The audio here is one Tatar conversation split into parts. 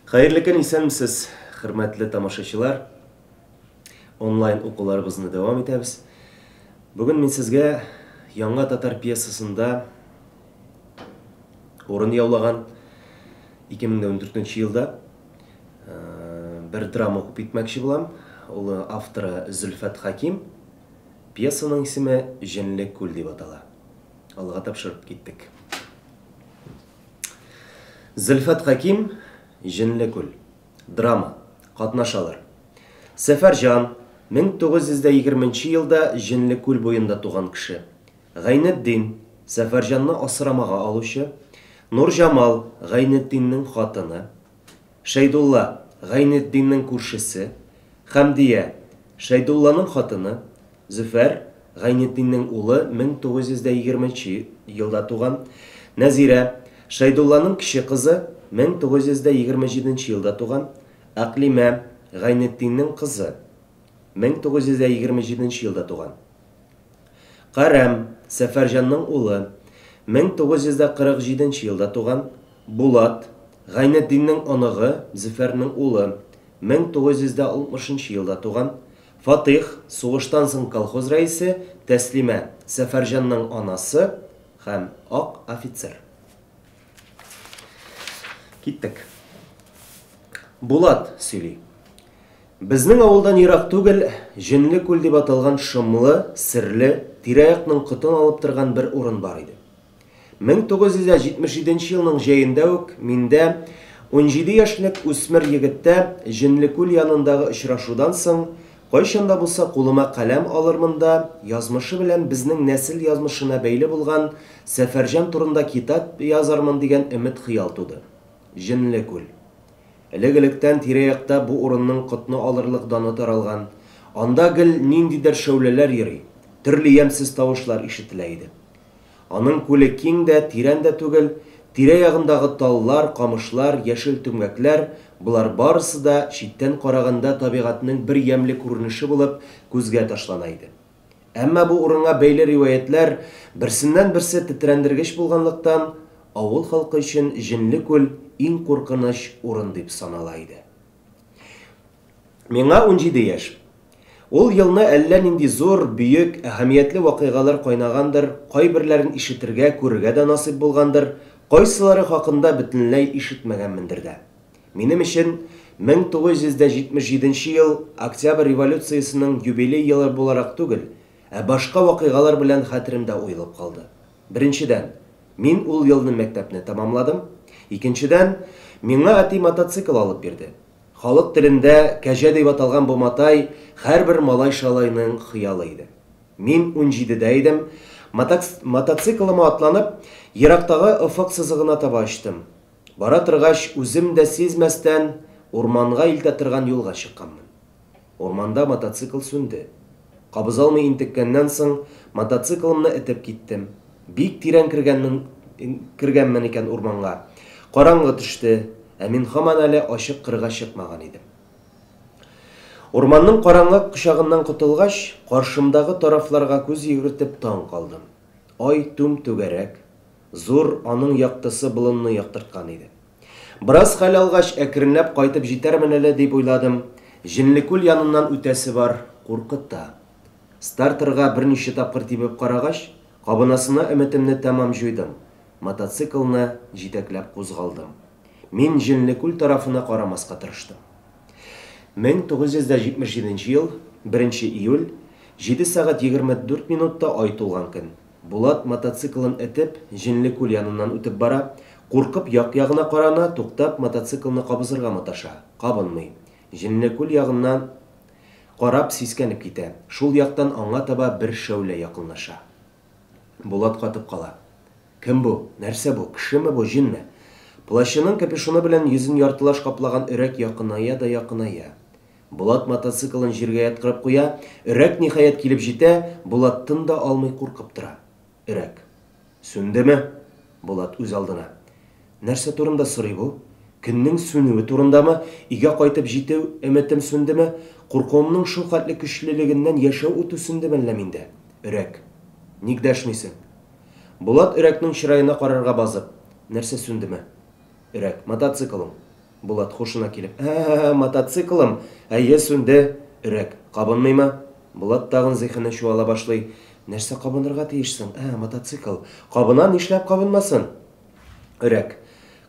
Хәерле көн, исәнмесез, хөрмәтле тамашачылар. Онлайн укуларыбызны дәвам итәбез. Бүген мин сезгә Яңа татар пьесасында урын яулаган 2014 елда бер драма укып китмәкче булам. Ул авторы Зөлфәт Хаким. Пьесаның исеме Җенле күл дип атала. Аллага тапшырып киттек. Зөлфәт Хәким, Җенле күл. Драма. Катнашалар. Сәфәрҗан, 1920 нче елда Җенле күл буенда туган кеше. Гайнетдин, Сәфәрҗанны асрамага алучы. Нурҗамал, Гайнетдиннең хатыны. Шәйдулла, Гайнетдиннең күршесе. Хәмдия, Шәйдулланың хатыны. Зөфәр, Гайнетдиннең улы, 1920 нче елда туган. Нәзирә, Шәйдулланың кече кызы, 1927 нче елда туган. Әкълимә, Гайнетдиннең кызы, 1927 нче елда туган. Карәм, Сәфәрҗанның улы, 1947 нче елда туган. Булат, Гайнетдиннең оныгы, Зөфәрнең улы, 1960 нчы елда туган. Фатыйх, сугыштан соң колхоз рәисе, Тәслимә, Сәфәрҗанның анасы һәм ак офицер. Киттек. Булат сөйли. Безнең авылдан ерак түгел, Җенле күл дип аталган шомлы, серле, тирә-якның котын алып торган бер урын бар иде. 1977 нче елның җәендә үк миндә, 17 яшьлек үсмер егеттә, Җенлекүл янындагы очрашудан соң, кайчан да булса кулыма каләм алырмын да, язмышы белән безнең нәсел язмышына бәйле булган Сәфәрҗан турында китап язармын дигән өмет-хыял туды. Җенлекүл. Элек-электән тирә-якта бу урынның котны алырлык даны таралган, анда гел ниндидер шәүләләр йөри, төрле ямьсез тавышлар ишетелә иде. Аның күле киң дә, тирән дә түгел, тирә-ягындагы таллар, камышлар, яшел түмгәкләр, болар барысы да, читтән караганда, табигатьнең бер ямьле күренеше булып, күзгә ташлана иде. Әмма бу урынга бәйле риваятьләр берсеннән-берсе тетрәндергеч булганлыктан, авыл халкы өчен Җенле күл иң куркыныч урын дип санала иде. Миңа 17 яшь. Ул елны әллә нинди зур, бөек, әһәмиятле вакыйгалар кайнагандыр, кайберләрен ишетергә, күрергә дә насыйп булгандыр, кайсылары хакында бөтенләй ишетмәгәнмендер дә. Минем өчен 1977 нче ел Октябрь революциясенең юбилей елы буларак түгел, ә башка вакыйгалар белән хәтеремдә уелып калды. Беренчедән, мин ул елны мәктәпне тәмамладым. Икенчедән, миңа әти мотоцикл алып бирде. Халык телендә кәҗә дип аталган бу матай һәрбер малай-шалайның хыялы иде. Мин унҗидедә идем, мотоциклыма атланып, ерактагы офык сызыгына таба очтым. Бара торгач, үзем дә сизмәстән, урманга илтә торган юлга чыкканмын. Урманда мотоцикл сүнде. Кабызалмый интеккәннән соң, мотоциклымны этеп киттем. Бик тирән кергәнмен, кергәнмен икән урманга. Караңгы төште, ә мин һаман әле ачык кырга чыкмаган идем. Урманның караңгы кочагыннан котылгач, каршымдагы тарафларга күз йөгертеп таң калдым. Ай түм-түгәрәк, зур, аның яктысы болынны яктырткан иде. Бераз хәл алгач, әкренләп кайтып җитәрмен әле, дип уйладым. Җенлекүл яныннан үтәсе бар, куркыта. Стартерга берничә тапкыр тибеп карагач, кабынасына өметемне тәмам җуйдым, мотоциклны җитәкләп кузгалдым. Мин Җенлекүл тарафына карамаска тырыштым. 1977 нче ел, беренче июль, җиде сәгать 24 минутта ай тулган көн. Булат, мотоциклын этеп, Җенле күл яныннан үтеп бара, куркып як-ягына карана, туктап, мотоциклны кабызырга маташа, кабынмый. Җенле күл ягыннан карап, сискәнеп китә, шул яктан аңа таба бер шәүлә якынлаша. Булат катып кала. Кем бу? Нәрсә бу? Кешеме бу, җенме? Плащының капюшоны белән йөзен яртылаш каплаган өрәк якыная да якыная. Булат мотоциклын җиргә яткырып куя, өрәк, ниһаять, килеп җитә, Булат тын да алмый куркып тора. Өрәк. Сүндеме? Булат үзалдына. Нәрсә турында сорый бу? Көннең сүнүе турындамы? Өйгә кайтып җитү өметем сүндеме? Куркуымның шул хәтле көчлелегеннән яшәү уты сүндеме әллә миндә? Өрәк. Ник дәшмисең? Булат өрәкнең чыраена карарга базып. Нәрсә сүндеме? Өрәк. Мотоциклың. Булат, хушына килеп. Ә-ә-ә, мотоциклым! Әйе, сүнде. Өрәк. Кабынмыймы? Булат тагын зиһене чуала башлый. Нәрсә кабынырга тиеш соң? Ә, мотоцикл. Кабына, нишләп кабынмасын? Өрәк.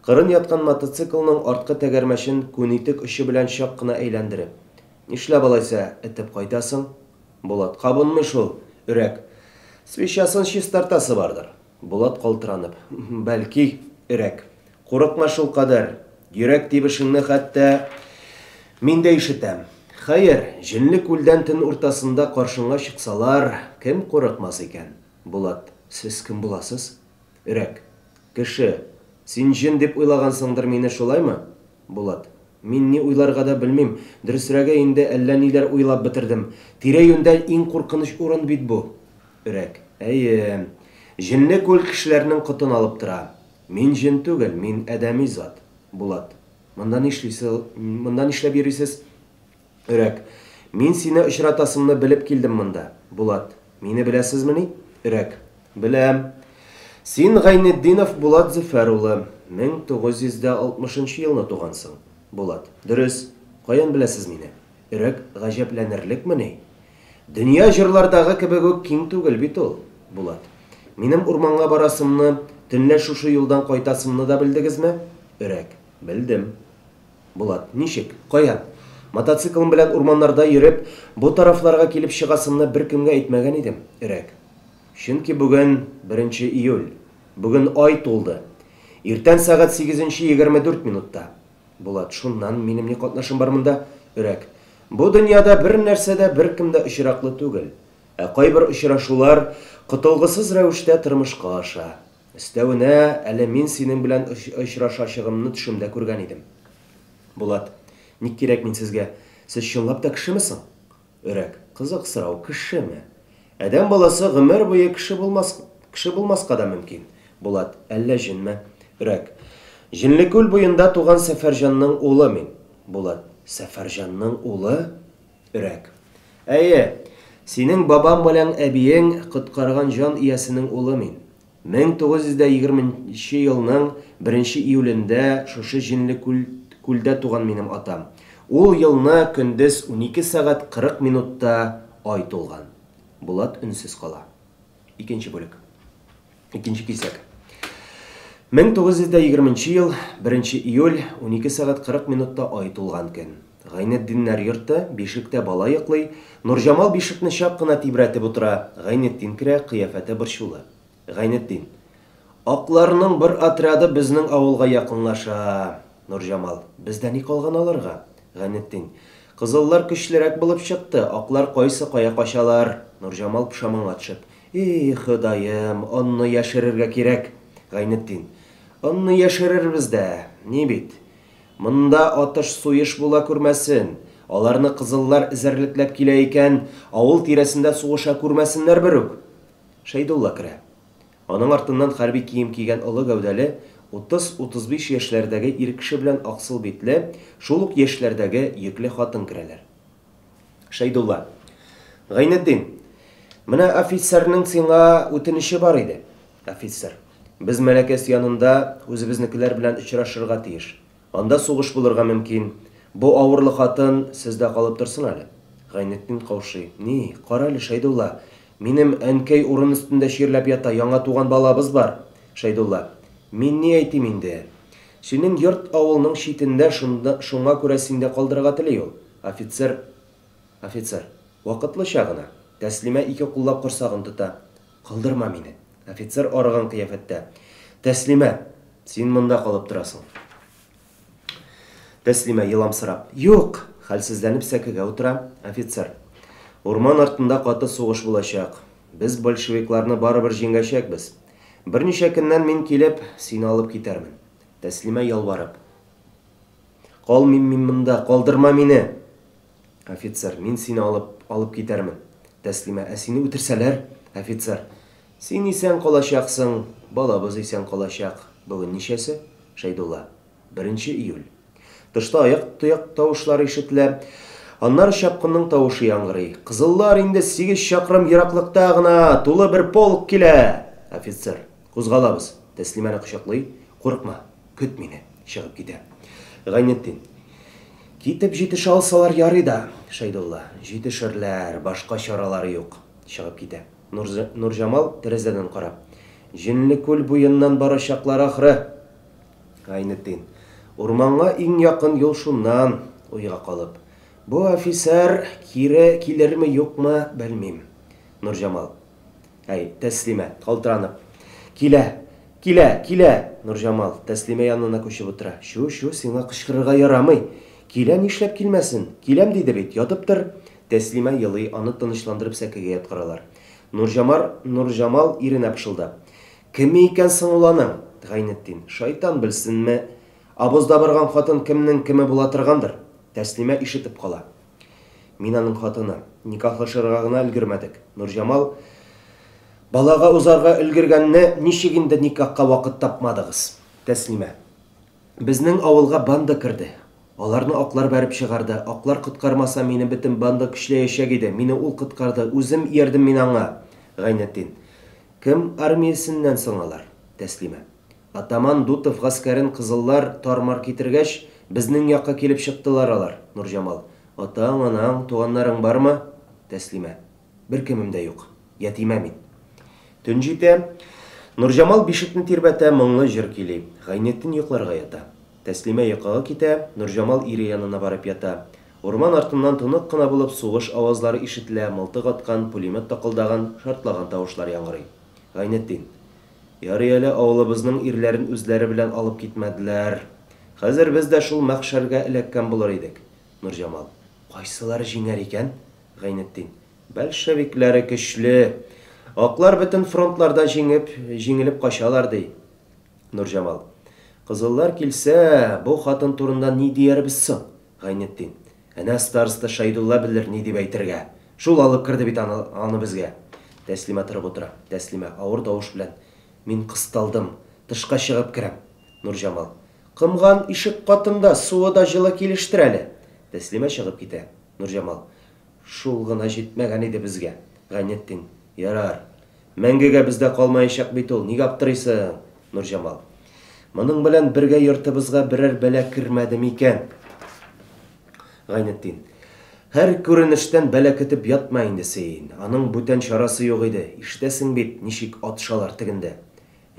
Кырын яткан мотоциклның арткы тәгәрмәчен күнитек очы белән чак кына әйләндереп. Нишләп алайса этеп кайтасың? Булат. Кабынмый шул. Өрәк. Свечасын чистартасы бардыр. Булат калтыранып. Бәлки, өрәк. Курыкма шулкадәр. Йөрәк тибешеңне хәтта мин дә ишетәм. Хәер, җенле күлдән төн уртасында каршыңа чыксалар, кем курыкмас икән? Булат. Сез кем буласыз? Өрәк. Кеше. Син җен дип уйлагансыңдыр мине, шулаймы? Булат. Мин ни уйларга да белмим. Дөресрәге, инде әллә ниләр уйлап бетердем. Тирә-юньдә иң куркыныч урын бит бу. Өрәк. Әйе. Җенле күл кешеләрнең котын алып тора. Мин җен түгел, мин адәми зат. Булат. Монда нишлисез, монда нишләп йөрисез? Өрәк. Мин сине очратасымны белеп килдем монда. Булат. Мине беләсезмени? Өрәк. Беләм. Син Гайнетдинов Булат Зөфәр улы, 1960 нчы елны тугансың. Булат. Дөрес. Каян беләсез мине? Өрәк гаҗәпләнерлекмени? Дөнья җырлардагы кебек үк киң түгел бит ул, Булат. Минем урманга барасымны, төнлә шушы юлдан кайтасымны да белдегезме? Өрәк. Белдем. Булат. Ничек? Каян? Мотоциклым белән урманнарда йөреп, бу тарафларга килеп чыгасымны беркемгә әйтмәгән идем. Өрәк. Чөнки бүген беренче июль. Бүген ай тулды. Иртән сәгать сигезенче 24 минутта. Булат, шуннан минем ни катнашым бар монда? Өрәк. Бу дөньяда бер нәрсә дә, беркем дә очраклы түгел. Ә кайбер очрашулар котылгысыз рәвештә тормышка аша. Өстәвенә, әле мин синең белән очрашачыгымны төшемдә күргән идем. Булат. Ник кирәк мин сезгә? Сез чынлап та кешеме соң? Өрәк. Кызык сорау, кешеме? Адәм баласы гомер буе кеше булмас, кеше булмаска да мөмкин. Булат. Әллә җенме? Өрәк. Җенлекүл буенда туган Сәфәрҗанның улы мин. Булат. Сәфәрҗанның улы? Өрәк. Әйе, синең бабаң белән әбиең коткарган җан иясенең улы мин. 1920 нче елның беренче июлендә шушы җенле күл күлдә туган минем атам. Ул елны көндез 12 сәгать 40 минутта ай тулган. Булат өнсез кала. Икенче бүлек. Икенче кисәк. 1920 нче ел, беренче июль, 12 сәгать 40 минутта ай тулган көн. Гайнетдиннәр йорты, бишектә бала йоклый, Нурҗамал бишекне чак кына тибрәтеп утыра, Гайнетдин керә, кыяфәте борчулы. Гайнетдин. Акларның бер отряды безнең авылга якынлаша. Нурҗамал. Бездә ни калган аларга? Гайнетдин. Кызыллар көчлерәк булып чыкты, аклар кайсы кая качалар. Нурҗамал пошаманга төшеп. И, Ходаем, онны яшерергә кирәк. Гайнетдин. Онны яшерербез дә, ни бит. Монда атыш-суеш була күрмәсен. Аларны кызыллар эзәрлекләп килә икән, авыл тирәсендә сугыша күрмәсеннәр берүк. Шәйдулла керә. Аның артыннан хәрби кием кигән олы гәүдәле, 30-35 яшьләрдәге ир кеше белән аксыл битле, шул ук яшьләрдәге йөкле хатын керәләр. Шәйдулла. Гайнетдин, менә офицерның сиңа үтенече бар иде. Офицер. Без Мәләкәс янында үзебезнекеләр белән очрашырга тиеш. Анда сугыш булырга мөмкин. Бу авырлы хатын сездә калып торсын әле. Гайнетдин каушый. Ни, кара әле, Шәйдулла. Минем әнкәй урын өстендә чирләп ята, яңа туган балабыз бар. Шәйдулла. Мин ни әйтим инде? Синең йорт авылның читендә, шунда, шуңа күрә синдә калдырырга тели ул. Офицер. Офицер. Вакытлыча гына. Тәслимә ике куллап корсагын тота. Калдырма мине. Офицер арыган кыяфәттә. Тәслимә, син монда калып торасың. Тәслимә, еламсырап. Юк! Хәлсезләнеп сәкегә утыра. Офицер. Урман артында каты сугыш булачак. Без большевикларны барыбер җиңәчәкбез. Берничә көннән мин килеп, сине алып китәрмен. Тәслимә ялварып. Калмыйм мин монда, калдырма мине! Офицер, мин сине алып, алып китәрмен. Тәслимә, ә сине үтерсәләр? Офицер, син исән калачаксың, балабыз исән калачак. Бүген ничәсе? Шәйдулла, беренче июль. Тышта аяк тояк тавышлары ишетелә. Аннары чапкынның тавышы яңгырый. Кызыллар инде сигез чакрым ераклыкта гына, тулы бер полк килә! Офицер, кузгалабыз. Тәслимәне кочаклый. Курыкма, көт мине. Чыгып китә. Гайнетдин. Китеп җитешә алсалар ярый да. Шәйдулла. Җитешерләр, башка чаралары юк. Чыгып китә. Нурҗамал, тәрәзәдән карап. Җенлекүл буеннан барачаклар ахры. Гайнетдин. Урманга иң якын юл шуннан, уйга калып. Бу әфисәр кире килерме, юкмы, белмим. Нурҗамал. Әй, Тәслимә, калтыранып. Килә! Килә! Килә! Нурҗамал, Тәслимә янына күчеп утыра. Чү, чү, сиңа кычкырырга ярамый. Килә, нишләп килмәсен? Киләм диде бит, ятып тор. Тәслимә елый, аны тынычландырып сәкегә яткыралар. Нурҗамар, Нурҗамал иренә пышылдап. Кеме икән соң ул аның? Гайнетдин. Шайтан белсенме? Обозда барган хатын кемнең кеме була торгандыр? Тәслимә ишетеп кала. Мин аның хатыны. Никахлашырга гына өлгермәдек. Нурҗамал, Балага узарга өлгергәнне ничек инде никахка вакыт тапмадыгыз? Тәслимә. Безнең авылга банда керде. Аларны аклар бәреп чыгарды. Аклар коткармаса, мине бөтен банда көчләячәк иде. Мине ул коткарды. Үзем иярдем мин аңа. Гайнетдин. Кем армиясеннән соң алар? Тәслимә. Атаман Дутов гаскәрен кызыллар тар-мар китергәч, безнең якка килеп чыктылар алар, Нурҗамал. Атаң, анаң, туганнарың бармы? Тәслимә. Беркемем дә юк. Ятимә мин. Төн җитә. Нурҗамал бишекне тирбәтә, моңлы җыр көйли. Гайнетдин йокларга ята. Тәслимә йокыга китә, Нурҗамал ире янына барып ята. Урман артыннан тонык кына булып сугыш авазлары ишетелә, мылтык аткан, пулемет такылдаган, шартлаган тавышлар яңгырый. Гайнетдин. Ярый әле авылыбызның ирләрен үзләре белән алып китмәделәр. Хәзер без дә шул мәхшәргә эләккән булыр идек. Нурҗамал. Кайсылары җиңәр икән? Гайнетдин. Бәлшәвикләре көчле. Аклар бөтен фронтларда җиңеп, җиңелеп качалар, ди. Нурҗамал. Кызыллар килсә, бу хатын турында ни диярбез соң? Гайнетдин. Әнә староста Шәйдулла белер ни дип әйтергә. Шул алып керде бит аны, аны безгә. Тәслимә торып утыра. Тәслимә, авыр тавыш белән. Мин кысталдым. Тышка чыгып керәм. Нурҗамал. Комган ишек катында, суы да җылы килештер әле. Тәслимә чыгып китә. Нурҗамал. Шул гына җитмәгән иде безгә. Гайнетдин. Ярар. Мәңгегә бездә калмаячак бит ул, нигә аптырыйсың? Нурҗамал. Моның белән бергә йортыбызга берәр бәла кермәде микән? Гайнетдин. Һәр күренештән бәла көтеп ятма инде син. Аның бүтән чарасы юк иде. Ишетәсең бит, ничек атышалар тегендә.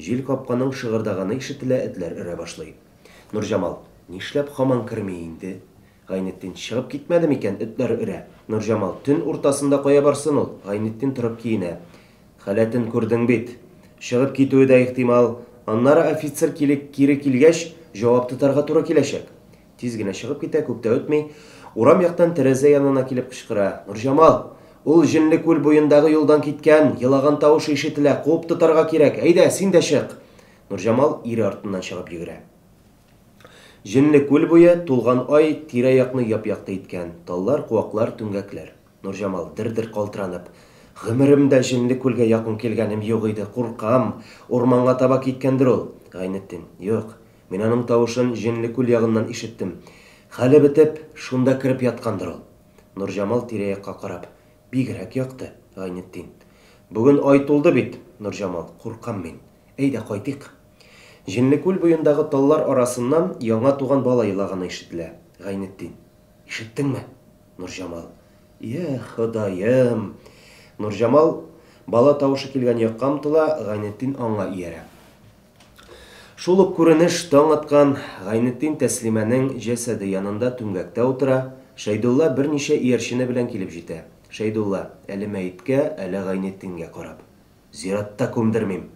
Җил капканың шыгырдаганы ишетелә, этләр өрә башлый. Нурҗамал. Нишләп һаман керми инде? Гайнетдин. Чыгып китмәде микән, этләр өрә. Нурҗамал. Төн уртасында кая барсын ул? Гайнетдин торып киенә. Халәтен күрдең бит. Чыгып китүе дә ихтимал. Аннары офицер килеп кире килгәч, җавап тотарга туры киләчәк. Тиз генә чыгып китә, күп тә үтми, урам яктан тәрәзә янына килеп кычкыра, Нурҗамал! Ул Җенле күл буендагы юлдан киткән, елаган тавышы ишетелә, куып тотарга кирәк, әйдә, син дә чык! Нурҗамал ире артыннан чыгып йөгерә. Җенле күл буе, тулган ай тирә-якны яп-якты иткән. Таллар, куаклар, түмгәкләр. Нурҗамал, дер-дер калтыранып. Гомеремдә Җенле күлгә якын килгәнем юк иде, куркам, урманга таба киткәндер ул. Гайнетдин. Юк, мин аның тавышын Җенле күл ягыннан ишеттем. Хәле бетеп, шунда кереп яткандыр ул. Нурҗамал, тирә-якка карап. Бигрәк якты, Гайнетдин. Бүген ай тулды бит, Нурҗамал, куркам мин. Әйдә, кайтыйк. Җенлекүл буендагы таллар арасыннан яңа туган бала елаганы ишетелә. Гайнетдин. Ишеттеңме? Нурҗамал. Йә, Ходаем! Нурҗамал бала тавышы килгән якка омтыла, Гайнетдин аңа иярә. Шул ук күренеш таң аткан, Гайнетдин Тәслимәнең җәсәде янында түмгәктә утыра, Шәйдулла берничә иярчене белән килеп җитә. Шәйдулла, әле мәеткә, әле Гайнетдингә карап. Зиратта күмдермим.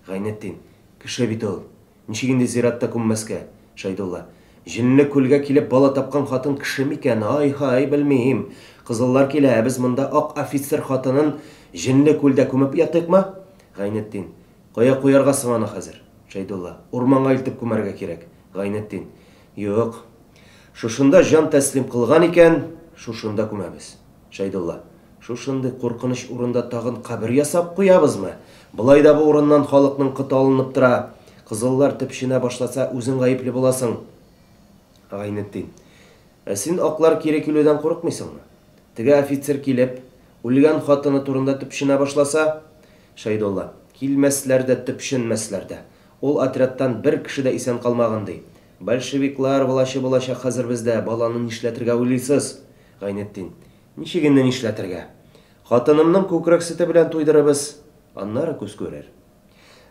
Гайнетдин. Кеше бит ул. Ничек инде зиратта күммәскә? Шәйдулла. Җенле күлгә килеп бала тапкан хатын кеше микән? Ай-һай, белмим. Кызыллар килә, ә без монда ак офицер хатынын җенле күлдә күмеп ятыйкмы? Гайнетдин. Кая куярга соң аны хәзер? Шәйдулла. Урманга илтеп күмәргә кирәк. Гайнетдин. Юк. Шушында җан тәслим кылган икән, шушында күмәбез. Шәйдулла. Шушындый куркыныч урында тагын кабер ясап куябызмы? Болай да бу урыннан халыкның коты алынып тора. Кызыллар төпченә башласа, үзең гаепле буласың. Гайнетдин. Ә син аклар кире килүдән курыкмыйсыңмы? Теге офицер килеп, үлгән хатыны турында төпченә башласа? Шәйдулла. Килмәсләр дә, төпченмәсләр дә. Ул отрядтан бер кеше дә исән калмаган, ди. Большевиклар влачы булачак хәзер бездә, баланы нишләтергә уйлыйсыз? Гайнетдин. Ничек инде нишләтергә? Хатынымның күкрәк сөте белән туйдырырбыз. Аннары күз күрер.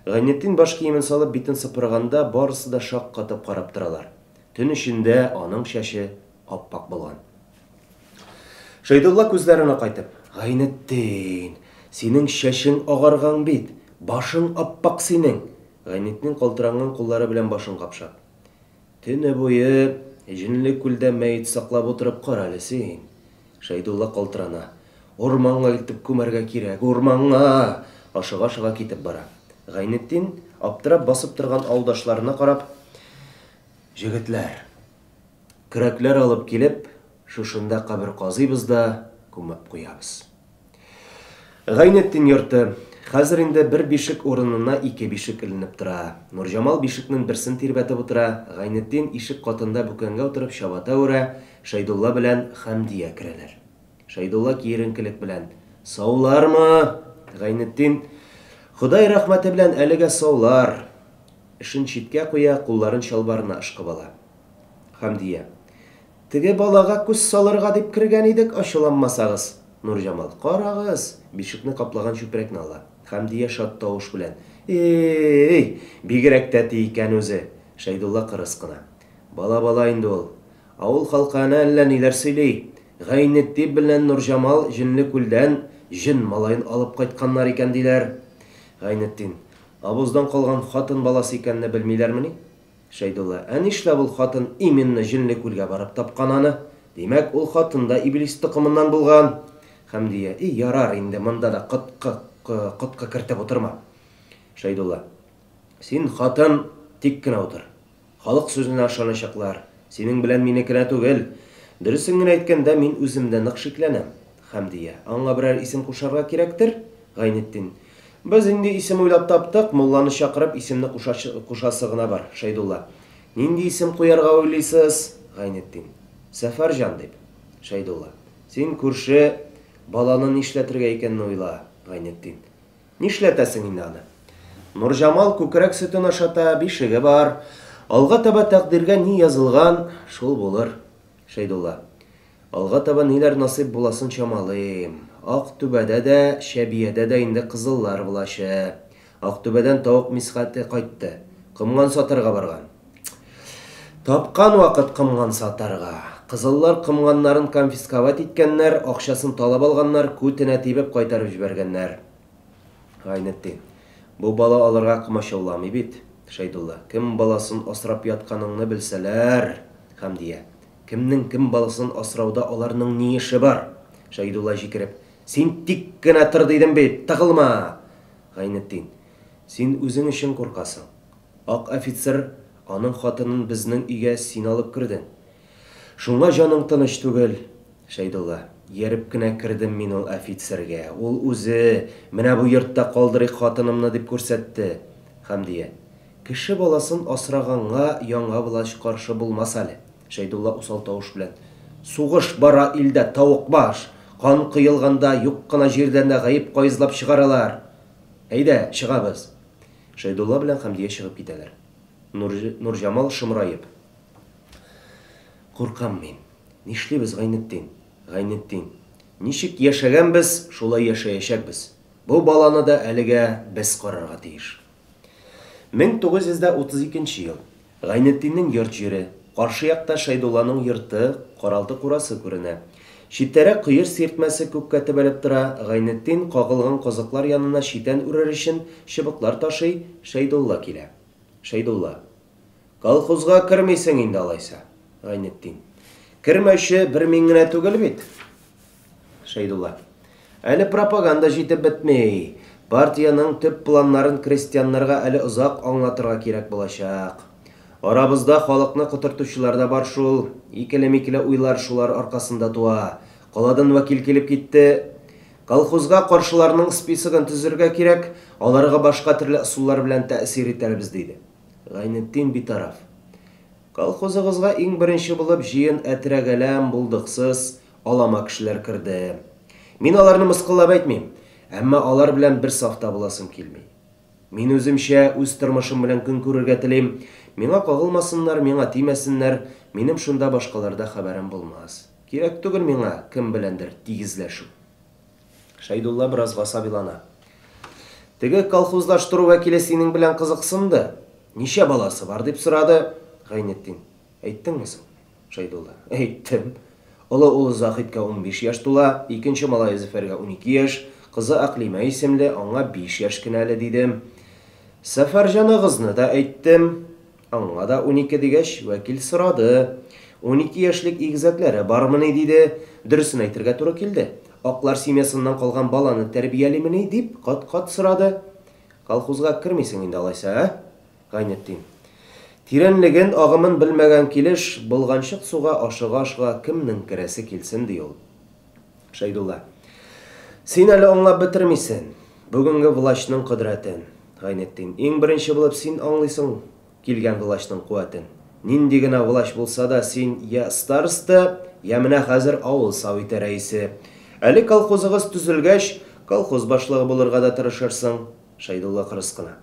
Гайнетдин баш киемен салып битен сыпырганда барысы да шаккатып карап торалар. Төн эчендә аның чәче ап-ак булган. Шәйдулла күзләрен акайтып, Гайнетдин, синең чәчең агарган бит, башың ап-ак синең! Гайнетдин калтыранган куллары белән башын капшап. Төне буе Җенле күлдә мәет саклап утырып кара әле син! Шәйдулла калтырана. Урманга илтеп күмәргә кирәк, урманга! Ашыга-ашыга китеп бара. Гайнетдин, аптырап басып торган авылдашларына карап, Җегетләр, көрәкләр алып килеп, шушында кабер казыйбыз да күмеп куябыз. Гайнетдин йорты. Хәзер инде бер бишек урынына ике бишек эленеп тора. Нурҗамал бишекнен берсен тирбәтеп утыра, Гайнетдин ишек катында бүкәнгә утырып чабата үрә, Шәйдулла белән Хәмдия керәләр. Шәйдулла киеренкелек белән, Саулармы? Гайнетдин, Ходай рәхмәте белән әлегә саулар. Эшен читкә куя, кулларын чалбарына ышкып ала. Хәмдия. Теге балага күз салырга дип кергән идек, ачуланмасагыз. Нурҗамал. Карагыз! Бишекне каплаган чүпрәкне ала. Хәмдия шат тавыш белән. И-и-и! Бигрәк тәти икән үзе! Шәйдулла кырыс кына. Бала бала инде ул. Авыл халкы әнә әллә ниләр сөйли. Гайнетди белән Нурҗамал Җенле күлдән җен малаен алып кайтканнар икән, диләр. Гайнетдин. Абуздан калган хатын баласы икәнне белмиләрмени? Шәйдулла, Ә нишләп ул хатын именно Җенле күлгә барып тапкан аны? Димәк, ул хатын да иблис токымыннан булган. Хәмдия, И, ярар инде, монда да коткы, коткы кертеп утырма. Шәйдулла, Син, хатын, тик кенә утыр. Халык сүзенә ышаначаклар. Синең белән минекенә түгел. Дөресен генә әйткәндә, мин үзем дә нык шикләнәм. Хәмдия, Аңа берәр исем кушарга кирәктер? Гайнетдин, Без инде исем уйлап таптык, мулланы чакырып, исемне кушасы гына бар. Шәйдулла, Нинди исем куярга уйлыйсыз? Гайнетдин, Сәфәрҗан дип. Шәйдулла, Син, күрше, баланы нишләтергә икәнне уйла. Гайнетдин, Нишләтәсең инде аны? Нурҗамал күкрәк сөтен ашата, бишеге бар. Алга таба тәкъдиргә ни язылган, шул булыр. Шәйдулла. Алга таба ниләр насыйп буласын чамалыйм. Актүбәдә дә, Чәбиядә дә инде кызыллар влачы. Актүбәдән тавык Мисхәте кайтты. Комган сатарга барган. Тапкан вакыт комган сатарга. Кызыллар комганнарын конфисковать иткәннәр, акчасын талап алганнар, күтенә тибеп кайтарып җибәргәннәр. Гайнетдин. Бу бала алырга комачауламый бит. Шәйдулла. Кем баласын асрап ятканыңны белсәләр. Хәмдия. Кемнең кем баласын асрауда аларның ни эше бар? Шәйдулла җикереп. Син тик кенә тор дидем бит, тыгылма! Гайнетдин. Син үзең өчен куркасың. Ак офицер, аның хатынын безнең өйгә син алып кердең. Шуңа җаның тыныч түгел. Шәйдулла. Ияреп кенә кердем мин ул офицергә. Ул үзе, менә бу йортта калдырыйк хатынымны дип күрсәтте. Хәмдия. Кеше баласын асраганга яңа влач каршы булмас әле. Шәйдулла усал тавыш белән. Сугыш бара илдә, тавыкбаш! Кан коелганда, юк кына җирдән дә гаеп каезлап чыгаралар! Әйдә, чыгабыз! Шәйдулла белән Хәмдия чыгып китәләр. Нурҗамал шомраеп. Куркам мин. Нишлибез, Гайнетдин? Гайнетдин. Ничек яшәгәнбез, шулай яшәячәкбез. Бу баланы да әлегә без карарга тиеш. 1932 нче ел. Гайнетдиннең йорт-җире. Каршы якта Шәйдулланың йорты, каралты-курасы күренә. Читтәрәк кыер сиртмәсе күккә төбәлеп тора. Гайнетдин, кагылган казыклар янына читән үрер өчен, чыбыклар ташый, Шәйдулла килә. Шәйдулла. Колхозга кермисең инде алайса? Гайнетдин. Кермәүче бер мин генә түгел бит. Шәйдулла. Әле пропаганда җитеп бетми. Партиянең төп планнарын крестьяннарга әле озак аңлатырга кирәк булачак. Арабызда халыкны котыртучылар да бар шул. Икеле-микеле уйлар шулар аркасында туа. Каладан вәкил килеп китте. Колхозга каршыларның списогын төзергә кирәк, аларга башка төрле ысуллар белән тәэсир итәрбез, диде. Гайнетдин битараф. Колхозыгызга иң беренче булып җыен әтрәк-әләм, булдыксыз, алама кешеләр керде. Мин аларны мыскыллап әйтмим, әмма алар белән бер сафта буласым килми. Мин үземчә, үз тормышым белән көн күрергә телим. Миңа кагылмасыннар, миңа тимәсеннәр, минем шунда башкаларда хәбәрем булмас. Кирәк түгел миңа кем беләндер тигезләшү. Шәйдулла бераз гасабилана. Теге колхозлаштыру вәкиле синең белән кызыксынды. Ничә баласы бар, дип сорады. Гайнетдин. Әйттеңме соң? Шәйдулла. Әйттем. Олы улы Заһиткә 15 яшь тула, икенче малае Зөфәргә 12 яшь, кызы Әкълимә исемле, аңа 5 яшь кенә әле, дидем. Сәфәрҗаныгызны да әйттем. Аңа да 12 дигәч, вәкил сорады. 12 яшьлек игезәкләре бармыни, диде. Дөресен әйтергә туры килде. Аклар семьясыннан калган баланы тәрбиялимени, дип кат-кат сорады. Колхозга кермисең инде алайса, ә? Гайнетдин. Тирәнлеген, агымын белмәгән килеш, болганчык суга ашыга-ашыга кемнең керәсе килсен, ди ул. Шәйдулла. Син әле аңлап бетермисен, бүгенге влачның кодрәтен, Гайнетдин. Иң беренче булып син аңлыйсың килгән влачның куәтен. Нинди генә влач булса да, син йә староста, йә менә хәзер авыл савите рәисе. Әле колхозыгыз төзелгәч, колхоз башлыгы булырга да тырышырсың. Шәйдулла кырыс кына.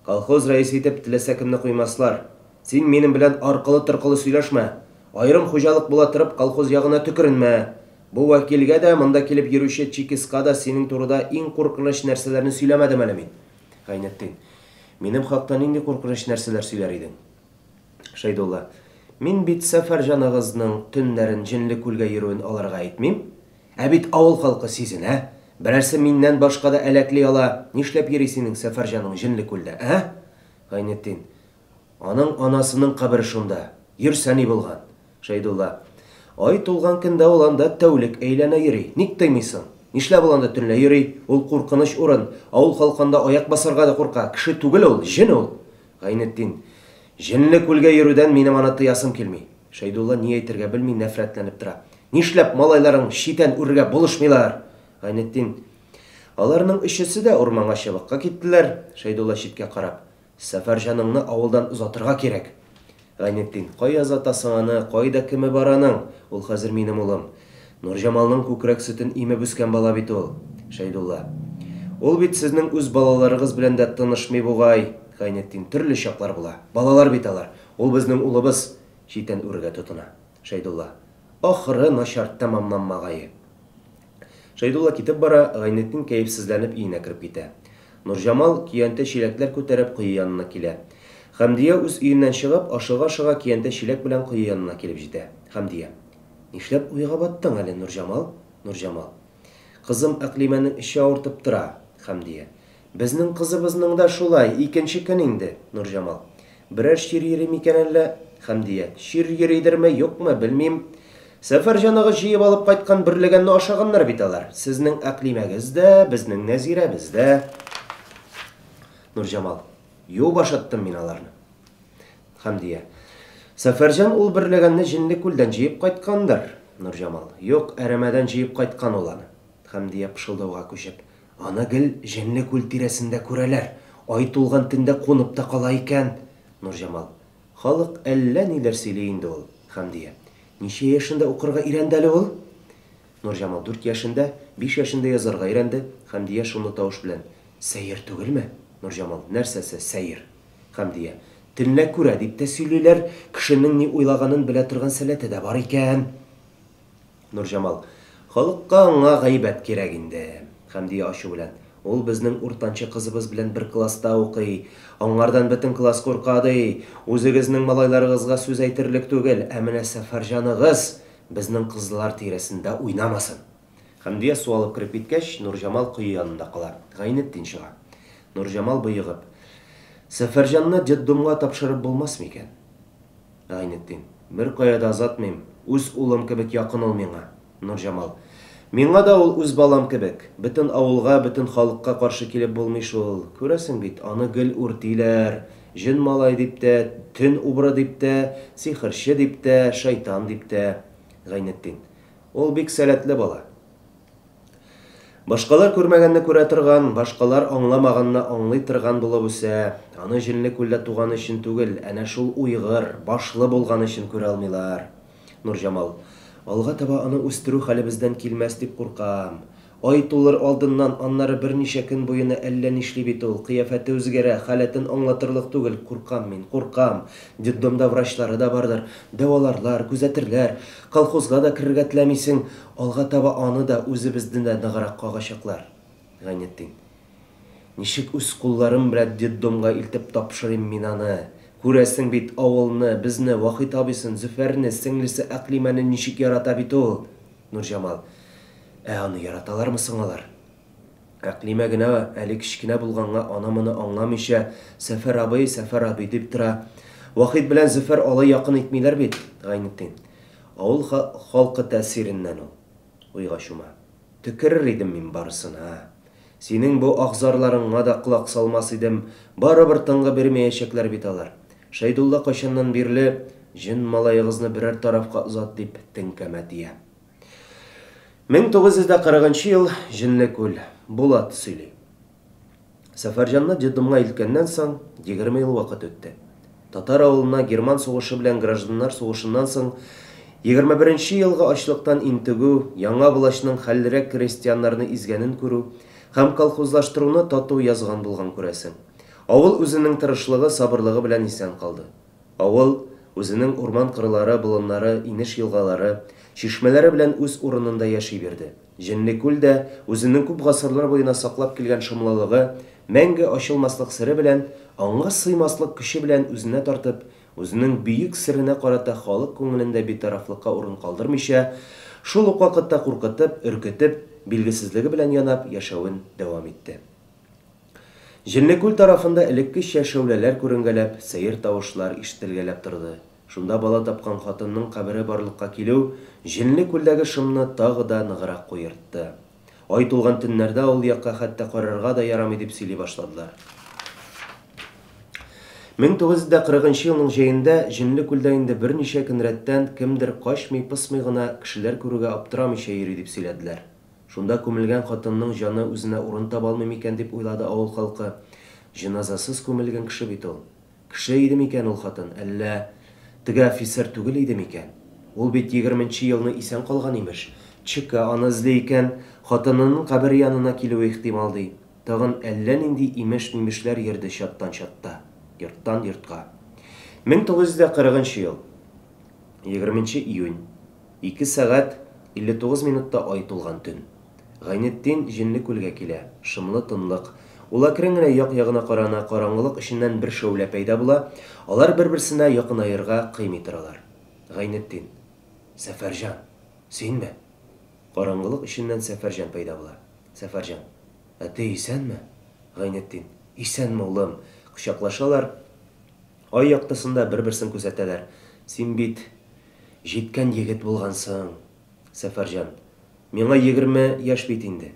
Колхоз рәисе итеп теләсә кемне куймаслар. Син минем белән аркылы-торкылы сөйләшмә. Аерым хуҗалык була торып, колхоз ягына төкеренмә. Бу вәкилгә дә, монда килеп йөрүче чекистка да синең турыда иң куркыныч нәрсәләрне сөйләмәдем әле мин. Гайнетдин. Минем хакта нинди куркыныч нәрсәләр сөйләр идең? Шәйдулла. Мин бит Сәфәрҗаныгызның төннәрен Җенле күлгә йөрүен аларга әйтмим. Ә бит авыл халкы сизенә. Берәрсе миннән башка да әләкли ала. Нишләп йөри синең Сәфәрҗаның Җенле күлдә, ә? Гайнетдин. Аның анасының кабере шунда. Йөрсә ни булган? Шәйдулла. Ай тулган көндә ул анда тәүлек әйләнә йөри. Ник тыймыйсың? Нишләп ул анда төнлә йөри? Ул куркыныч урын. Авыл халкы анда аяк басарга да курка. Кеше түгел ул, җен ул. Гайнетдин. Җенле күлгә йөрүдән минем аны тыясым килми. Шәйдулла ни әйтергә белми, нәфрәтләнеп тора. Нишләп малайларың читән үрергә булышмыйлар? Гайнетдин. Аларның өчесе дә урманга чыбыкка киттеләр. Шәйдулла читкә карап. Сәфәрҗаныңны авылдан озатырга кирәк. Гайнетдин. Кая озатасың аны, кайда кеме бар аның? Ул хәзер минем улым. Нурҗамалның күкрәк сөтен имеп үскән бала бит ул. Шәйдулла. Ул бит сезнең үз балаларыгыз белән дә тынышмый бугай. Гайнетдин. Төрле чаклар була. Балалар бит алар. Ул безнең улыбыз. Читән үрергә тотына. Шәйдулла. Ахыры начар тәмамланмагае. Шәйдулла китеп бара, Гайнетдин кәефсезләнеп өенә кереп китә. Нурҗамал, көянтә-чиләкләр күтәреп, кое янына килә. Хәмдия үз өеннән чыгып, ашыга-ашыга көянтә-чиләк белән кое янына килеп җитә. Хәмдия. Нишләп уйга баттың әле, Нурҗамал? Нурҗамал. Кызым Әкълимәнең эче авыртып тора. Хәмдия. Безнең кызыбызның да шулай, икенче көн инде. Нурҗамал. Берәр чир йөри микән әллә? Хәмдия. Чир йөридерме, юкмы, белмим. Сәфәрҗаныгыз җыеп алып кайткан бөрлегәнне ашаганнар бит алар. Сезнең Әкълимәгез дә, безнең Нәзирәбез дә. Нурҗамал. Юып ашаттым мин аларны. Хәмдия. Сәфәрҗан ул бөрлегәнне Җенле күлдән җыеп кайткандыр. Нурҗамал. Юк, әрәмәдән җыеп кайткан ул аны. Хәмдия пышылдауга күчеп. Аны гел Җенле күл тирәсендә күрәләр. Ай тулган төндә кунып та кала икән. Нурҗамал. Халык әллә ниләр сөйли инде ул. Хәмдия. Ничә яшендә укырга өйрәнде әле ул? Нурҗамал дүрт яшендә, биш яшендә язарга өйрәнде. Хәмдия шомлы тавыш белән. Сәер түгелме? Нурҗамал. Нәрсәсе сәер? Хәмдия. Төнлә күрә дип тә сөйлиләр, кешенең ни уйлаганын белә торган сәләте дә бар икән. Нурҗамал. Халыкка аңа гайбәт кирәк инде. Хәмдия ачу белән. Ул безнең уртанчы кызыбыз белән бер класста укый. Аңардан бөтен класс курка, ди. Үзегезнең малайларыгызга сүз әйтерлек түгел, ә менә Сәфәрҗаныгыз безнең кызлар тирәсендә уйнамасын. Хәмдия су алып кереп киткәч, Нурҗамал кое янында кала. Гайнетдин чыга. Нурҗамал боегып. Сәфәрҗанны детдомга тапшырып булмас микән? Гайнетдин. Беркая да озатмыйм. Үз улым кебек якын ул миңа. Нурҗамал. Миңа да ул үз балам кебек. Бөтен авылга, бөтен халыкка каршы килеп булмый шул. Күрәсең бит, аны гел үртиләр. Җен малай дип тә, төн убыры дип тә, сихерче дип тә, шайтан дип тә. Гайнетдин. Ул бик сәләтле бала. Башкалар күрмәгәнне күрә торган, башкалар аңламаганны аңлый торган булып үсә. Аны җенле күлдә туганы өчен түгел, әнә шул уйгыр, башлы булганы өчен күрә алмыйлар. Нурҗамал. Алга таба аны үстерү хәлебездән килмәс дип куркам. Ай тулыр алдыннан, аннары берничә көн буена әллә нишли бит ул, кыяфәте үзгәрә, халәтен аңлатырлык түгел, куркам мин, куркам. Детдомда врачлары да бардыр, дәваларлар, күзәтерләр. Колхозга да керергә теләмисең, алга таба аны да, үзебезне дә ныграк кагачаклар. Гайнетдин. Ничек үз кулларым белән детдомга илтеп тапшырыйм мин аны? Күрәсең бит, авылны, безне, Вахит абыйсын, Зөфәрне, сеңлесе Әкълимәне ничек ярата бит ул! Нурҗамал. Ә аны яраталармы соң алар? Әкълимә генә, әле кечкенә булганга, аны-моны аңламыйча, Сәфәр абый, Сәфәр абый дип тора. Вахит белән Зөфәр алай якын итмиләр бит, Гайнетдин. Авыл халкы тәэсиреннән ул. Уйга чума. Төкерер идем мин барысына. Синең бу аһ-зарларыңа да колак салмас идем, барыбер тынгы бирмәячәкләр бит алар. Шәйдулла кайчаннан бирле, җен малаегызны берәр тарафка озат дип, теңкәмә тия. 1940 нчы ел, Җенле күл. Булат сөйли. Сәфәрҗанны детдомга илткәннән соң, 20 ел вакыт үтте. Татар авылына герман сугышы белән гражданнар сугышыннан соң 21 нче елгы ачлыктан интегү, яңа влачның хәллерәк крестьяннарны изгәнен күрү һәм колхозлаштыруны тату язган булган күрәсең. Авыл үзенең тырышлыгы, сабырлыгы белән исән калды. Авыл, үзенең урман-кырлары, болыннары, инеш-елгалары, чишмәләре белән үз урынында яши бирде. Җенлекүл дә, үзенең күп гасырлар буена саклап килгән шомлылыгы, мәңге ачылмаслык сере белән, аңга сыймаслык көче белән үзенә тартып, үзенең бөек серенә карата халык күңелендә битарафлыкка урын калдырмыйча, шул ук вакытта куркытып, өркетеп, билгесезлеге белән янап, яшәвен дәвам итте. Җенлекүл тарафында элеккечә шәүләләр күренгәләп, сәер тавышлар ишетелгәләп торды. Шунда бала тапкан хатынның кабере барлыкка килү Җенлекүлдәге шомны тагы да ныграк куертты. Ай тулган төннәрдә ул якка хәтта карарга да ярамый дип сөйли башладылар. 1940 нчы елның җәендә Җенлекүлдә инде берничә көн рәттән кемдер качмый-пысмый гына кешеләр күрүгә аптырамыйча йөри дип сөйләделәр. Шунда күмелгән хатынның җаны үзенә урын таба алмый микән дип уйлады авыл халкы. Җеназасыз күмелгән кеше бит ул. Кеше иде микән ул хатын, әллә теге офицер түгел иде микән? Ул бит егерменче елны исән калган, имеш. ЧК аны эзли икән, хатынының кабере янына килүе ихтимал, ди. Тагын әллә нинди имеш-мимешләр йөрде чаттан-чатта, йорттан йортка. 1940 нчы ел. Егерменче июнь. Ике сәгать 59 минутта ай тулган төн. Гайнетдин Җенле күлгә килә. Шомлы тынлык. Ул әкрен генә як-ягына карана, караңгылык эченнән бер шәүлә пәйда була, алар бер-берсенә якынаерга кыймый торалар. Гайнетдин. Сәфәрҗан! Синме? Караңгылык эченнән Сәфәрҗан пәйда була. Сәфәрҗан. Әти, исәнме? Гайнетдин. Исәнме, улым! Кочаклашалар. Ай яктысында бер-берсен күзәтәләр. Син бит җиткән егет булгансың, Сәфәрҗан. Миңа 20 яшь бит инде.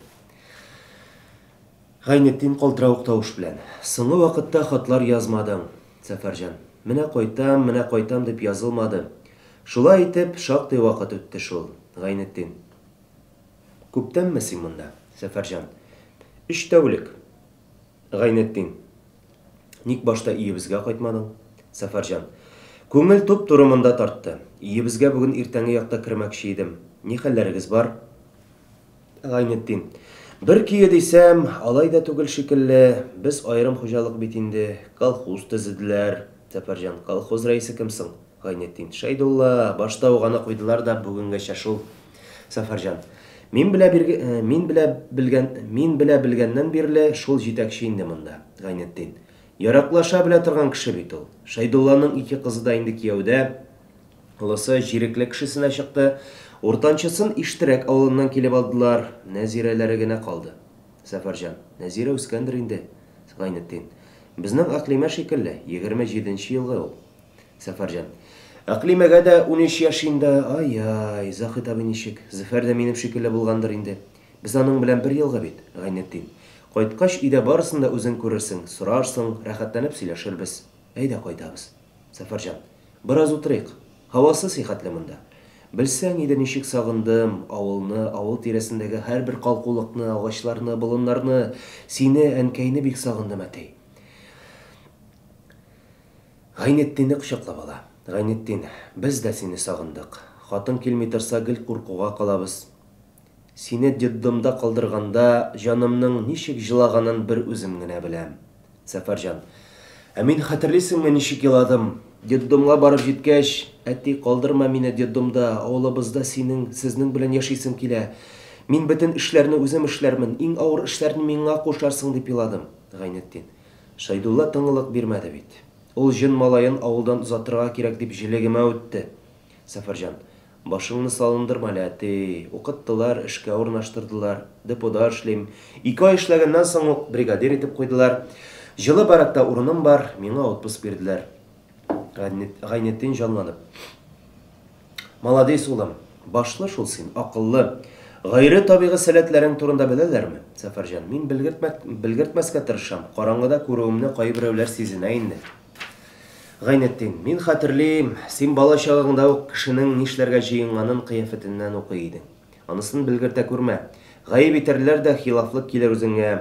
Гайнетдин калтыравык тавыш белән. Соңгы вакытта хатлар язмадың, Сәфәрҗан. Менә кайтам, менә кайтам дип язылмады. Шулай итеп, шактый вакыт үтте шул, Гайнетдин. Күптәнме син монда, Сәфәрҗан? Өч тәүлек. Гайнетдин. Ник башта өебезгә кайтмадың? Сәфәрҗан. Күңел туп-туры монда тартты. Өебезгә бүген иртәнге якта кермәкче идем. Ни хәлләрегез бар? Гайнетдин. Бер көе дисәм, алай да түгел шикелле. Без аерым хуҗалык бит инде. Колхоз төзеделәр. Сәфәрҗан. Колхоз рәисе кем соң? Гайнетдин. Шәйдулла. Башта ук аны куйдылар да, бүгенгәчә шул. Сәфәрҗан. Мин белә бирге, э, мин белә белгән, мин белә белгәннән бирле шул җитәкче инде монда, Гайнетдин. Яраклаша белә торган кеше бит ул. Шәйдулланың ике кызы да инде кияүдә. Олысы җирекле кешесенә чыкты. Уртанчысын Иштирәк авылыннан килеп алдылар. Нәзирәләре генә калды. Сәфәрҗан. Нәзирә үскәндер инде. Гайнетдин. Безнең Әкълимә шикелле, 27 нче елгы ул. Сәфәрҗан. Әкълимәгә дә 13 яшь инде. Ай-яй, Заһит абый ничек? Зөфәр дә минем шикелле булгандыр инде. Без аның белән бер елгы бит, Гайнетдин. Кайткач, өйдә барысын да үзең күрерсең, сорарсың, рәхәтләнеп сөйләшербез. Әйдә кайтабыз. Сәфәрҗан. Бераз утырыйк. Һавасы сихәтле монда. Белсәң иде, ничек сагындым авылны, авыл тирәсендәге һәрбер калкулыкны, агачларны, болыннарны, сине, әнкәйне бик сагындым, әти. Гайнетдинне кочаклап ала. Гайнетдин, без дә сине сагындык. Хатың килми торса, гел куркуга калабыз. Сине детдомда калдырганда җанымның ничек җылаганын бер үзем генә беләм. Сәфәрҗан. Ә мин хәтерлисеңме ничек еладым? Детдомга барып җиткәч, әти, калдырма мине детдомда, авылыбызда синең, сезнең белән яшисем килә. Мин бөтен эшләрне үзем эшләрмен, иң авыр эшләрне миңа кушарсың, дип еладым. Гайнетдин. Шәйдулла тынгылык бирмәде бит. Ул җен малаен авылдан озатырга кирәк дип җелегемә үтте. Сәфәрҗан. Башыңны салындырма әле, әти. Укыттылар, эшкә урнаштырдылар. Депода эшлим. Ике ай эшләгәннән соң ук бригадир итеп куйдылар. Җылы баракта урыным бар, миңа отпуск бирделәр. Гайнетдин җанланып. Маладис, улым. Башлы шул син, акыллы. Гайре табигый сәләтләрең турында беләләрме? Сәфәрҗан, мин белгертмәскә тырышам. Караңгыда күрүемне кайберәүләр сизенә инде. Гайнетдин, мин хәтерлим, син бала чагыңда ук кешенең нишләргә җыенганын кыяфәтеннән укый идең. Анысын белгертә күрмә. Гаеп итәрләр дә, хилафлык килер үзеңә.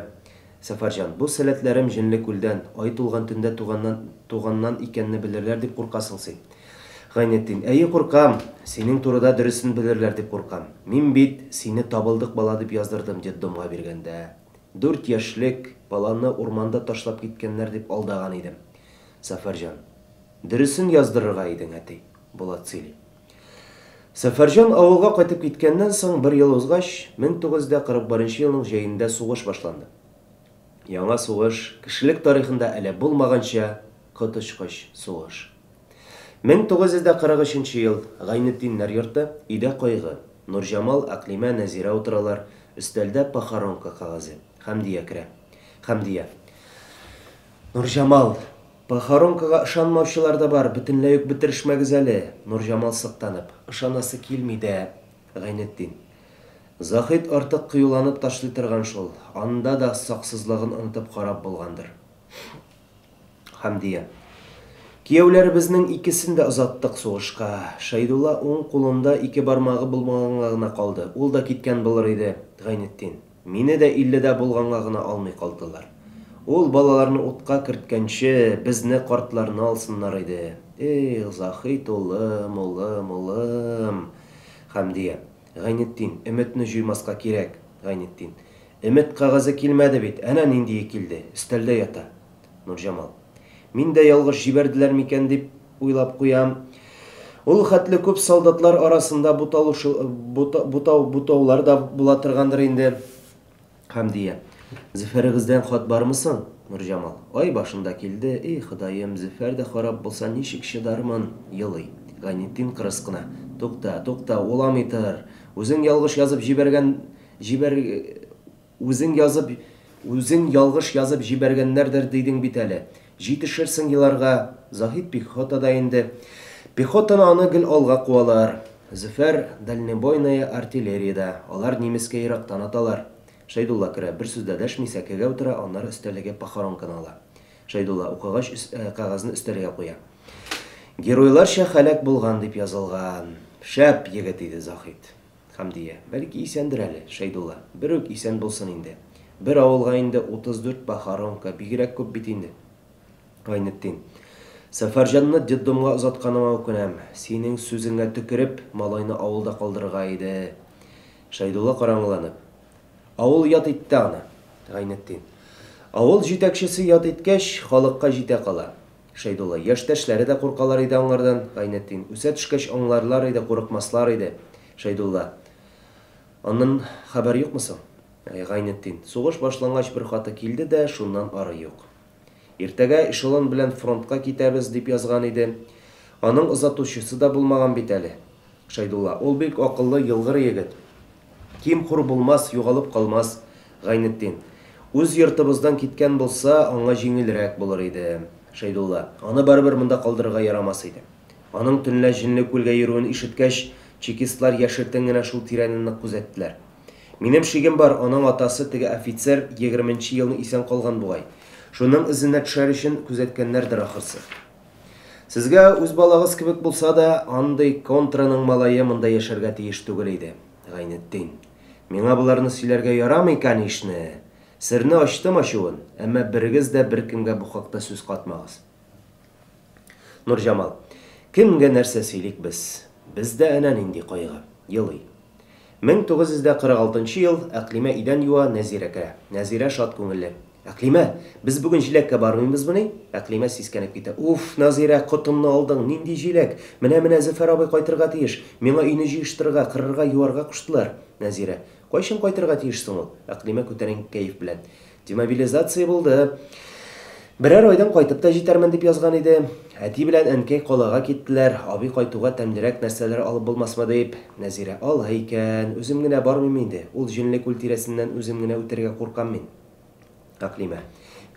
Сәфәрҗан, бу сәләтләрем җенле күлдән, ай тулган төндә туганнан туганнан икәнне белерләр дип куркасың син. Гайнетдин, әйе, куркам. Синең турыда дөресен белерләр дип куркам. Мин бит сине табылдык бала дип яздырдым детдомга биргәндә. Дүрт яшьлек баланы урманда ташлап киткәннәр дип алдаган идем. Сәфәрҗан. Дөресен яздырырга идең, әти. Булат сөйли. Сәфәрҗан авылга кайтып киткәннән соң бер ел узгач, 1941 нче елның җәендә сугыш башланды. Яңа сугыш, кешелек тарихында әле булмаганча коточкыч сугыш. 1943 нче ел, Гайнетдиннәр йорты, өйдә кайгы. Нурҗамал, Әкълимә, Нәзирә утыралар, өстәлдә похоронка кәгазе. Хәмдия керә. Хәмдия. Нурҗамал. Похоронкага ышанмаучылар да бар, бөтенләй үк бетерешмәгез әле. Нурҗамал сыктанып. Ышанасы килми дә, Гайнетдин. Заһит артык кыюланып ташлый торган шул, анда да саксызлыгын онытып харап булгандыр. Хәмдия. Кияүләребезнең икесен дә озаттык сугышка. Шәйдулла уң кулында ике бармагы булмаганга гына калды. Ул да киткән булыр иде, Гайнетдин. Мине дә илледә булганга гына алмый калдылар. Ул балаларны утка керткәнче, безне, картларны алсыннар иде. Эх, Заһит улым, улым, улым! Хәмдия. Гайнетдин, өметне җуймаска кирәк, Гайнетдин. Өмет кәгазе килмәде бит, әнә ниндие килде, өстәлдә ята. Нурҗамал. Мин дә ялгыш җибәрделәр микән дип уйлап куям. Ул хәтле күп солдатлар арасында буталушы, бутау, бутаулар да була торгандыр инде. Хәмдия. Зөфәрегездән хат бармы соң? Нурҗамал. Ай башында килде. И, Ходаем, Зөфәр дә харап булса, ничек чыдармын? Елый. Гайнетдин кырыс кына. Тукта, тукта, уламый тор. Үзең ялгыш язып җибәргән, җибәр, Үзең язып, үзең ялгыш язып җибәргәннәрдер дидең бит әле. Җитешерсең еларга. Заһит пехотада инде. Пехотаны аны гел алга куалар. Зөфәр дальнебойная артиллериядә. Алар нимескә ерактан аталар. Шәйдулла керә, бер сүз дә дәшми, сәкегә утыра, аннары өстәлдәге похоронканы ала. Шәйдулла, укыгач, кәгазьне өстәлгә куя. Геройларча һәлак булган дип язылган. Шәп егет иде Заһит. Хәмдия. Бәлки исәндер әле, Шәйдулла. Берүк исән булсын инде. Бер авылга инде 34 похоронка, бигрәк күп бит инде. Гайнетдин. Сәфәрҗанны детдомга озатканыма үкенәм. Синең сүзеңә төкереп, малайны авылда калдырырга иде. Шәйдулла караңгыланып. Авыл ят итте аны. Гайнетдин. Авыл җитәкчесе ят иткәч, халыкка җитә кала. Шәйдулла. Яшьтәшләре дә куркалар иде аңардан. Гайнетдин. Үсә төшкәч аңларлар иде, курыкмаслар иде. Шәйдулла. Аннан хәбәр юкмы соң? Гайнетдин. Сугыш башлангач бер хаты килде дә, шуннан ары юк. Иртәгә эшелон белән фронтка китәбез, дип язган иде. Аның озатучысы да булмаган бит әле. Шәйдулла. Ул бик акыллы, елгыр егет. Ким-хур булмас, югалып калмас. Гайнетдин. Үз йортыбыздан киткән булса, аңа җиңелрәк булыр иде. Шәйдулла. Аны барыбер монда калдырырга ярамас иде. Аның төнлә Җенле күлгә йөрүен ишеткәч, чекистлар яшертен генә шул тирәне нык күзәттеләр. Минем шигем бар, аның атасы, теге офицер, егерменче елны исән калган бугай. Шуның эзенә төшәр өчен күзәткәннәрдер ахырсы. Сезгә үз балагыз кебек булса да, андый контраның малае монда яшәргә тиеш түгел иде, Гайнетдин. Миңа боларны сөйләргә ярамый, кәнишне. Серне ачтым ачуын, әмма берегез дә беркемгә бу хакта сүз катмагыз. Нурҗамал. Кемгә нәрсә сөйлик без? Бездә әнә нинди кайгы. Елый. 1946 нчы ел, Әкълимә идән юа, Нәзирә керә. Нәзирә шат күңелле. Әкълимә, без бүген җиләккә бармыйбызмыни? Әкълимә сискәнеп китә. Уф, Назирә, котымны алдың, нинди җиләк? Менә-менә Зөфәр абый кайтырга тиеш. Миңа өйне җыештырырга, кырырга, юарга куштылар. Нәзирә. Кайчан кайтырга тиеш соң ул? Әкълимә күтәренке кәеф белән. Демобилизация булды. Берәр айдан кайтып та җитәрмен дип язган иде. Әти белән әнкәй калага киттеләр, абый кайтуга тәмлерәк нәрсәләр алып булмасмы дип. Нәзирә. Алай икән. Үзем генә бармыйм инде. Ул җенле күл тирәсеннән үзем генә үтәргә куркам мин. Әкълимә.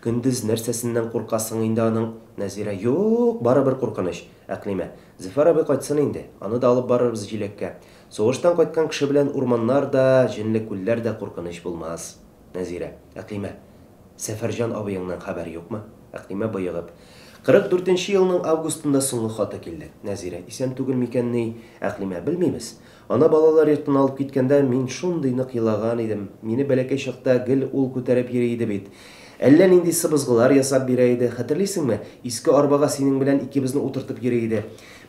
Көндез нәрсәсеннән куркасың инде аның? Нәзирә. Юк, барыбер куркыныч. Әкълимә. Зөфәр абый кайтсын инде. Аны да алып барырбыз җиләккә. Сугыштан кайткан кеше белән урманнар да, җенле күлләр дә куркыныч булмас. Нәзирә. Әкълимә, Сәфәрҗан абыеңнан хәбәр юкмы? Әкълимә, боегып. 44 нче елның августында соңгы хаты килде. Нәзирә. Исән түгел микәнни? Әкълимә. Белмибез. Ана балалар йортына алып киткәндә, мин шундый нык елаган идем. Мине бәләкәй чакта гел ул күтәреп йөри иде бит. Әллә нинди сыбызгылар ясап бирә иде. Хәтерлисеңме, иске арбага синең белән икебезне утыртып йөри иде.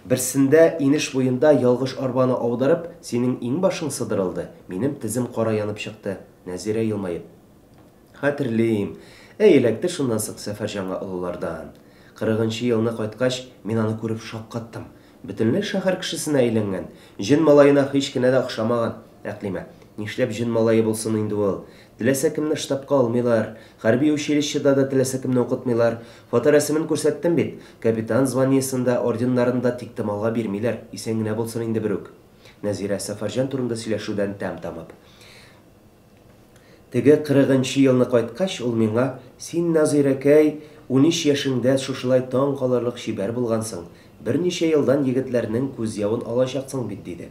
Берсендә, инеш буенда, ялгыш арбаны аударып, синең иңбашың сыдырылды, минем тезем кара янып чыкты. Нәзирә елмаеп. Хәтерлим. Әй, эләкте шуннан соң Сәфәрҗанга олылардан. Кырыгынчы елны кайткач, мин аны күреп шаккаттым. Бөтенләй шәһәр кешесенә әйләнгән. Җен малаена һич кенә дә охшамаган. Әкълимә. Нишләп җен малае булсын инде ул? Теләсә кемне штабка алмыйлар. Хәрби училищеда да теләсә кемне укытмыйлар. Фоторәсемен күрсәттем бит. Капитан званиесен дә, орденнарын да тиктомалга бирмиләр. Исән генә булсын инде берүк. Нәзирә, Сәфәрҗан турында сөйләшүдән тәм тамып. Теге кырыгынчы елны кайткач, ул миңа, Син, Назыйрәкәй, унөч яшеңдә шушылай таң калырлык чибәр булгансың, берничә елдан егетләрнең күз явын алачаксың бит, диде.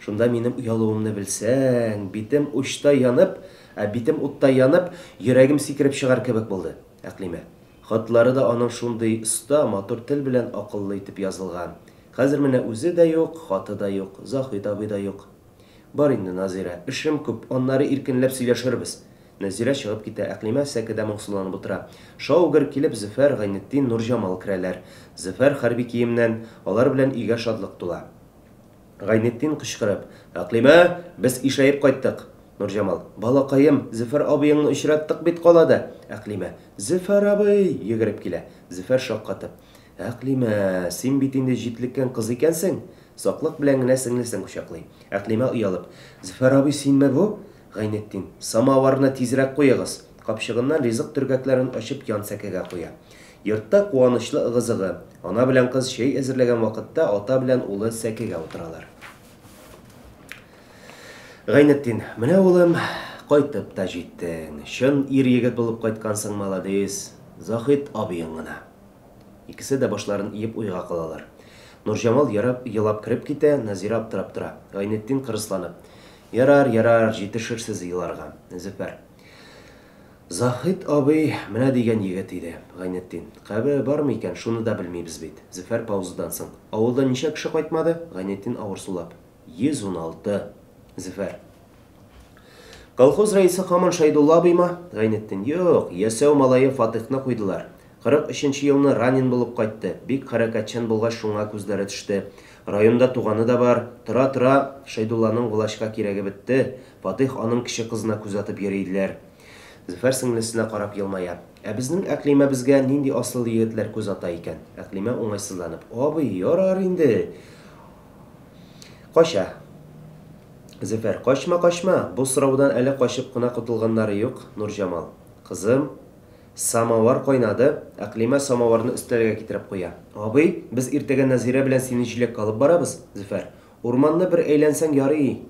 Шунда минем оялуымны белсәң, битем учта янып, ә битем уттай янып, йөрәгем сикереп чыгар кебек булды. Әкълимә. Хатлары да аның шундый оста, матур тел белән акыллы итеп язылган. Хәзер менә үзе дә юк, хаты да юк, Заһит абый да юк. Бар инде, Назыйрә, эшем күп, аннары иркенләп сөйләшербез. Нәзирә чыгып китә, Әкълимә сәкедә моңсуланып утыра. Шау-гөр килеп Зөфәр, Гайнетдин, Нурҗамал керәләр. Зөфәр хәрби киемнән, алар белән өйгә шатлык тула. Гайнетдин кычкырып, Әкълимә, без ишәеп кайттык! Нурҗамал, Балакаем, Зөфәр абыеңны очраттык бит калада! Әкълимә, Зөфәр абый! Йөгереп килә. Зөфәр шаккатып. Әкълимә, син бит инде җитлеккән кыз икәнсең! Саклык белән генә сеңлесен кочаклый. Әкълимә оялып. Зөфәр абый, синме бу? Гайнетдин. Самавырны тизрәк куегыз! Капчыгыннан ризык төргәкләрен ачып ян сәкегә куя. Йортта куанычлы ыгы-зыгы. Ана белән кыз чәй әзерләгән вакытта ата белән улы сәкегә утыралар. Гайнетдин. Менә, улым, кайтып та җиттең. Чын ир-егет булып кайткансың, маладис. Заһит абыең гына. Икесе дә башларын иеп уйга калалар. Нурҗамал ярап, елап кереп китә, Назирә аптырап тора. Гайнетдин кырысланып. Ярар, ярар, җитешерсез еларга. Зөфәр. Заһит абый менә дигән егет иде. Гайнетдин. Кабере бармы икән, шуны да белмибез бит. Зөфәр паузадан соң. Авылдан ничә кеше кайтмады? Гайнетдин авыр сулап. 116. Зөфәр. Колхоз рәисе һаман Шәйдулла абыймы? Гайнетдин. Юк, Ясәү малае Фатыйхны куйдылар. 43 нче елны ранен булып кайтты. Бик хәрәкәтчән булгач, шуңа күзләре төште. Районда туганы да бар. Тора-тора, Шәйдулланың влачка кирәге бетте. Фатыйх аның кече кызына күз атып йөри иделәр. Зөфәр сеңлесенә карап елмая. Ә безнең Әкълимәбезгә нинди асыл егетләр күз ата икән? Әкълимә уңайсызланып. Абый, ярар инде. Кача. Зөфәр. Качма, качма! Бу сораудан әле качып кына котылганнары юк, Нурҗамал. Кызым, самовар кайнады. Әкълимә самоварны өстәлгә китереп куя. Абый, без иртәгә Нәзирә белән сине җиләккә алып барабыз. Зөфәр. Урманны бер әйләнсәң ярый.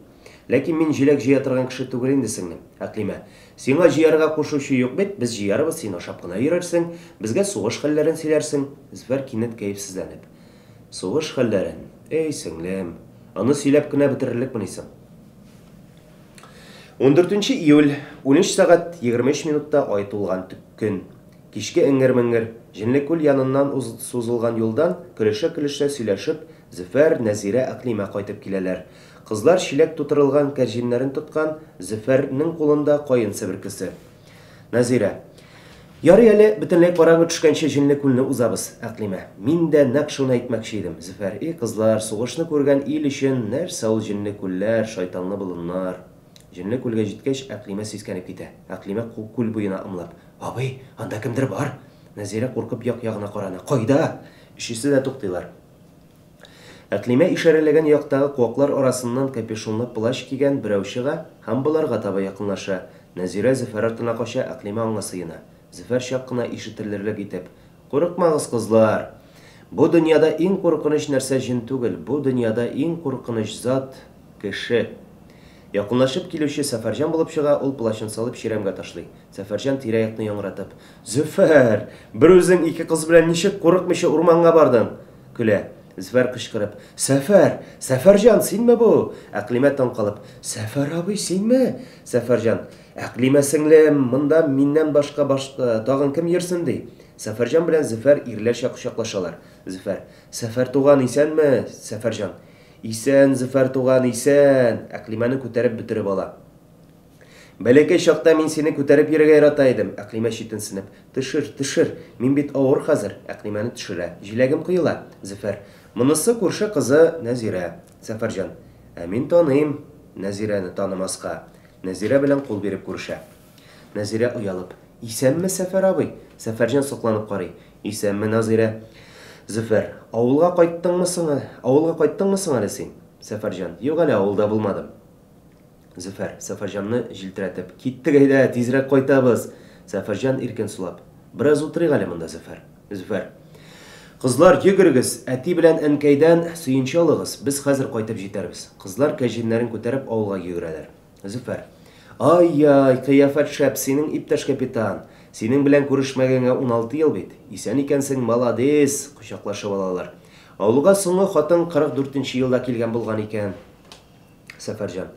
Ләкин мин җиләк җыя торган кеше түгел инде, сеңлем. Әкълимә. Сиңа җыярга кушучы юк бит, без җыярбыз, син ашап кына йөрерсең, безгә сугыш хәлләрен сөйләрсең. Зөфәр кинәт кәефсезләнеп. Сугыш хәлләрен, әй, сеңлем, аны сөйләп кенә бетерерлекмени соң? Ундүртенче июль, 13 сәгать 23 минутта ай тулган көн. Кичке эңгер-меңгер. Җенлекүл яныннан сузылган юлдан, көлешә-көлешә сөйләшеп, Зөфәр, Нәзирә, Әкълимә кайтып киләләр. Кызлар чиләк тутырылган кәрҗиннәрен тоткан, Зөфәрнең кулында каен себеркесе. Нәзирә. Ярый әле, бөтенләй караңгы төшкәнче Җенле күлне узабыз, Әкълимә. Мин дә нәкъ шуны әйтмәкче идем, Зөфәр. И, кызлар, сугышны күргән ил өчен нәрсә ул җенле күлләр, шайтанлы болыннар. Җенле күлгә җиткәч, Әкълимә сискәнеп китә. Әкълимә күл буена ымлап. Абый, анда кемдер бар! Нәзирә куркып як-ягына карана. Кайда? Өчесе дә туктыйлар. Әкълимә ишарәләгән яктагы куаклар арасыннан капюшонлы плащ кигән берәү чыга һәм боларга таба якынлаша. Нәзирә Зөфәр артына кача, Әкълимә аңа сыена. Зөфәр чак кына ишетелерлек итеп, Курыкмагыз, кызлар! Бу дөньяда иң куркыныч нәрсә җен түгел, бу дөньяда иң куркыныч зат, кеше. Якынлашып килүче Сәфәрҗан булып чыга, ул плащын салып чирәмгә ташлый. Сәфәрҗан тирә-якны яңгыратып, Зөфәр! Берүзең ике кыз белән ничек курыкмыйча урманга бардың? Көлә. Зөфәр кычкырып, Сәфәр! Сәфәрҗан, синме бу? Әкълимә таң калып, Сәфәр абый, синме? Сәфәрҗан, Әкълимә сеңлем, монда миннән башка башка тагын кем йөрсен ди? Сәфәрҗан белән Зөфәр ирләрчә кочаклашалар. Зөфәр, Сәфәр туган, исәнме? Сәфәрҗан, Исән, Зөфәр туган, исән! Әкълимәне күтәреп бөтереп ала. Бәләкәй чакта мин сине күтәреп йөрергә ярата идем, Әкълимә читенсенеп. Төшер, төшер, мин бит авыр хәзер, Әкълимәне төшерә. Җиләгем коела, Зөфәр. Монысы күрше кызы Нәзирә. Сәфәрҗан. Ә мин таныйм Нәзирәне, танымаска. Нәзирә белән кул биреп күрешә. Нәзирә оялып. Исәнме, Сәфәр абый? Сәфәрҗан сокланып карый. Исәнме, Назирә. Зөфәр. Авылга кайттыңмы соң, авылга кайттыңмы соң әле син? Сәфәрҗан. Юк әле, авылда булмадым. Зөфәр, Сәфәрҗанны җилтерәтеп. Киттек әйдә, тизрәк кайтабыз! Сәфәрҗан иркен сулап. Бераз утырыйк әле монда, Зөфәр. Зөфәр. Кызлар, йөгерегез, әти белән әнкәйдән сөенче алыгыз, без хәзер кайтып җитәрбез. Кызлар кәҗеннәрен күтәреп авылга йөгерәләр. Зөфәр. Ай-яй, кыяфәт шәп синең, иптәш капитан! Синең белән күрешмәгәнгә 16 ел бит. Исән икәнсең, маладис! Кочаклашып алалар. Авылга соңгы хатын 44 нче елда килгән булган икән. Сәфәрҗан.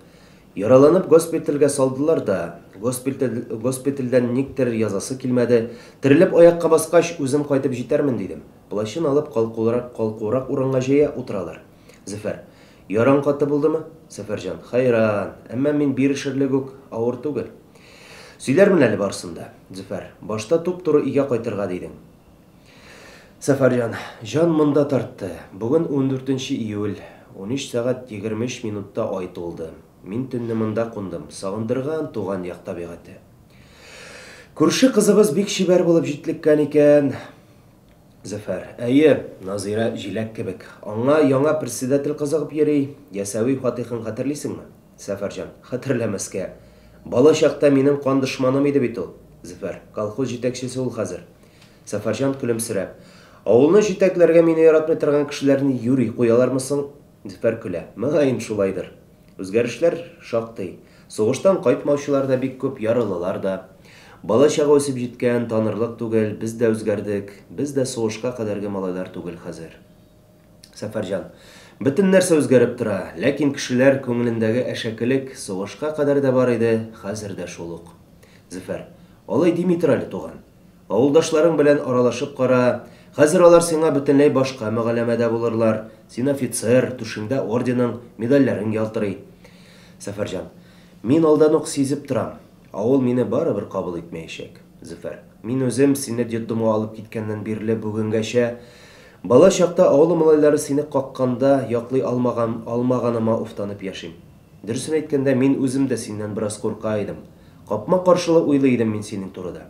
Яраланып госпитальгә салдылар да, госпиталь, госпитальдән никтер язасы килмәде. Терелеп аякка баскач, үзем кайтып җитәрмен, дидем. Плащын алып, калкурак, калкурак урынга җәя, утыралар. Зөфәр. Яраң каты булдымы? Сәфәрҗан. Хәйран. Әмма мин бирешерлек үк авыр түгел. Сөйләрмен әле барысын да. Зөфәр. Башта туп-туры өйгә кайтырга дидең. Сәфәрҗан, җан монда тартты. Бүген ундүртенче июль, 13 сәгать 23 минутта ай тулды. Мин төнне монда кундым. Сагындырган туган як табигате. Күрше кызыбыз бик чибәр булып җитлеккән икән. Зөфәр. Әйе, Назыйрә җиләк кебек. Аңа яңа председатель кызыгып йөри. Ясәви Фатыйхын хәтерлисеңме? Сәфәрҗан. Хәтерләмәскә. Бала чакта минем кан дошманым иде бит ул. Зөфәр. Колхоз җитәкчесе ул хәзер. Сәфәрҗан көлемсерәп. Авылны җитәкләргә мине яратмый торган кешеләрне юри куялармы соң? Зөфәр көлә. Мөгаен, шулайдыр. Үзгәрешләр шактый. Сугыштан кайтмаучылар да бик күп, яралылар да. Бала-чага үсеп җиткән, танырлык түгел, без дә үзгәрдек. Без дә сугышка кадәрге малайлар түгел хәзер. Сәфәрҗан. Бөтен нәрсә үзгәреп тора, ләкин кешеләр күңелендәге әшәкелек сугышка кадәр дә бар иде, хәзер дә шул ук. Зөфәр. Алай дими тор әле, туган. Авылдашларың белән аралашып кара, хәзер алар сиңа бөтенләй башка мөгаләмәдә булырлар, син офицер, түшеңдә орденың, медальләрең ялтырый. Сәфәрҗан. Мин алдан ук сизеп торам, авыл мине барыбер кабул итмәячәк. Зөфәр. Мин үзем, сине детдомга алып киткәннән бирле бүгенгәчә, бала чакта авыл малайлары сине какканда яклый алмаган, алмаганыма уфтанып яшим. Дөресен әйткәндә, мин үзем дә синнән бераз курка идем. Капма-каршылы уйлый идем мин синең турыда.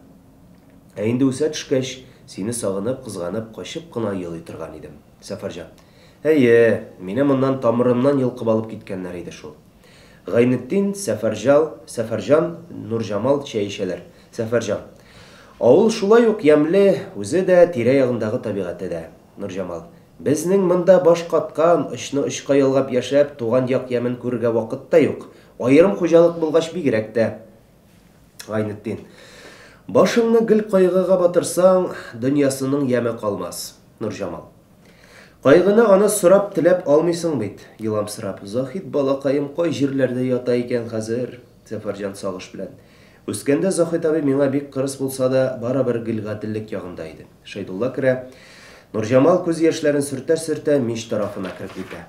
Ә инде үсә төшкәч, сине сагынып, кызганып, качып кына елый торган идем. Сәфәрҗан. Әйе, мине моннан тамырымнан йолкып алып киткәннәр иде шул. Гайнетдин, Сәфәрҗал, Сәфәрҗан, Нурҗамал чәй эчәләр. Сәфәрҗан. Авыл шулай ук ямьле, үзе дә, тирә-ягындагы табигате дә. Нурҗамал. Безнең монда баш каткан, очны очка ялгап яшәп, туган як ямен күрергә вакыт та юк. Аерым хуҗалык булгач бигрәк тә. Гайнетдин. Башыңны гел кайгыга батырсаң, дөньясының яме калмас. Нурҗамал. Кайгыны аны сорап-теләп алмыйсың бит, еламсырап. Заһид балакаем кай җирләрдә ята икән хәзер? Сәфәрҗан сагыш белән. Үскәндә Заһид абый миңа бик кырыс булса да, барыбер гел гаделлек ягында иде. Шәйдулла керә. Нурҗамал күз яшьләрен сөртә-сөртә мич тарафына кереп китә.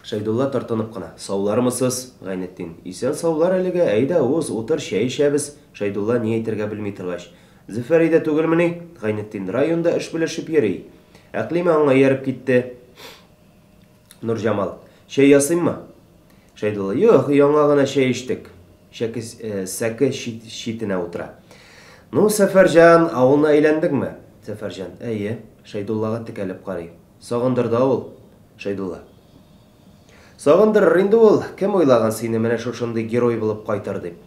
Шәйдулла тартынып кына. Саулармысыз? Гайнетдин. Исән-саулар әлегә, әйдә, уз, утыр, чәй эчәбез. Шәйдулла ни әйтергә белми торгач. Зөфәр өйдә түгелмени? Гайнетдин. Районда эш белешеп йөри. Әкълимә аңа ияреп китте. Нурҗамал. Чәй ясыйммы? Шәйдулла. Юк, яңа гына чәй эчтек. Чәке, сәке читенә утыра. Ну, Сәфәрҗан, авылны әйләндеңме? Сәфәрҗан. Әйе. Шәйдуллага текәлеп карый. Сагындырды авыл. Шәйдулла. Сагындырыр инде ул, кем уйлаган сине менә шушындый герой булып кайтыр дип.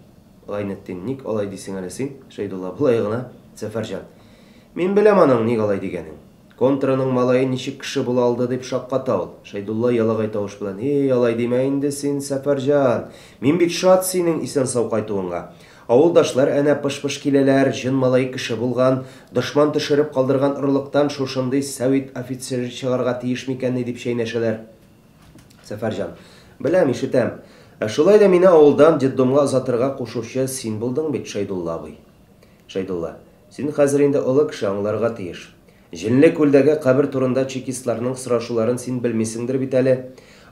Гайнетдин, ник алай дисең әле син? Шәйдулла, болай гына. Сәфәрҗан. Мин беләм аның ник алай дигәнен. Контраның малае ничек кеше була алды дип шакката ул. Шәйдулла ялагай тавыш белән, И, алай димә инде син, Сәфәрҗан. Мин бит шат синең исән-сау кайтуыңа. Авылдашлар әнә пыш-пыш киләләр, җен малае кеше булган, дошман төшереп калдырган орлыктан шушындый сәвит офицеры чыгарга тиеш микәнни дип чәйнәшәләр. Сәфәрҗан. Беләм, ишетәм. Ә шулай да мине авылдан детдомга озатырга кушучы син булдың бит, Шәйдулла абый. Шәйдулла. Син хәзер инде олы кеше, аңларга тиеш. Җенле күлдәге кабер турында чекистларның сорашуларын син белмисеңдер бит әле.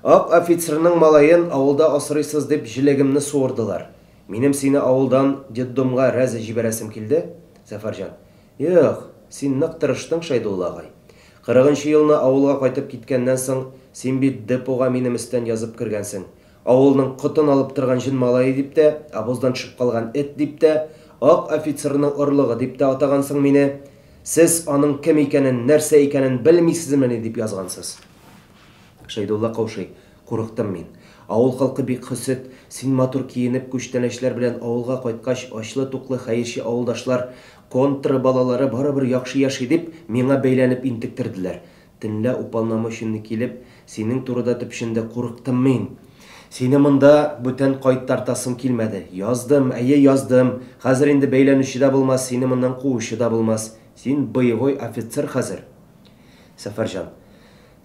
Ак офицерның малаен авылда асрыйсыз дип җелегемне суырдылар. Минем сине авылдан детдомга рәзе җибәрәсем килде, Сәфәрҗан. Юк, син нык тырыштың, Шәйдулла агай. Кырыгынчы елны авылга кайтып киткәннән соң, син бит депога минем өстән язып кергәнсең. Авылның котын алып торган җен малае дип тә, обоздан төшеп калган эт дип тә, ак офицерның орлыгы дип тә атагансың мине. Сез аның кем икәнен, нәрсә икәнен белмисезмени дип язгансыз. Шәйдулла каушый. Курыктым мин. Авыл халкы бик хөсет, син матур киенеп, күчтәнәчләр белән авылга кайткач, ачлы-туклы хәерче авылдашлар, контра балалары барыбер яхшы яши дип, миңа бәйләнеп интектерделәр. Төнлә уполномоченный килеп, синең турыда төпченде, курыктым мин. Сине монда бүтән кайтартасым килмәде. Яздым, әйе, яздым. Хәзер инде бәйләнүче дә булмас, сине моннан куучы да булмас. Син боевой офицер хәзер. Сәфәрҗан.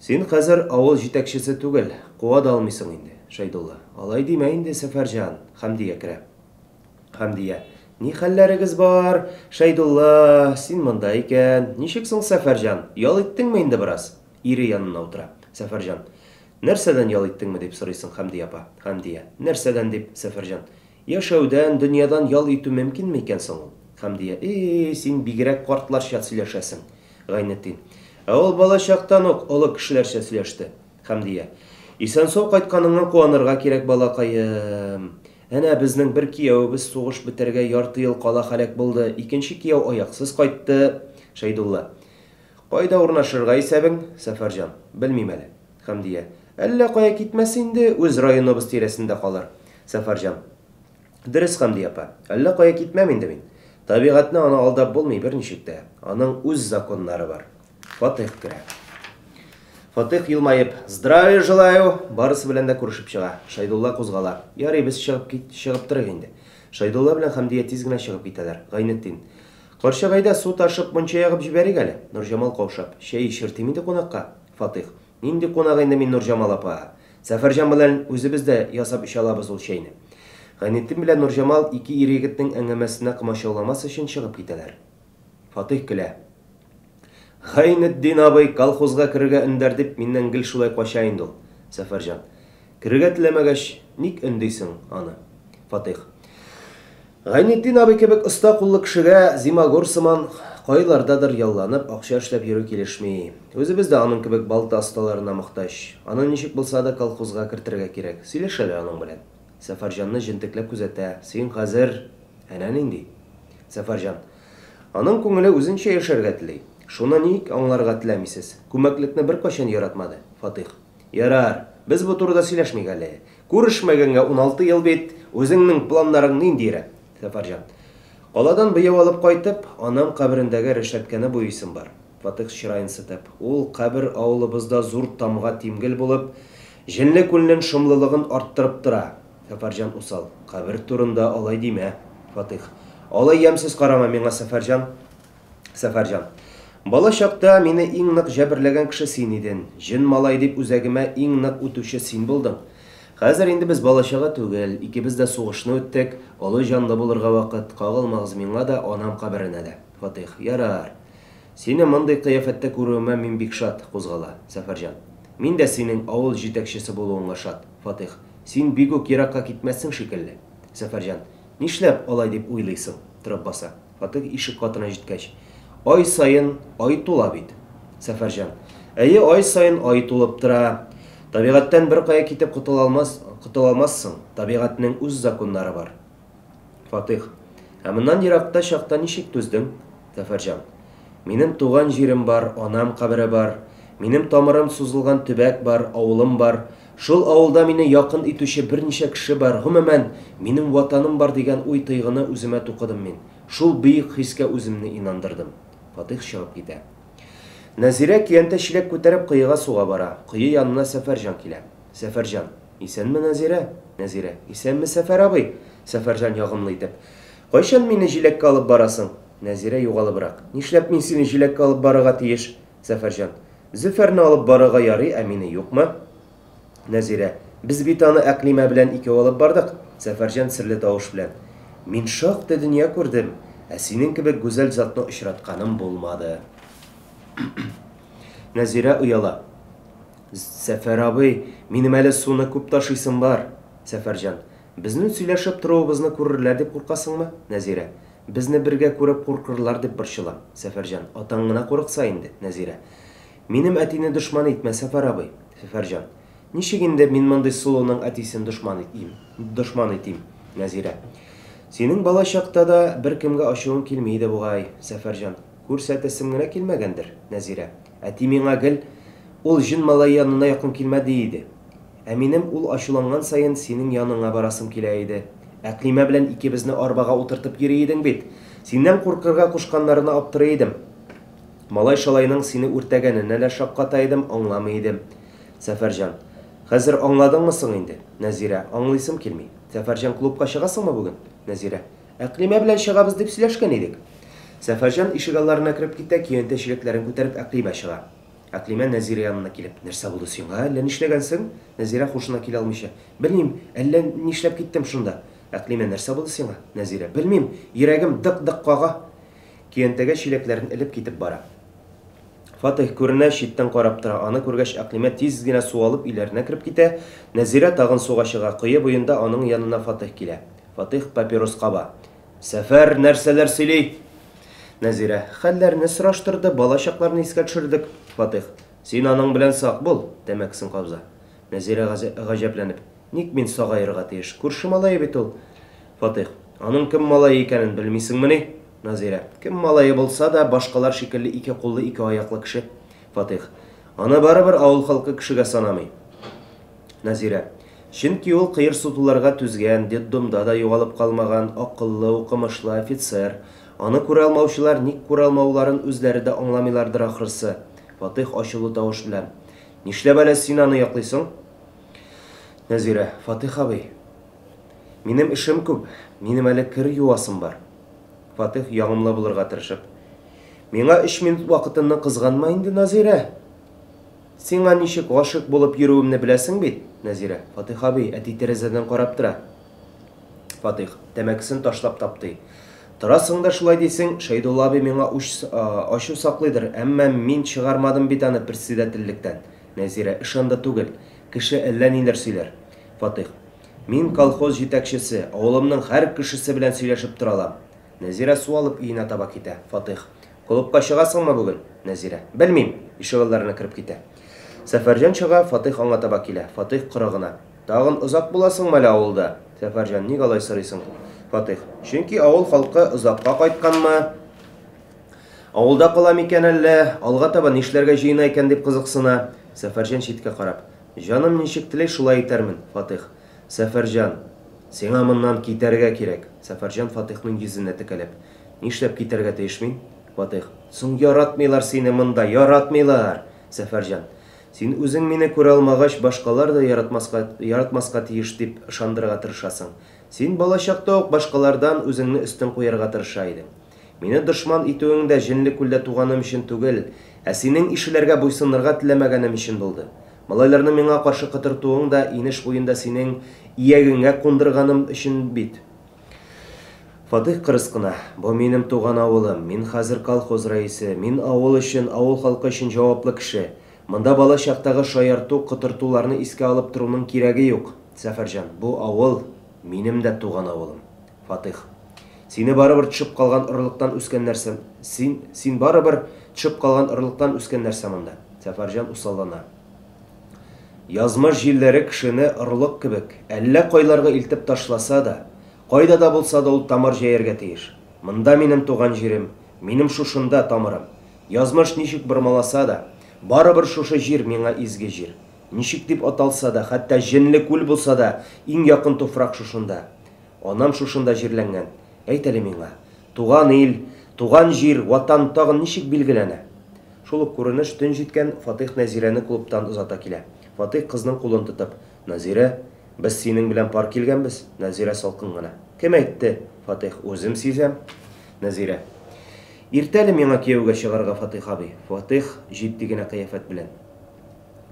Син хәзер авыл җитәкчесе түгел, куа да алмыйсың инде, Шәйдулла. Алай димә инде, Сәфәрҗан, Хәмдия керә. Хәмдия. Ни хәлләрегез бар? Шәйдулла, син монда икән. Ничек соң, Сәфәрҗан, ял иттеңме инде бераз? Ире янына утыра. Сәфәрҗан. Нәрсәдән ял иттеңме дип сорыйсың, Хәмдия апа? Хәмдия. Нәрсәдән дип, Сәфәрҗан. Яшәүдән, дөньядан ял итү мөмкинме икән соң ул? Хәмдия. И-и, син бигрәк картларча сөйләшәсең. Гайнетдин. Ә ул бала чактан ук олы кешеләрчә сөйләште. Хәмдия. Исән-сау кайтканыңа куанырга кирәк, балакаем. Әнә безнең бер киявебез сугыш бетәргә ярты ел кала һәлак булды, икенче кияү аяксыз кайтты. Шәйдулла. Кайда урнашырга исәбең, Сәфәрҗан? Белмим әле. Хәмдия. Әллә кая китмәс инде, үз районыбыз тирәсендә калыр. Сәфәрҗан. Дөрес, Хәмдия апа. Әллә кая китмәм инде мин. Табигатьне аны алдап булмый берничек тә. Аның үз законнары бар. Фатыйх керә. Фатыйх елмаеп, Здравия желаю! Барысы белән дә күрешеп чыга. Шәйдулла кузгала. Ярый, без чыгып кит, чыгып торыйк инде. Шәйдулла белән Хәмдия тиз генә чыгып китәләр. Гайнетдин. Карчык, әйдә, су ташып, мунча ягып җибәрик әле. Нурҗамал каушап. Чәй эчертим инде кунакка. Фатыйх. Нинди кунак инде мин, Нурҗамал апа? Сәфәрҗан белән үзебез дә ясап эчә алабыз ул чәйне. Гайнетдин белән Нурҗамал ике ир-егетнең әңгәмәсенә комачауламас өчен чыгып китәләр. Фатыйх көлә. Гайнетдин абый колхозга керергә өндәр дип миннән гел шулай кача инде ул, Сәфәрҗан. Керергә теләмәгәч, ник өндисең аны? Фатыйх. Гайнетдин абый кебек оста куллы кешегә зимагур сыман кайлардадыр ялланып акча эшләп йөрү килешми. Үзебез дә аның кебек балта осталарына мохтаҗ. Аны ничек булса да колхозга кертергә кирәк. Сөйләш әле аның белән. Сәфәрҗанны җентекләп күзәтә. Син хәзер әнә нинди. Сәфәрҗан. Аның күңеле үзенчә яшәргә тели. Шуны ник аңларга теләмисез? Күмәклекне беркайчан яратмады. Фатыйх. Ярар, без бу турыда сөйләшмик әле. Күрешмәгәнгә 16 ел бит, үзеңнең планнарың ниндиерәк? Сәфәрҗан. Каладан буяу алып кайтып, анам каберендәге рәшәткәне буйыйсым бар. Фатыйх чыраен сытып. Ул кабер авылыбызда зур тамга тимгел булып, Җенле күлнен шомлылыгын арттырып тора. Сәфәрҗан усал. Кабер турында алай димә. Фатыйх. Алай ямьсез карама миңа, Сәфәрҗан. Сәфәрҗан. Бала чакта мине иң нык җәберләгән кеше син иден. Җен малай дип үзәгемә иң нык үтүче син булдың. Хәзер инде без бала-чага түгел, икебез дә сугышны үттек, олы җанлы булырга вакыт, кагылмагыз миңа да, анам каберенә дә. Фатыйх. Ярар. Сине мондый кыяфәттә күрүемә мин бик шат, кузгала. Сәфәрҗан. Мин дә синең авыл җитәкчесе булуыңа шат. Фатыйх. Син бик үк еракка китмәссең шикелле. Сәфәрҗан. Нишләп алай дип уйлыйсың? Торып баса. Фатыйх ишек катына җиткәч. Ай саен ай тула бит. Сәфәрҗан. Әйе, ай саен ай тулып тора. Табигатьтән беркая китеп котыла алмас, котыла алмассың. Табигатьнең үз законнары бар. Фатыйх. Ә моннан еракта чакта ничек түздең? Сәфәрҗан. Минем туган җирем бар, анам кабере бар. Минем тамырым сузылган төбәк бар, авылым бар. Шул авылда мине якын итүче берничә кеше бар, гомумән, минем Ватаным бар дигән уй-тойгыны үземә тукыдым мин. Шул бөек хискә үземне инандырдым. Фатыйх чыгып китә. Нәзирә көянтә-чиләк күтәреп коега суга бара. Кое янына Сәфәрҗан килә. Сәфәрҗан. Исәнме, Нәзирә? Нәзирә. Исәнме, Сәфәр абый? Сәфәрҗан ягымлы итеп. Кайчан мине җиләккә алып барасың? Нәзирә югалыбрак. Нишләп мин сине җиләккә алып барырга тиеш? Сәфәрҗан. Зөфәрне алып барырга ярый, ә мине юкмы? Нәзирә. Без бит аны Әкълимә белән икәү алып бардык. Сәфәрҗан серле тавыш белән. Мин шактый дөнья күрдем, ә синең кебек гүзәл затны очратканым булмады. Нәзирә ояла. Сәфәр абый, минем әле суны күп ташыйсым бар. Сәфәрҗан. Безнең сөйләшеп торуыбызны күрерләр дип куркасыңмы? Нәзирә. Безне бергә күреп куркырлар дип борчылам. Сәфәрҗан. Атаң гына курыкса инде. Нәзирә. Минем әтине дошман итмә, Сәфәр абый. Сәфәрҗан. Ничек инде мин мондый сылуның әтисен дошман итим, дошман итим? Нәзирә. Синең бала чакта да беркемгә ачуың килми иде бугай, Сәфәрҗан. Күрсәтәсем генә килмәгәндер, Нәзирә. Әти миңа гел, Ул җен малае янына якын килмә, ди иде. Ә минем ул ачуланган саен синең яныңа барасым килә иде. Әкълимә белән икебезне арбага утыртып йөри идең бит. Синнән куркырга кушканнарына аптырый идем. Малай-шалайның сине үртәгәненә дә шакката идем, аңламый идем. Сәфәрҗан. Хәзер аңладыңмы соң инде? Нәзирә. Аңлыйсым килми. Сәфәрҗан, клубка чыгасыңмы бүген? Нәзирә. Әкълимә белән чыгабыз дип сөйләшкән идек. Сәфәрҗан ишегалларына кереп китә, көянтә чиләкләрен күтәреп Әкълимә чыга. Әкълимә Нәзирә янына килеп, Нәрсә булды сиңа, әллә нишләгәнсең? Нәзирә хушына килә алмыйча, Белмим, әллә нишләп киттем шунда. Әкълимә, нәрсә булды сиңа? Нәзирә, Белмим, йөрәгем дык-дык кага. Көянтәгә чиләкләрен элеп китеп бара. Фатыйх күренә, читтән карап тора. Аны күргәч, Әкълимә тиз генә су алып өйләренә кереп китә. Нәзирә тагын суга чыга. Кое буенда аның янына Фатыйх килә. Фатыйх папирос каба. Сәфәр нәрсәләр сөйли? Нәзирә. Хәлләрне сораштырды, бала чакларны искә төшердек. Фатыйх. Син аның белән сак бул, тәмәкесен кабза. Нәзирә гаҗәпләнеп. Ник мин сагаерга тиеш? Күрше малае бит ул. Фатыйх. Аның кем малае икәнен белмисеңмени? Назирә. Кем малае булса да, башкалар шикелле ике куллы, ике аяклы кеше. Фатыйх. Аны барыбер авыл халкы кешегә санамый. Назирә. Чөнки ул кыерсытуларга түзгән, детдомда да югалып калмаган, акыллы, укымышлы офицер. Аны күрә алмаучылар ник күрә алмауларын үзләре дә аңламыйлардыр ахрысы. Фатыйх ачулы тавыш белән. Нишләп әле син аны яклыйсың? Нәзирә. Фатыйх абый. Минем эшем күп, минем әле кер юасым бар. Фатыйх ягымлы булырга тырышып. Миңа өч минут вакытыңны кызганма инде, Назирә. Сиңа ничек гашыйк булып йөрүемне беләсең бит, Нәзирә. Фатыйх абый, әти тәрәзәдән карап тора. Фатыйх, тәмәкесен ташлап таптый. Торасың да шулай дисең, Шәйдулла абый миңа уч, ачу саклыйдыр, әмма мин чыгармадым бит аны председательлектән. Нәзирә, эш анда түгел. Кеше әллә ниләр сөйләр. Фатыйх. Мин колхоз җитәкчесе, авылымның һәр кешесе белән сөйләшеп тора алам. Нәзирә су алып өенә таба китә. Фатыйх. Клубка чыгасыңмы бүген? Нәзирә. Белмим! Ишегалларына кереп китә. Сәфәрҗан чыга, Фатыйх аңа таба килә. Фатыйх коры гына. Тагын озак буласыңмы әле авылда? Сәфәрҗан. Ник алай сорыйсың? Фатыйх. Чөнки авыл халкы озакка кайтканмы? Авылда кала микән әллә? Алга таба нишләргә җыена икән дип кызыксына. Сәфәрҗан читкә карап. Җаным ничек тели, шулай итәрмен, Фатыйх. Сәфәрҗан. Сиңа моннан китәргә кирәк. Сәфәрҗан Фатыйхның йөзенә текәлеп. Нишләп китәргә тиеш мин? Фатыйх. Соң яратмыйлар сине монда, яратмыйлар! Сәфәрҗан. Син үзең мине күрә алмагач, башкалар да яратмаска, яратмаска тиеш дип ышандырырга тырышасың. Син балачакта ук башкалардан үзеңне өстен куярга тырыша идең. Мине дошман итүең дә Җенле күлдә туганым өчен түгел, ә синең ишеләргә буйсынырга теләмәгәнем өчен булды. Малайларны миңа каршы котыртуың да инеш буенда синең иягеңә кундырганым өчен бит. Фатыйх кырыс кына, Бу минем туган авылым, мин хәзер колхоз рәисе, мин авыл өчен, авыл халкы өчен җаваплы кеше. Монда бала чактагы шаярту, котыртуларны искә алып торуның кирәге юк, Сәфәрҗан. Бу авыл, минем дә туган авылым. Фатыйх. Сине барыбер төшеп калган орлыктан үскән нәрсә, син, син барыбер төшеп калган орлыктан үскән нәрсә монда. Сәфәрҗан усаллана. Язмыш җилләре кешене орлык кебек әллә кайларга илтеп ташласа да, кайда да булса да ул тамыр җәяргә тиеш. Монда минем туган җирем, минем шушында тамырым. Язмыш ничек бормаласа да, барыбер шушы җир миңа изге җир. Ничек дип аталса да, хәтта җенле күл булса да, иң якын туфрак шушында. Анам шушында җирләнгән. Әйт әле миңа, туган ил, туган җир, Ватан тагын ничек билгеләнә? Шул ук күренеш, төн җиткән, Фатыйх Нәзирәне клубтан озата килә. Фатыйх кызның кулын тотып. Нәзирә, без синең белән пар килгәнбез. Нәзирә салкын гына. Кем әйтте? Фатыйх. Үзем сизәм. Нәзирә. Иртә әле миңа кияүгә чыгарга, Фатыйх абый. Фатыйх, җитди генә кыяфәт белән.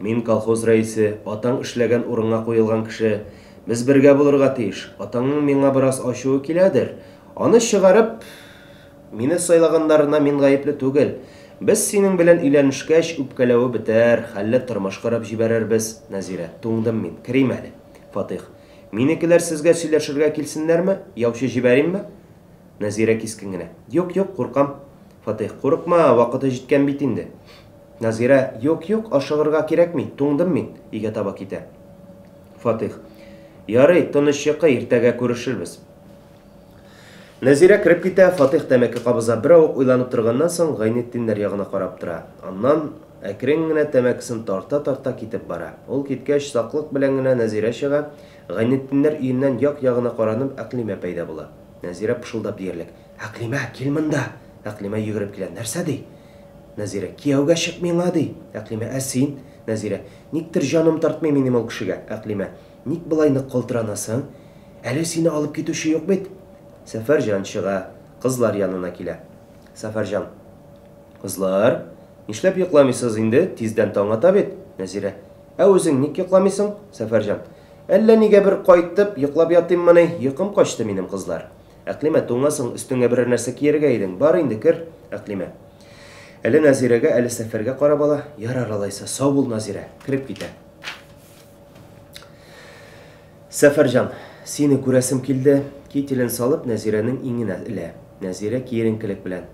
Мин колхоз рәисе, атаң эшләгән урынга куелган кеше. Без бергә булырга тиеш. Атаңның миңа бераз ачуы киләдер. Аны чыгарып, мине сайлаганнарына мин гаепле түгел. Без синең белән өйләнешкәч, үпкәләве бетәр, хәлле тормыш корып җибәрербез. Нәзирә. Туңдым мин. Керим әле. Фатыйх. Минекеләр сезгә сөйләшергә килсеннәрме? Яучы җибәримме? Нәзирә кискен генә. Юк, юк, куркам. Фатыйх. Курыкма, вакыты җиткән бит инде. Назирә, Юк, юк, ашыгырга кирәкми, туңдым мин, өйгә таба китә. Фатыйх. Ярый, тыныч йокы, иртәгә күрешербез. Нәзирә кереп китә, Фатыйх тәмәке кабыза, беравык уйланып торганнан соң, Гайнетдиннәр ягына карап тора. Аннан, әкрен генә тәмәкесен тарта-тарта китеп бара. Ул киткәч, саклык белән генә Нәзирә чыга, Гайнетдиннәр өеннән як-ягына каранып, Әкълимә пәйда була. Нәзирә пышылдап диярлек. Әкълимә, кил монда! Әкълимә йөгереп килә. Нәрсә ди? Нәзирә. Кияүгә чык миңа, ди. Әкълимә. Ә син? Нәзирә. Никтер җаным тартмый минем ул кешегә. Әкълимә. Ник болай нык калтыранасың? Әле сине алып китүче юк бит. Сәфәрҗан чыга. Кызлар янына килә. Сәфәрҗан. Кызлар, нишләп йокламыйсыз инде, тиздән таң ата бит. Нәзирә. Ә үзең ник йокламыйсың? Сәфәрҗан. Әллә нигә бер кайтып, йоклап ятыйммыни, йокым качты минем, кызлар. Әкълимә, туңасың, өстеңә берәр нәрсә кияргә идең. Бар инде, кер, Әкълимә. Әле Назирәгә, әле Сәфәргә карап ала. Ярар алайса, сау бул, Назирә. Кереп китә. Сәфәрҗан, сине күрәсем килде. Кителен салып, Нәзирәнең иңенә элә. Нәзирә киеренкелек белән.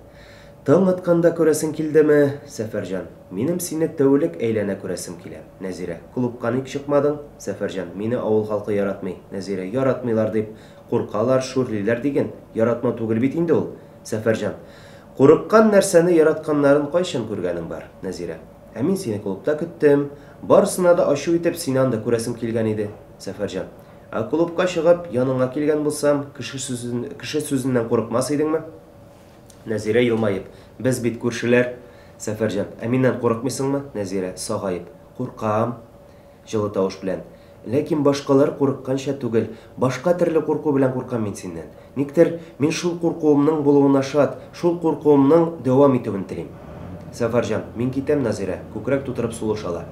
Таң атканда күрәсең килдеме, Сәфәрҗан? Минем сине тәүлек әйләнә күрәсем килә. Нәзирә. Клубка ник чыкмадың? Сәфәрҗан. Мине авыл халкы яратмый. Нәзирә. Яратмыйлар дип, Куркалар, шүрлиләр диген, яратмау түгел бит инде ул, Сәфәрҗан. Курыккан нәрсәне яратканнарын кайчан күргәнең бар, Нәзирә? Ә мин сине клубта көттем. Барысына да ачу итеп, сине анда күрәсем килгән иде, Сәфәрҗан. Ә клубка чыгып, яныңа килгән булсам, кеше сүзен, кеше сүзеннән курыкмас идеңме? Нәзирә елмаеп. Без бит күршеләр, Сәфәрҗан. Ә миннән курыкмыйсыңмы? Нәзирә, сагаеп. Куркам. Җылы тавыш белән. Ләкин башкалар курыкканча түгел, башка төрле курку белән куркам мин синнән. Никтер, мин шул куркуымның булуына шат, шул куркуымның дәвам итүен телим. Сәфәрҗан, мин китәм, Назирә, күкрәк тутырып сулыш ала.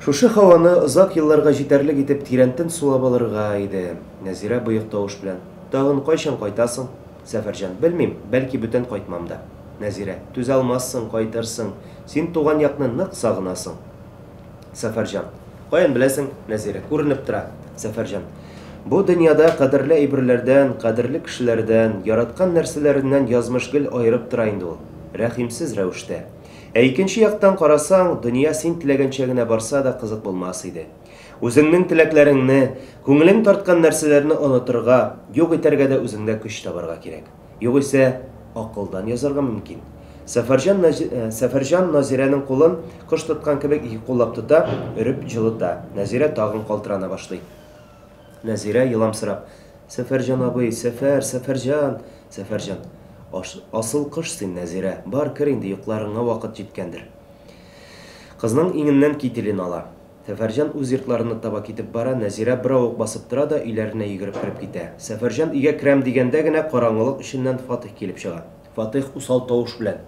Шушы һаваны озак елларга җитәрлек итеп тирәнтен сулап алырга иде. Нәзирә боек тавыш белән. Тагын кайчан кайтасың? Сәфәрҗан, белмим, бәлки бүтән кайтмам да. Нәзирә, түзә алмассың, кайтырсың. Син туган якны нык сагынасың. Сәфәрҗан. Каян беләсең, Нәзирә? Күренеп тора. Сәфәрҗан. Бу дөньяда кадерле әйберләрдән, кадерле кешеләрдән, яраткан нәрсәләреннән язмыш гел аерып тора инде ул. Рәхимсез рәвештә. Ә икенче яктан карасаң, дөнья син теләгәнчә генә барса да кызык булмас иде. Үзеңнең теләкләреңне, күңелең тарткан нәрсәләрне онытырга, юк итәргә дә үзеңдә көч табарга кирәк. Югыйсә, акылдан язарга мөмкин. Сәфәрҗан, Сәфәрҗан Назирәнең кулын, кош тоткан кебек, ике куллап тота, өреп җылыта. Нәзирә тагын калтырана башлый. Нәзирә, еламсырап. Сәфәрҗан абый, Сәфәр, Сәфәрҗан! Сәфәрҗан. Асыл кош син, Нәзирә. Бар, кер инде, йокларыңа вакыт җиткәндер. Кызның иңеннән кителен ала. Сәфәрҗан үз йортларына таба китеп бара, Нәзирә беравык басып тора да өйләренә йөгереп кереп китә. Сәфәрҗан өйгә керәм дигәндә генә караңгылык эченнән Фатыйх килеп чыга. Фатыйх усал тавыш белән.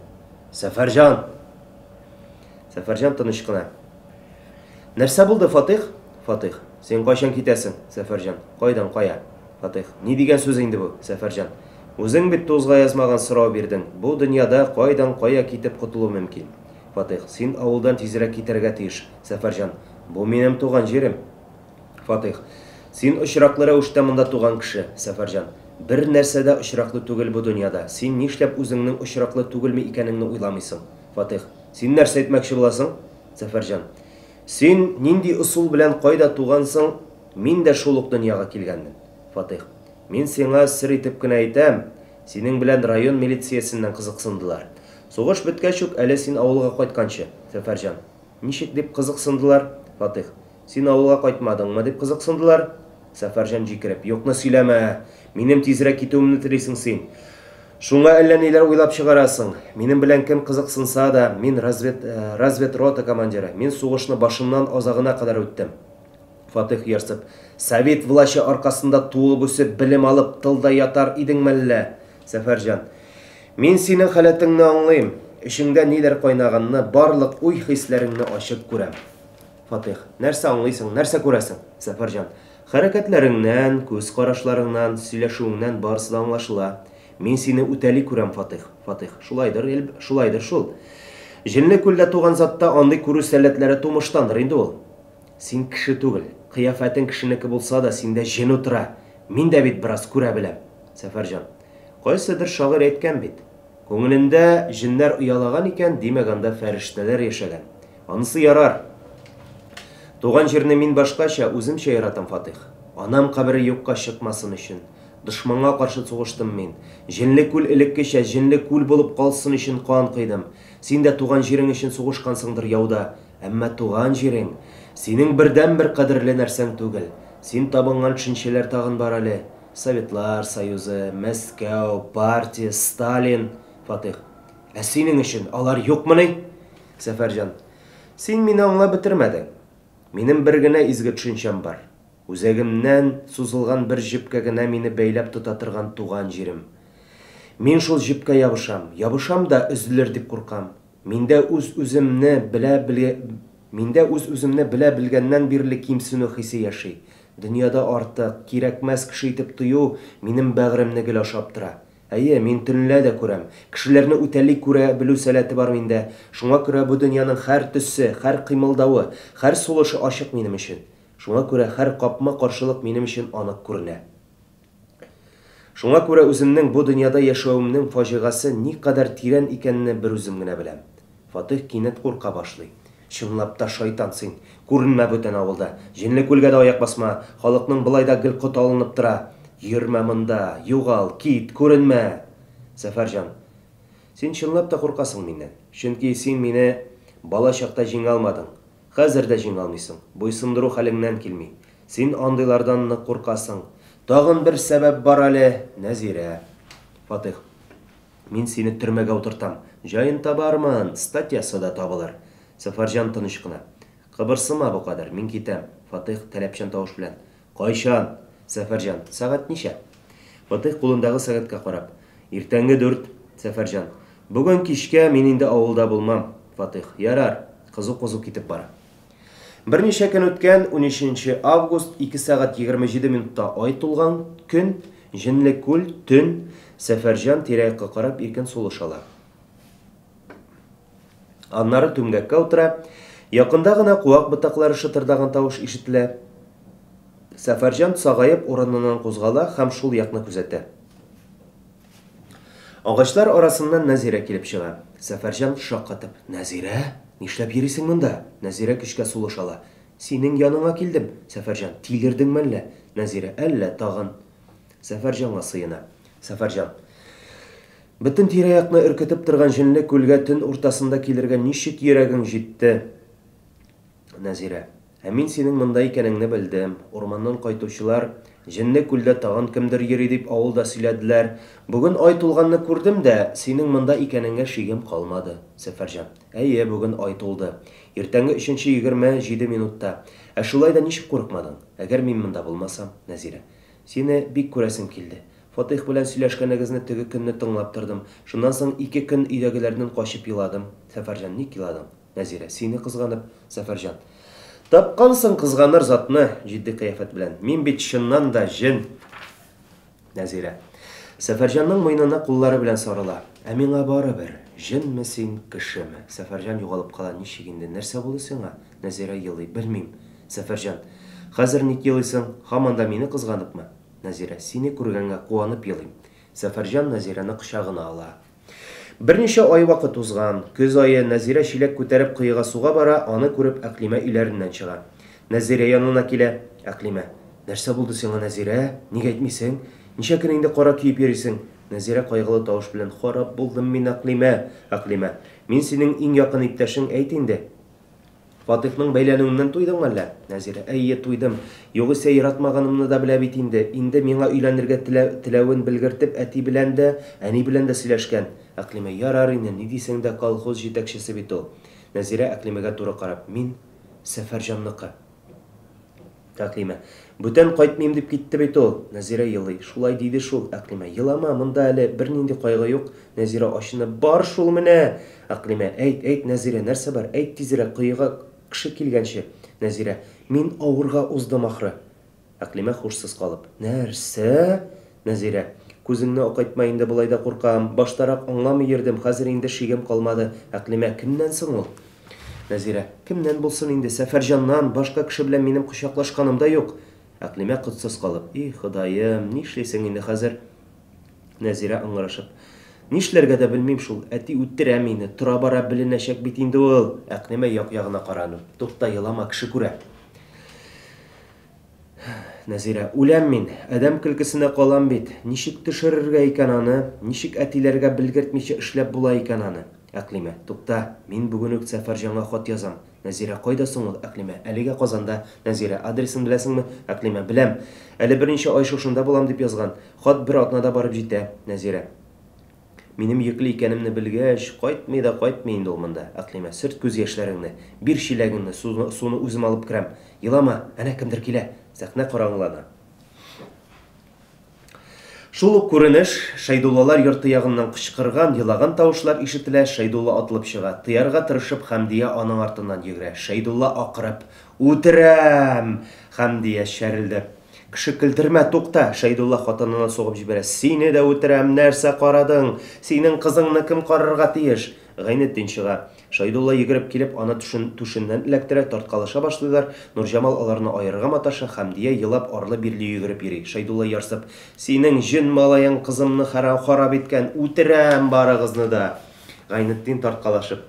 Сәфәрҗан! Сәфәрҗан тыныч кына. Нәрсә булды, Фатыйх? Фатыйх. Син кайчан китәсең? Сәфәрҗан. Кайдан, кая? Фатыйх. Ни дигән сүз инде бу? Сәфәрҗан. Үзең бит тузга язмаган сорау бирдең. Бу дөньяда кайдан кая китеп котылу мөмкин? Фатыйх. Син авылдан тизрәк китәргә тиеш. Сәфәрҗан. Бу минем туган җирем. Фатыйх. Син очраклы рәвештә монда туган кеше, Сәфәрҗан. Бер нәрсә дә очраклы түгел бу дөньяда. Син нишләп үзеңнең очраклы түгелме икәнеңне уйламыйсың? Фатыйх. Син нәрсә әйтмәкче буласың? Сәфәрҗан. Син нинди ысул белән кайда тугансың, мин дә шул ук дөньяга килгәнмен. Фатыйх. Мин сиңа сер итеп кенә әйтәм, синең белән район милициясеннән кызыксындылар. Сугыш беткәч үк, әле син авылга кайтканчы. Сәфәрҗан. Ничек дип кызыксындылар? Фатыйх. Син авылга кайтмадыңмы дип кызыксындылар? Сәфәрҗан җикереп. Юкны сөйләмә! Минем тизрәк китүемне телисең син. Шуңа әллә ниләр уйлап чыгарасың. Минем белән кем кызыксынса да, мин развед, разведрота командиры, мин сугышны башыннан азагына кадәр үттем. Фатыйх ярсып. Совет влачы аркасында туып-үсеп, белем алып, тылда ятар идең мәллә? Сәфәрҗан. Мин синең халәтеңне аңлыйм. Эчеңдә ниләр кайнаганны, барлык уй-хисләреңне ачык күрәм. Фатыйх. Нәрсә аңлыйсың, нәрсә күрәсең? Сәфәрҗан. Хәрәкәтләреңнән, күз карашларыңнан, сөйләшүеңнән барысы да аңлашыла. Мин сине үтәли күрәм, Фатыйх. Фатыйх. Шулайдыр, шулайдыр шул. Җенле күлдә туган затта андый күрү сәләтләре тумыштандыр инде ул. Син кеше түгел. Кыяфәтең кешенеке булса да, синдә җен утыра. Мин дә бит бераз күрә беләм. Сәфәрҗан. Кайсыдыр шагыйрь әйткән бит. Күңелендә җеннәр оялаган икән, димәк, анда фәрештәләр яшәгән. Анысы ярар. Туган җирне мин башкача, үземчә яратам, Фатыйх. Анам кабере юкка чыкмасын өчен, дошманга каршы сугыштым мин. Җенле күл элеккечә җенле күл булып калсын өчен кан койдым. Син дә туган җирең өчен сугышкансыңдыр яуда. Әмма туган җирең, синең бердәнбер кадерле нәрсәң түгел. Син табынган төшенчәләр тагын бар әле. Советлар Союзы, Мәскәү, партия, Сталин. Фатыйх. Ә синең өчен алар юкмыни? Сәфәрҗан. Син мине аңлап бетермәдең. Минем бер генә изге төшенчәм бар. Үзәгемнән сузылган бер җепкә генә мине бәйләп тота торган туган җирем. Мин шул җепкә ябышам. Ябышам да өзелер дип куркам. Миндә үз-үземне белә Миндә үз-үземне белә белгәннән бирле кимсенү хисе яши. Дөньяда артык, кирәкмәс кеше итеп тою минем бәгыремне гел ашап тора. Әйе, мин төнлә дә күрәм. Кешеләрне үтәли күрә белү сәләте бар миндә. Шуңа күрә бу дөньяның һәр төсе, һәр кыймылдавы, һәр сулышы ачык минем өчен. Шуңа күрә һәр капма-каршылык минем өчен анык күренә. Шуңа күрә үземнең бу дөньяда яшәвемнең фаҗигасе никадәр тирән икәнне берүзем генә беләм. Фатыйх кинәт курка башлый. Чынлап та шайтан син! Күренмә бүтән авылда! Җенле күлгә дә аяк басма! Халыкның болай да гел коты алынып тора! Йөрмә монда! Югал! Кит! Күренмә! Сәфәрҗан. Син чынлап та куркасың миннән. Чөнки син мине бала чакта җиңә алмадың. Хәзер дә җиңә алмыйсың. Буйсындыру хәлеңнән килми. Син андыйлардан нык куркасың. Тагын бер сәбәп бар әле, Нәзирә. Фатыйх. Мин сине төрмәгә утыртам. Җаен табармын, статьясы да табылыр. Сәфәрҗан тыныч кына. Кыбырсыма бу кадәр, мин китәм. Фатыйх таләпчән тавыш белән. Кайчан? Сәфәрҗан. Сәгать ничә? Фатыйх кулындагы сәгатькә карап. Иртәнге дүрт. Сәфәрҗан. Бүген кичкә мин инде авылда булмам. Фатыйх. Ярар. Кызу-кызу китеп бара. Берничә көн үткән, унөченче август, ике сәгать 27 минутта ай тулган көн, Җенле күл, төн, Сәфәрҗан тирә-якка карап иркен сулыш ала. Аннары түмгәккә утыра. Якында гына куак ботаклары шытырдаган тавыш ишетелә. Сәфәрҗан сагаеп урыныннан кузгала һәм шул якны күзәтә. Агачлар арасыннан Нәзирә килеп чыга. Сәфәрҗан шаккатып, Нәзирә? Нишләп йөрисең монда? Нәзирә көчкә сулыш ала. Синең яныңа килдем, Сәфәрҗан. Тилердеңме әллә? Нәзирә, Әллә тагын. Сәфәрҗанга сыена. Сәфәрҗан. Бөтен тирә-якны өркетеп торган җенле күлгә төн уртасында килергә ничек йөрәгең җитте? Нәзирә. Ә мин синең монда икәнеңне белдем. Урманнан кайтучылар, җенле күлдә тагын кемдер йөри дип авылда сөйләделәр. Бүген ай тулганны күрдем дә, синең монда икәнеңә шигем калмады. Сәфәрҗан. Әйе, бүген ай тулды. Иртәнге өченче 27 минутта. Ә шулай да ничек курыкмадың? Әгәр мин монда булмасам? Нәзирә. Сине бик күрәсем килде. Фатыйх белән сөйләшкәнегезне теге көнне тыңлап тордым. Шуннан соң ике көн өйдәгеләрдән качып еладым. Сәфәрҗан, ник еладың? Нәзирә. Сине кызганып, Сәфәрҗан. Тапкансың кызганыр затны, җитди кыяфәт белән. Мин бит чыннан да җен. Нәзирә. Сәфәрҗанның муенына куллары белән сарыла. Ә миңа барыбер, җенме син, кешеме? Сәфәрҗан югалып кала, Ничек инде, нәрсә булды сиңа? Нәзирә елый, Белмим. Сәфәрҗан. Хәзер ник елыйсың? Һаман да мине кызганыпмы? Нәзирә. Сине күргәнгә куанып елыйм. Сәфәрҗан Нәзирәне кочагына ала. Берничә ай вакыт узган. Көз ае, Нәзирә чиләк күтәреп коега суга бара, аны күреп Әкълимә өйләреннән чыга. Нәзирә янына килә. Әкълимә. Нәрсә булды сиңа, Нәзирә? Ник әйтмисең? Ничә көн инде кара көеп йөрисең? Нәзирә кайгылы тавыш белән, Харап булдым мин, Әкълимә! Әкълимә. Мин синең иң якын иптәшең, әйт инде. Фатыйхның бәйләнүеннән туйдыңмы әллә? Нәзирә. Әйе, туйдым. Югыйсә яратмаганымны да белә бит инде. Инде миңа өйләнергә телә теләвен белгертеп, әти белән дә, әни белән дә сөйләшкән. Әкълимә. Ярар инде, ни дисәң дә колхоз җитәкчесе бит ул. Нәзирә, Әкълимәгә туры карап. Мин Сәфәрҗанныкы. Әкълимә. Бүтән кайтмыйм дип китте бит ул. Нәзирә елый. Шулай диде шул. Әкълимә. Елама, монда әле бернинди кайгы юк. Нәзирә ачынып. Бар шул менә! Әкълимә. Әйт, әйт, Нәзирә, нәрсә бар? Әйт тизрәк, коега кеше килгәнче. Нәзирә. Мин авырга уздым, ахры. Әкълимә һушсыз калып. Нәрсә? Нәзирә. Күзеңне акайтма инде, болай да куркам. Баштарак аңламый йөрдем, хәзер инде шигем калмады. Әкълимә. Кемнән соң ул? Нәзирә. Кемнән булсын инде, Сәфәрҗаннан, башка кеше белән минем кочаклашканым да юк. Әкълимә котсыз калып. И, Ходаем, нишлисең инде хәзер? Нәзирә ыңгырашып. Нишләргә дә белмим шул, әти үтерә мине, тора-бара беленәчәк бит инде ул. Әкълимә як-ягына каранып. Тукта, елама, кеше күрә. Нәзирә. Үләм мин, адәм көлкесенә калам бит. Ничек төшерергә икән аны? Ничек әтиләргә белгертмичә эшләп була икән аны? Әкълимә. Тукта, мин бүген үк Сәфәрҗанга хат язам. Нәзирә. Кайда соң ул? Әкълимә. Әлегә Казанда. Нәзирә. Адресын беләсеңме? Әкълимә. Беләм. Әле берничә ай шушында булам дип язган. Хат бер атнада барып җитә. Нәзирә. Минем йөкле икәнемне белгәч, кайтмый да кайтмый инде ул монда. Әкълимә, сөрт күз яшьләреңне, бир чиләгеңне, суны, суны үзем алып керәм. Елама, әнә кемдер килә. Сәхнә караңгылана. Шул ук күренеш, Шәйдуллалар йорты ягыннан кычкырган, елаган тавышлар ишетелә, Шәйдулла атылып чыга. Тыярга тырышып, Хәмдия аның артыннан йөгерә. Шәйдулла акырып, Үтерәм! Хәмдия чәрелдәп. Кеше көлдермә, тукта! Шәйдулла хатынына сугып җибәрә. Сине дә үтерәм, нәрсә карадың? Синең кызыңны кем карарга тиеш? Гайнетдин чыга. Шәйдулла йөгереп килеп, аны түшен, түшеннән эләктерә, тарткалаша башлыйлар. Нурҗамал аларны аерырга маташа, Хәмдия елап арлы-бирле йөгереп йөри. Шәйдулла ярсып, Синең җен малаең кызымны харап иткән, үтерәм барыгызны да! Гайнетдин тарткалашып.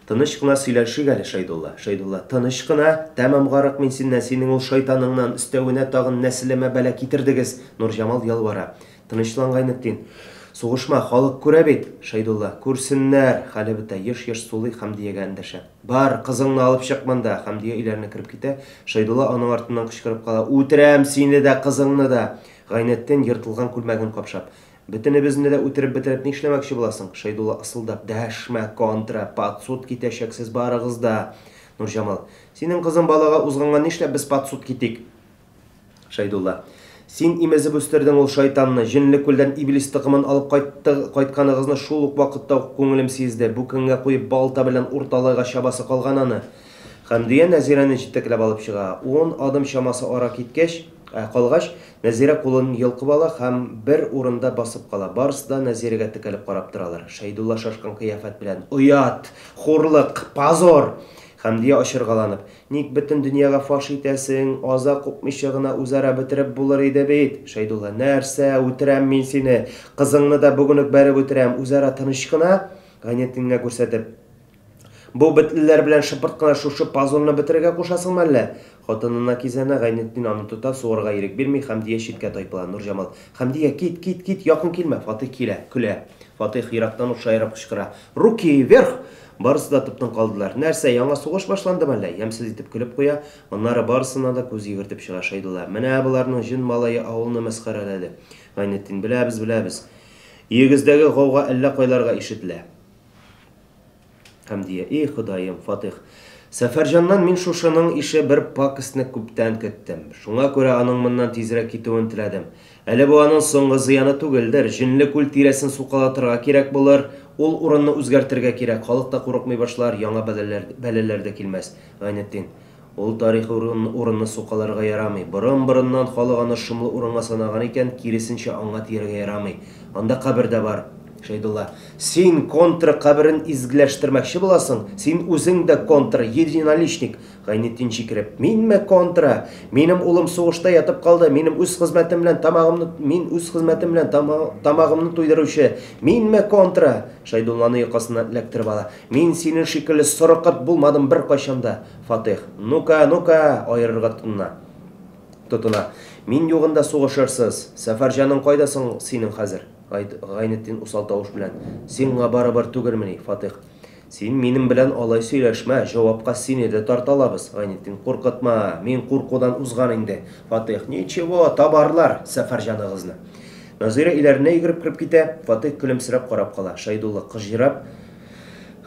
Тыныч кына сөйләшик әле, Шәйдулла. Шәйдулла. Тыныч кына? Тәмам гарык мин синнән, синең ул шайтаныңнан, өстәвенә тагын нәселемә бәла китердегез. Нурҗамал ялвара. Тынычлан, Гайнетдин. Сугышма, халык күрә бит. Шәйдулла. Күрсеннәр! Хәле бетә, еш-еш сулый, Хәмдиягә эндәшә. Бар, кызыңны алып чык монда! Хәмдия өйләренә кереп китә. Шәйдулла аның артыннан кычкырып кала. Үтерәм сине дә, кызыңны да! Гайнетдин, ертылган күлмәген капшап. Бөтенебезне дә үтереп бетереп нишләмәкче буласың? Шәйдулла ысылдап, Дәшмә, контра, под суд китәчәксез барыгыз да! Нурҗамал. Синең кызың балага узганга нишләп без под суд китик? Шәйдулла. Син имезеп үстердең ул шайтанны, җенле күлдән иблис токымын алып кайтты, кайтканыгызны шул ук вакытта ук күңелем сизде, бүкәнгә куеп балта белән урталайга чабасы калган аны. Хәмдия Нәзирәне җитәкләп алып чыга. Ун адым чамасы ара киткәч, ә, калгач, Нәзирә кулын йолкып ала һәм бер урында басып кала. Барысы да Нәзирәгә текәлеп карап торалар. Шәйдулла шашкан кыяфәт белән, Оят! Хурлык! Позор! Хәмдия ачыргаланып, Ник бөтен дөньяга фаш итәсең? Аза купмыйча гына үзара бетереп булыр иде бит! Шәйдулла, Нәрсә? Үтерәм мин сине! Кызыңны да бүген үк бәреп үтерәм! Үзара тыныч кына! Гайнетдингә күрсәтеп. Бу бетлеләр белән шыпырт кына шушы позорны бетерергә кушасыңмы әллә? Хатынына кизәнә, Гайнетдин аны тота, сугарга ирек бирми, Хәмдия читкә тайпыла. Нурҗамал. Хәмдия, кит, кит, кит, якын килмә! Фатыйх килә, көлә. Фатыйх ерактан ук шаярып кычкыра. Руки вверх! Барысы да тып-тын калдылар. Нәрсә, яңа сугыш башландымы әллә? Ямьсез итеп көлеп куя. Аннары барысына да күз йөгертеп чыга Шәйдулла. Менә боларның җен малае авылны мәсхәрәләде. Гайнетдин. Беләбез, беләбез. Өегездәге гауга әллә кайларга ишетелә. Хәмдия. И, Ходаем, Фатыйх. Сәфәрҗаннан мин шушының ише бер пакостьны күптән көттем. Шуңа күрә аның моннан тизрәк китүен теләдем. Әле бу аның соңгы зыяны түгелдер. Җенле күл тирәсен сукалатырга кирәк булыр. Ул урынны үзгәртергә кирәк. Халык та курыкмый башлар, яңа бәлаләр, бәлаләр дә килмәс. Гайнетдин. Ул тарихи урынны сукаларга ярамый. Борын-борыннан халык аны шомлы урынга санаган икән, киресенчә, аңа тияргә ярамый. Анда кабер дә бар. Шәйдулла. Син контра каберен изгеләштермәкче буласың? Син үзең дә контра, единоличник! Гайнетдин чикереп. Минме контра? Минем улым сугышта ятып калды. Минем үз хезмәтем белән тамагымны мин үз хезмәтем белән тамагымны туйдыручы. Минме контра? Шәйдулланы якасыннан эләктереп ала. Мин синең шикелле сорыкорт булмадым беркайчан да. Фатыйх. Ну-ка, ну-ка, аерырга тотына. Тотына. Мин югында сугышырсыз. Сәфәрҗаның кайда соң синең хәзер? Гайнетдин усал тавыш белән. Сиңа барыбер түгелмени, Фатыйх? Син минем белән алай сөйләшмә, җавапка сине дә тарта алабыз, Гайнетдин. Куркытма, мин куркудан узган инде. Фатыйх. Ничего, табарлар Сәфәрҗаныгызны. Назыйрә өйләренә йөгереп кереп китә. Фатыйх көлемсерәп карап кала. Шәйдулла, кыжирап,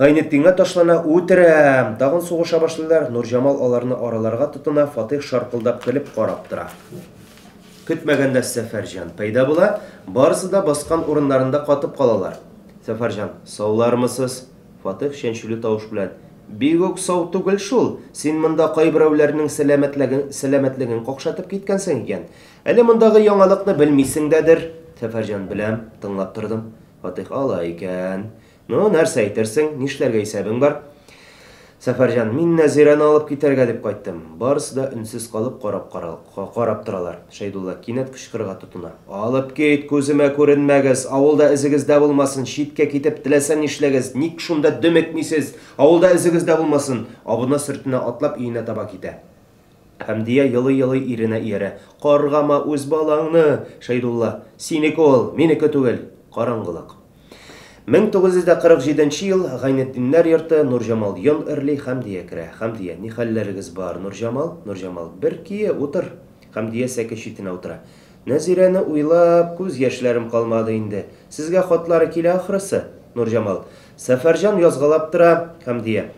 Гайнетдингә ташлана, Үтерәм! Тагын сугыша башлыйлар. Нурҗамал аларны араларга тотына, Фатыйх шаркылдап көлеп карап тора. Көтмәгәндә Сәфәрҗан пәйда була. Барысы да баскан урыннарында катып калалар. Сәфәрҗан, Саулармысыз? Фатыйх чәнчүле тавыш белән, Бик үк сау түгел шул, син монда кайберәүләрнең сәламәтлеген сәламәтлеген какшатып киткәнсең икән. Әле мондагы яңалыкны белмисең дәдер? Сәфәрҗан, Беләм, тыңлап тордым. Фатыйх, Алай икән. Ну, нәрсә әйтерсең, нишләргә исәбең бар? Сәфәрҗан, мин Нәзирәне алып китәргә дип кайттым. Барысы да өнсез калып карап карап торалар. Шәйдулла кинәт кычкырырга тотына. Алып кит, күземә күренмәгез, авылда эзегез дә булмасын, читкә китеп теләсә нишләгез, ник шунда дөмекмисез, авылда эзегез дә булмасын! Абына-сөртенә атлап өенә таба китә. Хәмдия елый-елый иренә иярә. Каргама үз балаңны, Шәйдулла! Синеке ул, минеке түгел! Караңгылык. 1947 нче ел, Гайнетдиннәр йорты, Нурҗамал йон эрли, Хәмдия керә. Хәмдия, Ни хәлләрегез бар, Нурҗамал? Нурҗамал, Бер кие, утыр. Хәмдия сәке читенә утыра. Нәзирәне уйлап, күз яшьләрем калмады инде. Сезгә хатлары килә ахрысы? Нурҗамал, Сәфәрҗан язгалап тора. Хәмдия.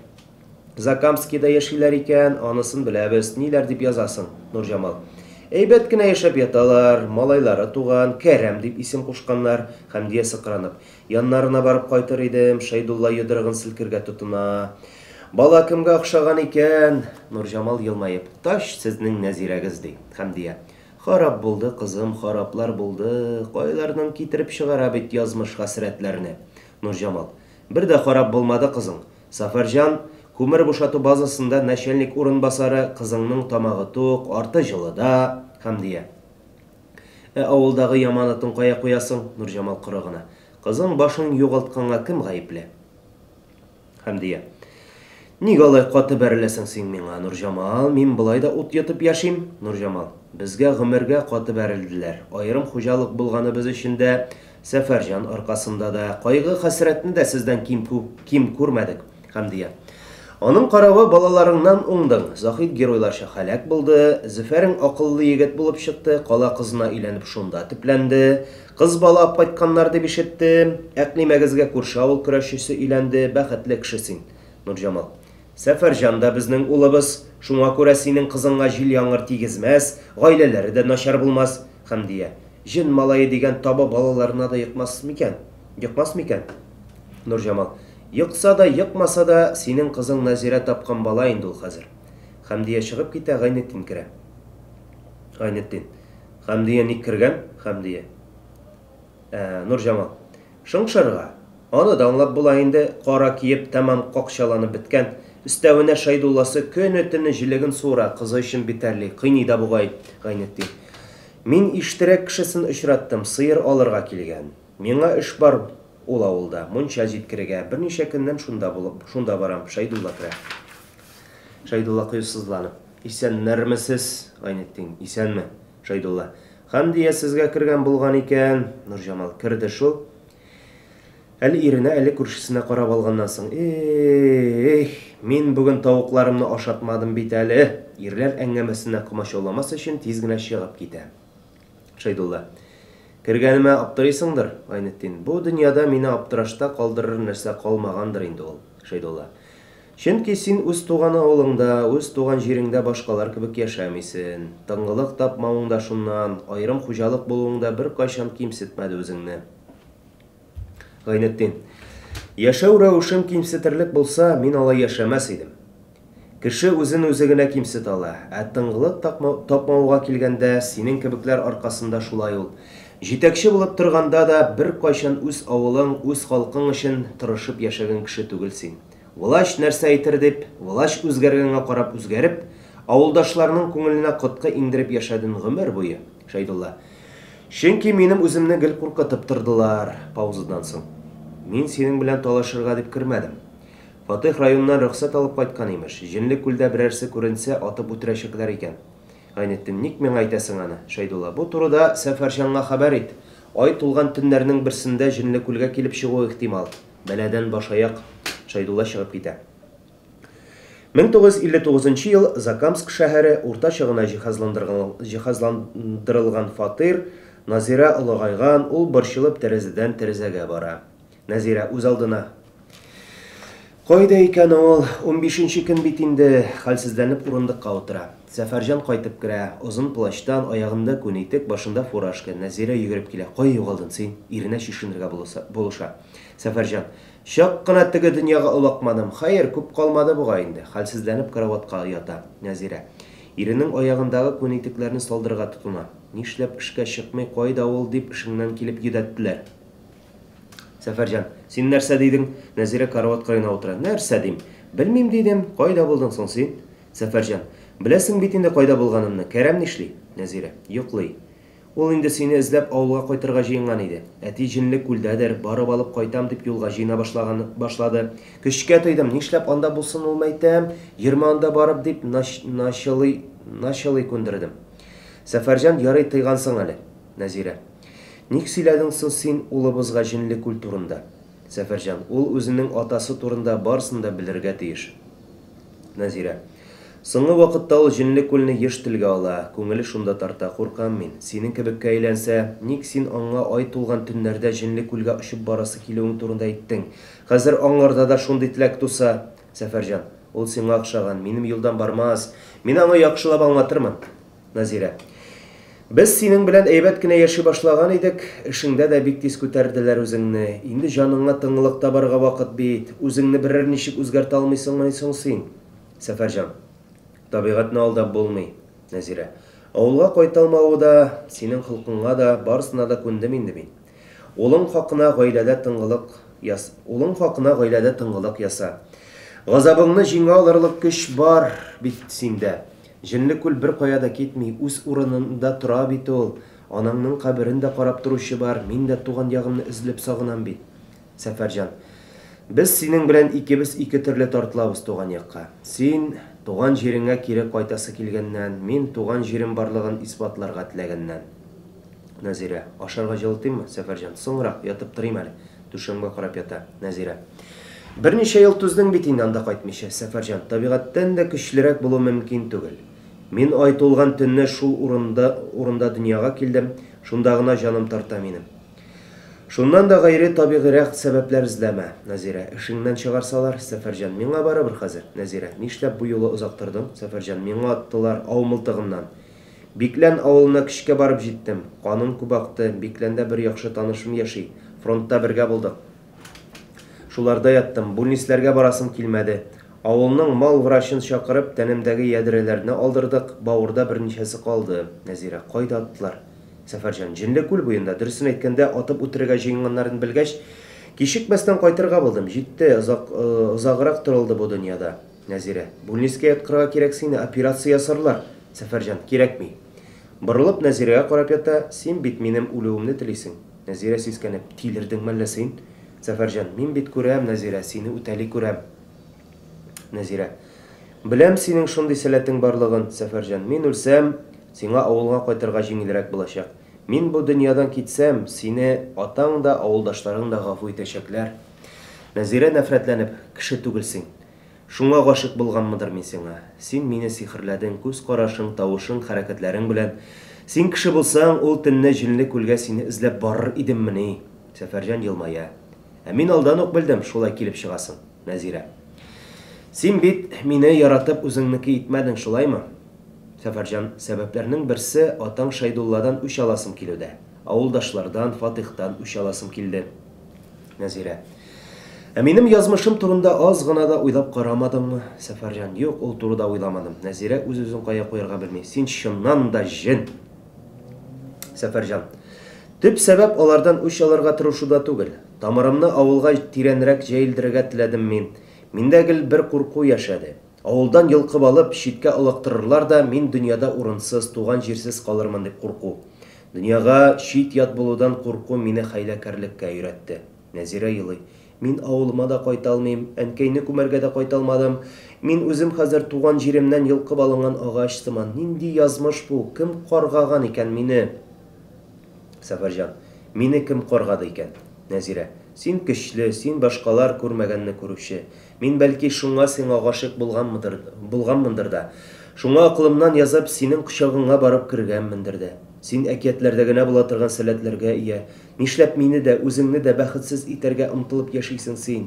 Закамскида яшиләр икән, анысын беләбез. Ниләр дип язасың, Нурҗамал? Әйбәт кенә яшәп яталар, малайлары туган, Кәрам дип исем кушканнар. Хәмдия сыкранып. Яннарына барып кайтыр идем, Шәйдулла йодрыгын селкергә тотына. Бала кемгә охшаган икән? Нурҗамал елмаеп. Тач сезнең Нәзирәгез, ди. Хәмдия. Харап булды, кызым, хараплар булды. Кайлардан китереп чыгара бит язмыш хәсрәтләрне. Нурҗамал. Бер дә харап булмады, кызың. Сафәрҗан, күмер бушату базасында нәчәлник урынбасары, кызыңның тамагы тук, арты җылыда, Хәмдия. Ә авылдагы яман атын кая куясың? Нурҗамал коры гына. Кызың башын югалтканга кем гаепле? Хәмдия. Ник алай каты бәреләсең син миңа, Нурҗамал? Мин болай да ут йотып яшим. Нурҗамал. Безгә гомергә каты бәрелделәр. Аерым хуҗалык булганыбыз өчен дә, Сәфәрҗан аркасында да, кайгы-хәсрәтне дә сездән ким ким күрмәдек, Хәмдия. Аның каравы балаларыңнан уңдың. Заһит геройларча һәлак булды, Зөфәрең акыллы егет булып чыкты, кала кызына өйләнеп шунда төпләнде. Кыз бала апкайтканнар дип ишеттем. Әкълимәгезгә күрше авыл көрәшчесе өйләнде, бәхетле кеше син, Нурҗамал. Сәфәрҗан да безнең улыбыз, шуңа күрә синең кызыңа җил-яңгыр тигезмәс, гаиләләре дә начар булмас, Хәмдия. Җен малае дигән таба балаларына да йокмас микән? Йокмас микән? Нурҗамал. Йокса да, йокмаса да, синең кызың Нәзирә тапкан бала инде ул хәзер. Хәмдия чыгып китә, Гайнетдин керә. Гайнетдин. Хәмдия ник кергән? Хәмдия. Ә, Нурҗамал. Шыңшырга. Аны да аңлап була инде, кара киеп, тәмам какчаланып беткән. Өстәвенә Шәйдулласы көне-төне җелеген суыра, кызы өчен битәрли, кыйный да бугай, Гайнетдин. Мин Иштирәк кешесен очраттым, сыер алырга килгән. Миңа эш бар ул авылда, мунча җиткерергә, берничә көннән шунда булып, шунда барам, Шәйдулла керә. Шәйдулла кыюсызланып. Исәннәрмесез, Гайнетдин, исәнме, Шәйдулла. Хәмдия сезгә кергән булган икән, Нурҗамал, керде шул. Әле иренә, әле күршесенә карап алганнан соң, Э-э-эх, мин бүген тавыкларымны ашатмадым бит әле! Ирләр әңгәмәсенә комачауламас өчен тиз генә чыгып китә. Шәйдулла. Кергәнемә аптырыйсыңдыр, Гайнетдин. Бу дөньяда мине аптырашта калдырыр нәрсә калмагандыр инде ул, Шәйдулла. Чөнки син үз туган авылыңда, үз туган җиреңдә башкалар кебек яшәмисен. Тынгылык тапмавың да шуннан, аерым хуҗалык булуың да беркайчан кимсетмәде үзеңне. Гайнетдин. Яшәү рәвешем кимсетерлек булса, мин алай яшәмәс идем. Кеше үзен үзе генә кимсетә ала. Ә тынгылык тапмауга килгәндә, синең кебекләр аркасында шулай ул. Җитәкче булып торганда да беркайчан үз авылың, үз халкың өчен тырышып яшәгән кеше түгел син. Влач нәрсә әйтер дип, влач үзгәргәнгә карап үзгәреп, авылдашларның күңеленә коткы иңдереп яшәден гомер буе, Шәйдулла. Чөнки минем үземне гел куркытып тордылар. Паузадан соң. Мин синең белән талашырга дип кермәдем. Фатыйх районнан рөхсәт алып кайткан, имеш. Җенле күлдә берәрсе күренсә, атып үтерәчәкләр икән. Гайнетдин, ник миңа әйтәсең аны? Шәйдулла, бу турыда Сәфәрҗанга хәбәр ит. Ай тулган төннәрнең берсендә Җенле күлгә килеп чыгуы ихтимал. Бәладән баш-аяк. Шәйдулла чыгып китә. 1959 нчы ел, Закамск шәһәре, уртача гына җиһазландырылган фатир, Назирә олыгайган, ул борчылып тәрәзәдән тәрәзәгә бара. Нәзирә, үзалдына. Кайда икән ул? Унбишенче көн бит инде. Хәлсезләнеп урындыкка утыра. Сәфәрҗан кайтып керә. Озын плащтан, аягында күн итек, башында фуражка. Нәзирә йөгереп килә. Кая югалдың син? Иренә чишенергә булыша. Сәфәрҗан. Чак кына теге дөньяга олакмадым. Хәер, күп калмады бугай инде. Хәлсезләнеп караватка ята. Нәзирә. Иренең аягындагы күн итекләрне салдырырга тотына. Нишләп эшкә чыкмый, кайда ул, дип эшеңнән килеп йөдәттеләр. Сәфәрҗан, син нәрсә дидең? Нәзирә карават кырыена утыра. Нәрсә дим? Белмим дидем. Кайда булдың соң син? Сәфәрҗан, беләсең бит инде кайда булганымны. Кәрам нишли? Нәзирә, йоклый. Ул инде сине эзләп авылга кайтырга җыенган иде. Әти җенле күлдәдер, барып алып кайтам дип юлга җыена башлаган башлады. Көчкә тыйдым, нишләп анда булсын ул мәйтәм, йөрмә анда барып дип начылый начылый күндердем. Сәфәрҗан, ярый тыйгансың әле. Нәзирә. Ник сөйләдең соң син улыбызга җенле күл турында? Сәфәрҗан. Ул үзенең атасы турында барысын да белергә тиеш. Нәзирә. Соңгы вакытта ул җенле күлне еш телгә ала, күңеле шунда тарта, куркам мин. Синең кебеккә әйләнсә, ник син аңа ай тулган төннәрдә җенле күлгә очып барасы килүең турында әйттең? Хәзер аңарда да шундый теләк туса? Сәфәрҗан. Ул сиңа охшаган, минем юлдан бармас. Мин аңа яхшылап аңлатырмын. Назирә. Без синең белән әйбәт кенә яши башлаган идек, эшеңдә дә бик тиз күтәрделәр үзеңне. Инде җаныңа тынгылык табарга вакыт бит. Үзеңне берәр ничек үзгәртә алмыйсыңмыни соң син? Сәфәрҗан. Табигатьне алдап булмый, Нәзирә. Авылга кайта алмавы да, синең холкыңа да, барысына да күндем инде мин. Улың хакына гаиләдә тынгылык яс, улың хакына гаиләдә тынгылык яса. Газабыңны җиңә алырлык көч бар бит синдә. Җенле күл беркая да китми, үз урынында тора бит ул. Анаңның каберен дә карап торучы бар, мин дә туган ягымны өзелеп сагынам бит. Сәфәрҗан. Без синең белән икебез ике төрле тартылабыз туган якка. Син, туган җиреңә кире кайтасы килгәннән, мин, туган җирем барлыгын исбатларга теләгәннән. Нәзирә. Ашарга җылытыйммы? Сәфәрҗан. Соңрак, ятып торыйм әле. Түшәмгә карап ята. Нәзирә. Берничә ел түздең бит инде анда кайтмыйча, Сәфәрҗан. Табигатьтән дә көчлерәк булу мөмкин түгел. Мин ай тулган төнне шул урында урында дөньяга килдем, шунда гына җаным тарта минем. Шуннан да гайре табигыйрәк сәбәпләр эзләмә, Нәзирә. Эшеңнән чыгарсалар, Сәфәрҗан, миңа барыбер хәзер. Нәзирә. Нишләп бу юлы озак тордың? Сәфәрҗан. Миңа аттылар, ау мылтыгыннан. Биклән авылына көчкә барып җиттем. Каным күп акты. Бикләндә бер яхшы танышым яши. Фронтта бергә булдык. Шуларда яттым. Бүлнисләргә барасым килмәде. Авылның мал врачын чакырып, тәнемдәге ядрәләрне алдырдык, бавырда берничәсе калды. Нәзирә. Кайда аттылар? Сәфәрҗан. Җенле күл буенда. Дөресен әйткәндә, атып үтерергә җыенганнарын белгәч, кичекмәстән кайтырга булдым. Җитте, озак, озаграк торылды бу дөньяда. Нәзирә. Бүлнискә яткырырга кирәк сине, операция ясарлар. Сәфәрҗан. Кирәкми. Борылып Нәзирәгә карап ята, Син бит минем үлүемне телисең. Нәзирә сискәнеп, Тилердең мәллә син? Сәфәрҗан. Мин бит күрәм, Нәзирә, сине үтәли күрәм. Нәзирә. Беләм синең шундый сәләтең барлыгын, Сәфәрҗан. Мин үлсәм, сиңа авылга кайтырга җиңелрәк булачак. Мин бу дөньядан китсәм, сине атаң да, авылдашларың да гафу итәчәкләр. Нәзирә нәфрәтләнеп, Кеше түгелсең. Шуңа гашыйк булганмыдыр мин сиңа. Син мине сихерләдең, күз карашың, тавышың, хәрәкәтләрең белән. Син кеше булсаң, ул төнне җенле күлгә сине эзләп барыр идеммени? Сәфәрҗан елмая. Ә мин алдан ук белдем, шулай килеп чыгасын, Нәзирә. Син бит мине яратып үзеңнеке итмәдең, шулаймы? Сәфәрҗан, сәбәпләрнең берсе, атаң Шәйдулладан үч аласым килүдә. Авылдашлардан, Фатыйхтан үч аласым килде. Нәзирә. Ә минем язмышым турында аз гына да уйлап карамадыңмы, Сәфәрҗан? Юк, ул турыда уйламадым. Нәзирә үз-үзен кая куярга белми. Син чыннан да җен! Сәфәрҗан. Төп сәбәп алардан үч алырга тырышуда түгел. Тамырымны авылга тирәнрәк җәелдерергә теләдем мин. Миндә гел бер курку яшәде. Авылдан йолкып алып, читкә олактырырлар да, мин дөньяда урынсыз, туган җирсез калырмын дип курку. Дөньяга чит-ят булудан курку мине хәйләкәрлеккә өйрәтте. Нәзирә елый. Мин авылыма да кайта алмыйм, әнкәйне күмәргә дә кайта алмадым. Мин үзем хәзер туган җиремнән йолкып алынган агач сыман. Нинди язмыш бу? Кем каргаган икән мине? Сәфәрҗан. Мине кем каргады икән? Нәзирә. Син көчле, син башкалар күрмәгәнне күрүче. Мин, бәлки, шуңа сиңа гашыйк булганмыдыр, булганмындыр да. Шуңа акылымнан язып, синең кочагыңа барып кергәнмендер дә. Син әкиятләрдә генә була торган сәләтләргә ия. Нишләп мине дә, үзеңне дә бәхетсез итәргә омтылып яшисең син?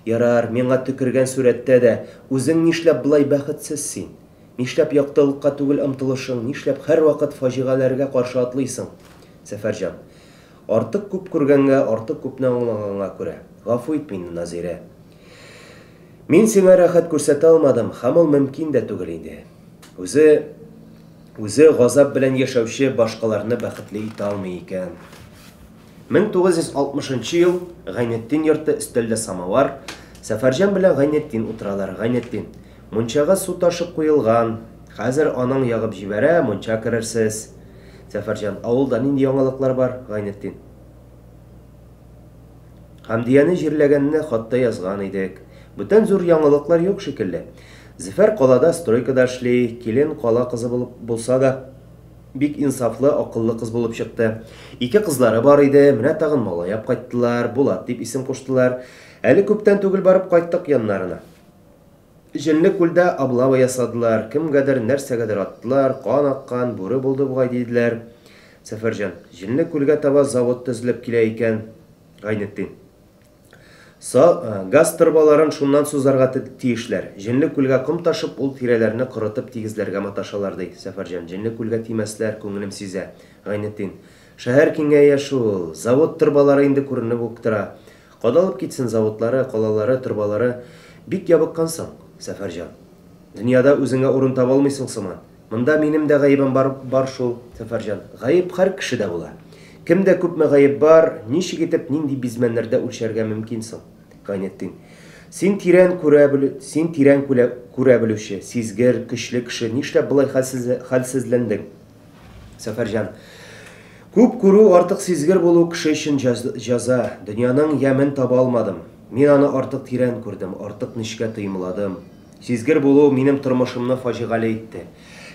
Ярар, миңа төкергән сурәттә дә, үзең нишләп болай бәхетсез син? Нишләп яктылыкка түгел омтылышың, нишләп һәрвакыт фаҗигаләргә каршы атлыйсың? Сәфәрҗан. Артык күп күргәнгә, артык күпне аңлаганга күрә. Гафу ит мине, Назирә. Мин сиңа рәхәт күрсәтә алмадым, һәм ул мөмкин дә түгел инде. Үзе Үзе газап белән яшәүче башкаларны бәхетле итә алмый икән. 1960 нчы ел, Гайнетдин йорты, өстәлдә самовар, Сәфәрҗан белән Гайнетдин утыралар. Гайнетдин. Мунчага су ташып куелган. Хәзер анаң ягып җибәрә, мунча керерсез. Сәфәрҗан. Авылда нинди яңалыклар бар? Гайнетдин. Хәмдияне җирләгәнне хатта язган идек. Бүтән зур яңалыклар юк шикелле. Зөфәр калада стройкада эшли, килен кала кызы булып булса да, бик инсафлы, акыллы кыз булып чыкты. Ике кызлары бар иде, менә тагын малай апкайттылар, Булат дип исем куштылар. Әле күптән түгел барып кайттык яннарына. Җенле күлдә облава ясадылар, кемгәдер, нәрсәгәдер аттылар, кан аккан, бүре булды бугай диделәр. Сәфәрҗан. Җенле күлгә таба завод төзелеп килә икән. Гайнетдин. Са, газ торбаларын шуннан сузарга тиешләр. Җенле күлгә ком ташып, ул тирәләрне корытып тигезләргә маташалар, ди Сәфәрҗан. Җенле күлгә тимәсләр, күңелем сизә. Гайнетдин. Шәһәр киңәя шул. Завод торбалары инде күренеп үк тора. Кадалып китсен заводлары, калалары, торбалары. Бик ябыккансың, Сәфәрҗан. Дөньяда үзеңә урын таба алмыйсың сыман. Монда минем дә гаебем бар, бар шул, Сәфәрҗан. Гаеп һәр кешедә була. Кемдә күпме гаеп бар, ничек итеп, нинди бизмәннәрдә үлчәргә мөмкин соң? Гайнетдин. Син тирән күрә белү, син тирән күлә, күрә белүче, сизгер, көчле кеше, нишләп болай хәлсез, хәлсезләндең? Сәфәрҗан. Күп күрү, артык сизгер булу кеше өчен җәза. Дөньяның ямен таба алмадым. Мин аны артык тирән күрдем, артык нечкә тоемладым. Сизгер булу минем тормышымны фаҗигале итте.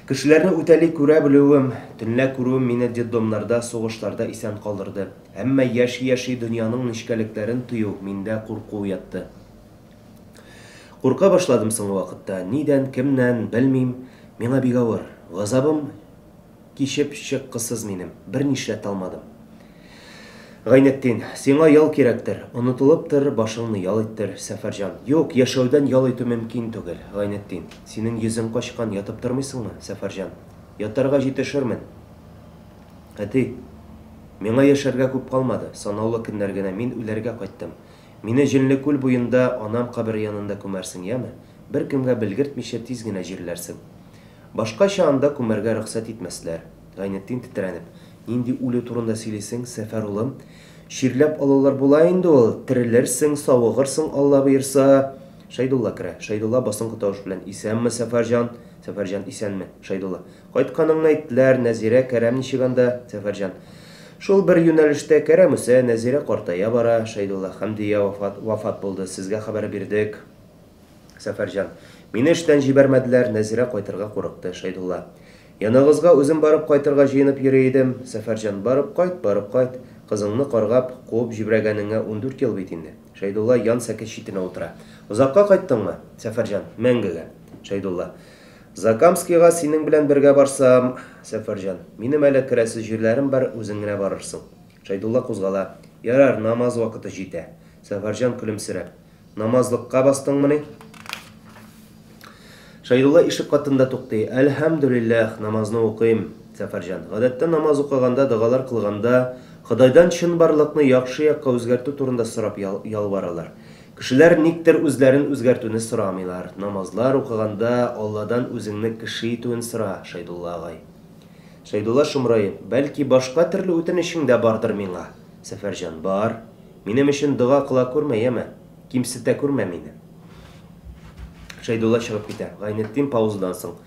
Кешеләрне үтәли күрә белүем, төнлә күрүем мине детдомнарда, сугышларда исән калдырды. Әмма яши-яши дөньяның нечкәлекләрен тою миндә курку уятты. Курка башладым соңгы вакытта. Нидән, кемнән, белмим. Миңа бик авыр. Газабым кичеп чыккысыз минем. Берни эшләтә алмадым. Гайнетдин, сиңа ял кирәктер. Онытылып тор, башыңны ял иттер, Сәфәрҗан. Юк, яшәүдән ял итү мөмкин түгел. Гайнетдин, синең йөзең качкан, ятып тормыйсыңмы? Сәфәрҗан. Ятарга җитешермен. Әти, миңа яшәргә күп калмады, санаулы көннәр генә, мин үләргә кайттым. Мине Җенле күл буенда, анам кабере янында күмәрсең, яме? Беркемгә белгертмичә тиз генә җирләрсең. Башкача анда күмәргә рөхсәт итмәсләр. Гайнетдин тетрәнеп. Нинди үлү турында сөйлисең, Сәфәр улым? Чирләп алулар була инде ул, терелерсең, савыгырсың, Алла боерса. Шәйдулла керә. Шәйдулла басынкы тавыш белән. Исәнме, Сәфәрҗан? Сәфәрҗан, исәнме, Шәйдулла. Кайтканыңны әйттеләр, Нәзирә, Кәрам ничек анда? Сәфәрҗан. Шул бер юнәлештә, Кәрам үсә, Нәзирә картая бара, Шәйдулла. Хәмдия вафат, вафат булды, сезгә хәбәр бирдек. Сәфәрҗан. Мине эштән җибәрмәделәр, Нәзирә кайтырга курыкты, Шәйдулла. Яныгызга үзем барып кайтырга җыенып йөри идем, Сәфәрҗан. Барып кайт, барып кайт. Кызыңны каргап, куып җибрәгәнеңә 14 ел бит инде. Шәйдулла ян сәке читенә утыра. Озакка кайттыңмы? Сәфәрҗан. Мәңгегә. Шәйдулла. Закамскийга синең белән бергә барсам, Сәфәрҗан, минем әле керәсе җирләрем бар, үзең генә барырсың. Шәйдулла кузгала. Ярар, намаз вакыты җитә. Сәфәрҗан көлемсерәп. Намазлыкка бастыңмыни? Шәйдулла ишек катында туктый. Әлхәмдүлилләһ, намазны укыйм, Сәфәрҗан. Гадәттә намаз укыганда, догалар кылганда, Ходайдан чынбарлыкны яхшы якка үзгәртү турында сорап ялваралар. Кешеләр никтер үзләрен үзгәртүне сорамыйлар. Намазлар укыганда Алладан үзеңне кеше итүен сора, Шәйдулла агай. Шәйдулла шомраеп, Бәлки, башка төрле үтенечең дә бардыр миңа? Сәфәрҗан, Бар. Минем өчен дога кыла күрмә, яме. Кимсетә күрмә мине. Шәйдулла чыгып китә. Гайнетдин паузадан соң.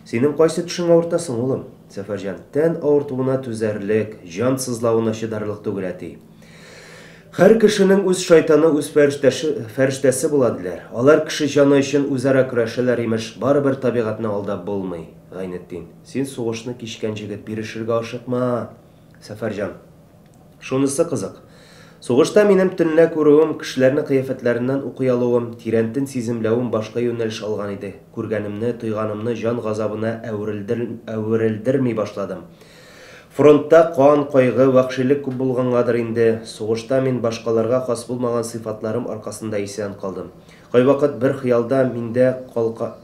Синең кайсы төшең авырта соң, улым? Сәфәрҗан, Тән авыртуына түзәрлек, җан сызлавына чыдарлык түгел, әти. Һәр кешенең үз шайтаны, үз фәрештәше, фәрештәсе була, диләр. Алар кеше җаны өчен үзара көрәшәләр, имеш, барыбер табигатьне алдап булмый. Гайнетдин. Син сугышны кичкән җегет, бирешергә ашыкма! Сәфәрҗан. Шунысы кызык. Сугышта минем төнлә күрүем, кешеләрне кыяфәтләреннән укый алуым, тирәнтен сиземләвем башка юнәлеш алган иде. Күргәнемне, тойганымны җан газабына әверелдер, әверелдерми башладым. Фронтта кан, кайгы, вәхшилек күп булгангадыр инде, сугышта мин башкаларга хас булмаган сыйфатларым аркасында исән калдым. Кайвакыт бер хыялда миндә калка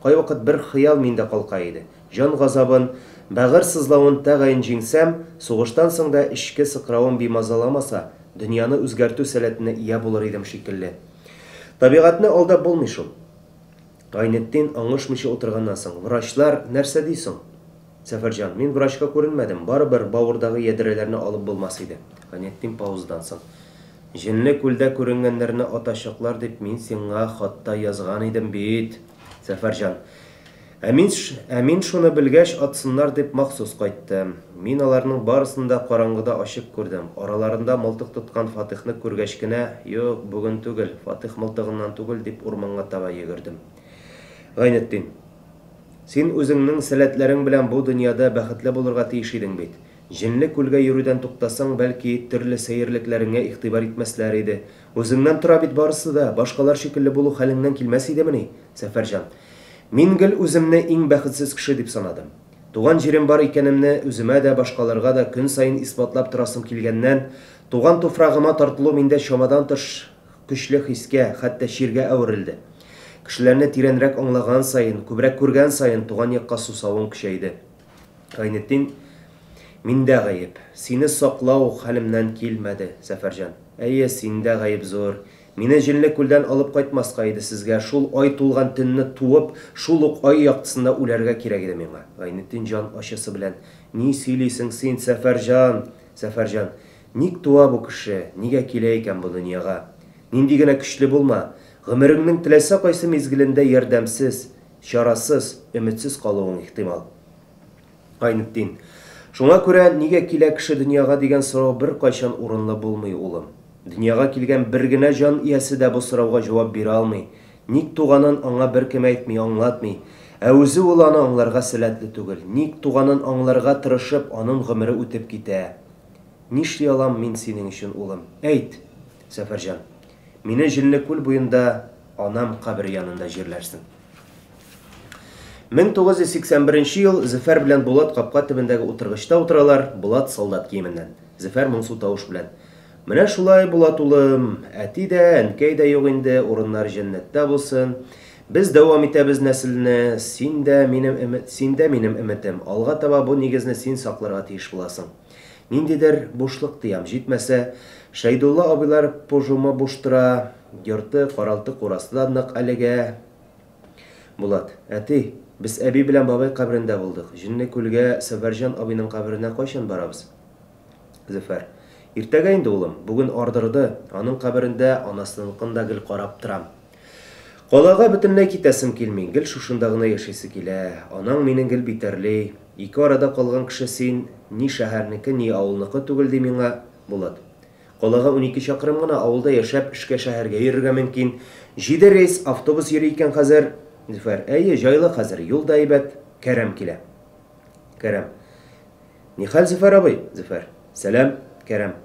Кайвакыт бер хыял миндә калка иде. Җан газабын, бәгырь сызлавын тәгаен җиңсәм, сугыштан соң да эчке сыкравым бимазаламаса, дөньяны үзгәртү сәләтенә ия булыр идем шикелле. Табигатьне алдап булмый шул. Гайнетдин аңышмыйча утырганнан соң, Врачлар нәрсә ди соң? Сәфәрҗан, мин врачка күренмәдем, барыбер бавырдагы ядрәләрне алып булмас иде. Гайнетдин паузадан соң. Җенле күлдә күренгәннәрне атачаклар дип мин сиңа хатта язган идем бит. Сәфәрҗан. Ә мин, ә мин шуны белгәч, атсыннар дип махсус кайттым. Мин аларның барысын да караңгыда ачык күрдем. Араларында мылтык тоткан Фатыйхны күргәч кенә, юк, бүген түгел, Фатыйх мылтыгыннан түгел дип урманга таба йөгердем. Гайнетдин. Син үзеңнең сәләтләрең белән бу дөньяда бәхетле булырга тиеш идең бит. Җенле күлгә йөрүдән туктасаң, бәлки, төрле сәерлекләреңә игътибар итмәсләр иде. Үзеңнән тора бит барысы да, башкалар шикелле булу хәлеңнән килмәс идемени, Сәфәрҗан? Мин гел үземне иң бәхетсез кеше дип санадым. Туган җирем бар икәнемне үземә дә, башкаларга да көн саен исбатлап торасым килгәннән, туган туфрагыма тартылу миндә чамадан тыш көчле хискә, хәтта чиргә әверелде. Кешеләрне тирәнрәк аңлаган саен, күбрәк күргән саен туган якка сусавым көчәйде. Гайнетдин, Миндә гаеп. Сине саклау хәлемнән килмәде, Сәфәрҗан. Әйе, синдә гаеп зур. Мине Җенле күлдән алып кайтмаска иде сезгә, шул ай тулган төнне туып, шул ук ай яктысында үләргә кирәк иде миңа. Гайнетдин җан ачысы белән, Ни сөйлисең син, Сәфәрҗан? Сәфәрҗан, Ник туа бу кеше, нигә килә икән бу дөньяга? Нинди генә көчле булма, гомереңнең теләсә кайсы мизгелендә ярдәмсез, чарасыз, өметсез калуың ихтимал. Гайнетдин. Шуңа күрә нигә килә кеше дөньяга дигән сорау беркайчан урынлы булмый, улым. Дөньяга килгән бер генә җан иясе дә бу сорауга җавап бирә алмый. Ник туганын аңа беркем әйтми, аңлатмый. Ә үзе ул аны аңларга сәләтле түгел. Ник туганын аңларга тырышып, аның гомере үтеп китә. Нишли алам мин синең өчен, улым? Әйт! Сәфәрҗан. Мине Җенле күл буенда анам кабере янында җирләрсең. 1981 нче ел Зөфәр белән Булат капка төбендәге утыргычта утыралар, Булат солдат киеменнән. Зөфәр моңсу тавыш белән. Менә шулай, Булат улым, әти дә, әнкәй дә юк инде, урыннары җәннәттә булсын. Без дәвам итәбез нәселне, син дә минем өмет, синдә минем өметем, алга таба бу нигезне син сакларга тиеш буласың. Ниндидер бушлык тоям, җитмәсә, Шәйдулла абыйлар пожумы буш тора, йорты, каралты-курасы да нык әлегә. Булат. Әти, без әби белән бабай каберендә булдык. Җенле күлгә Сәфәрҗан абыйның каберенә кайчан барабыз? Зөфәр. Иртәгә инде, улым. Бүген ардырды. Аның каберендә анасыныкын да гел карап торам. Калага бөтенләй китәсем килми, гел шушында гына яшисе килә. Анаң мине гел битәрли. Ике арада калган кеше син, ни шәһәрнеке, ни авылныкы түгел, ди миңа Булат. Калага 12 чакрым гына, авылда яшәп, эшкә шәһәргә йөрергә мөмкин. Җиде рейс автобус йөри икән хәзер. Зөфәр. Әйе, җайлы хәзер, юл да әйбәт. Кәрам килә. Кәрам. Нихәл, Зөфәр абый? Зөфәр. Сәлам, Кәрам.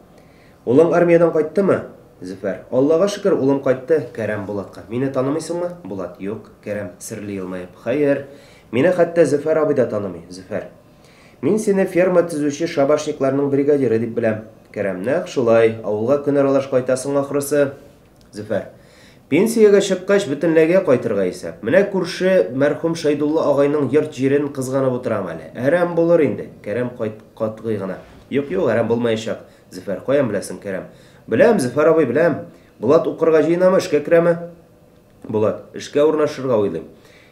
Улың армиядән кайттымы? Зөфәр. Аллага шөкер, улым кайтты. Кәрам Булатка. Мине танымыйсыңмы? Булат. Юк. Кәрам, серле елмаеп. Хәер, мине хәтта Зөфәр абый да танымый. Зөфәр. Мин сине ферма төзүче шабашникларның бригадиры дип беләм. Кәрам. Нәкъ шулай. Авылга көн аралаш кайтасың ахрысы. Зөфәр. Пенсиягә чыккач, бөтенләйгә кайтырга исәп. Менә күрше мәрхүм Шәйдулла агайның йорт-җирен кызганып утырам әле. Әрәм булыр инде. Кәрам кайт катгый гына. Юк, юк, әрәм булмаячак. Зөфәр. Каян беләсең, Кәрам? Беләм, Зөфәр абый, беләм. Булат укырга җыенамы, эшкә керәме? Булат. Эшкә урнашырга уйлыйм.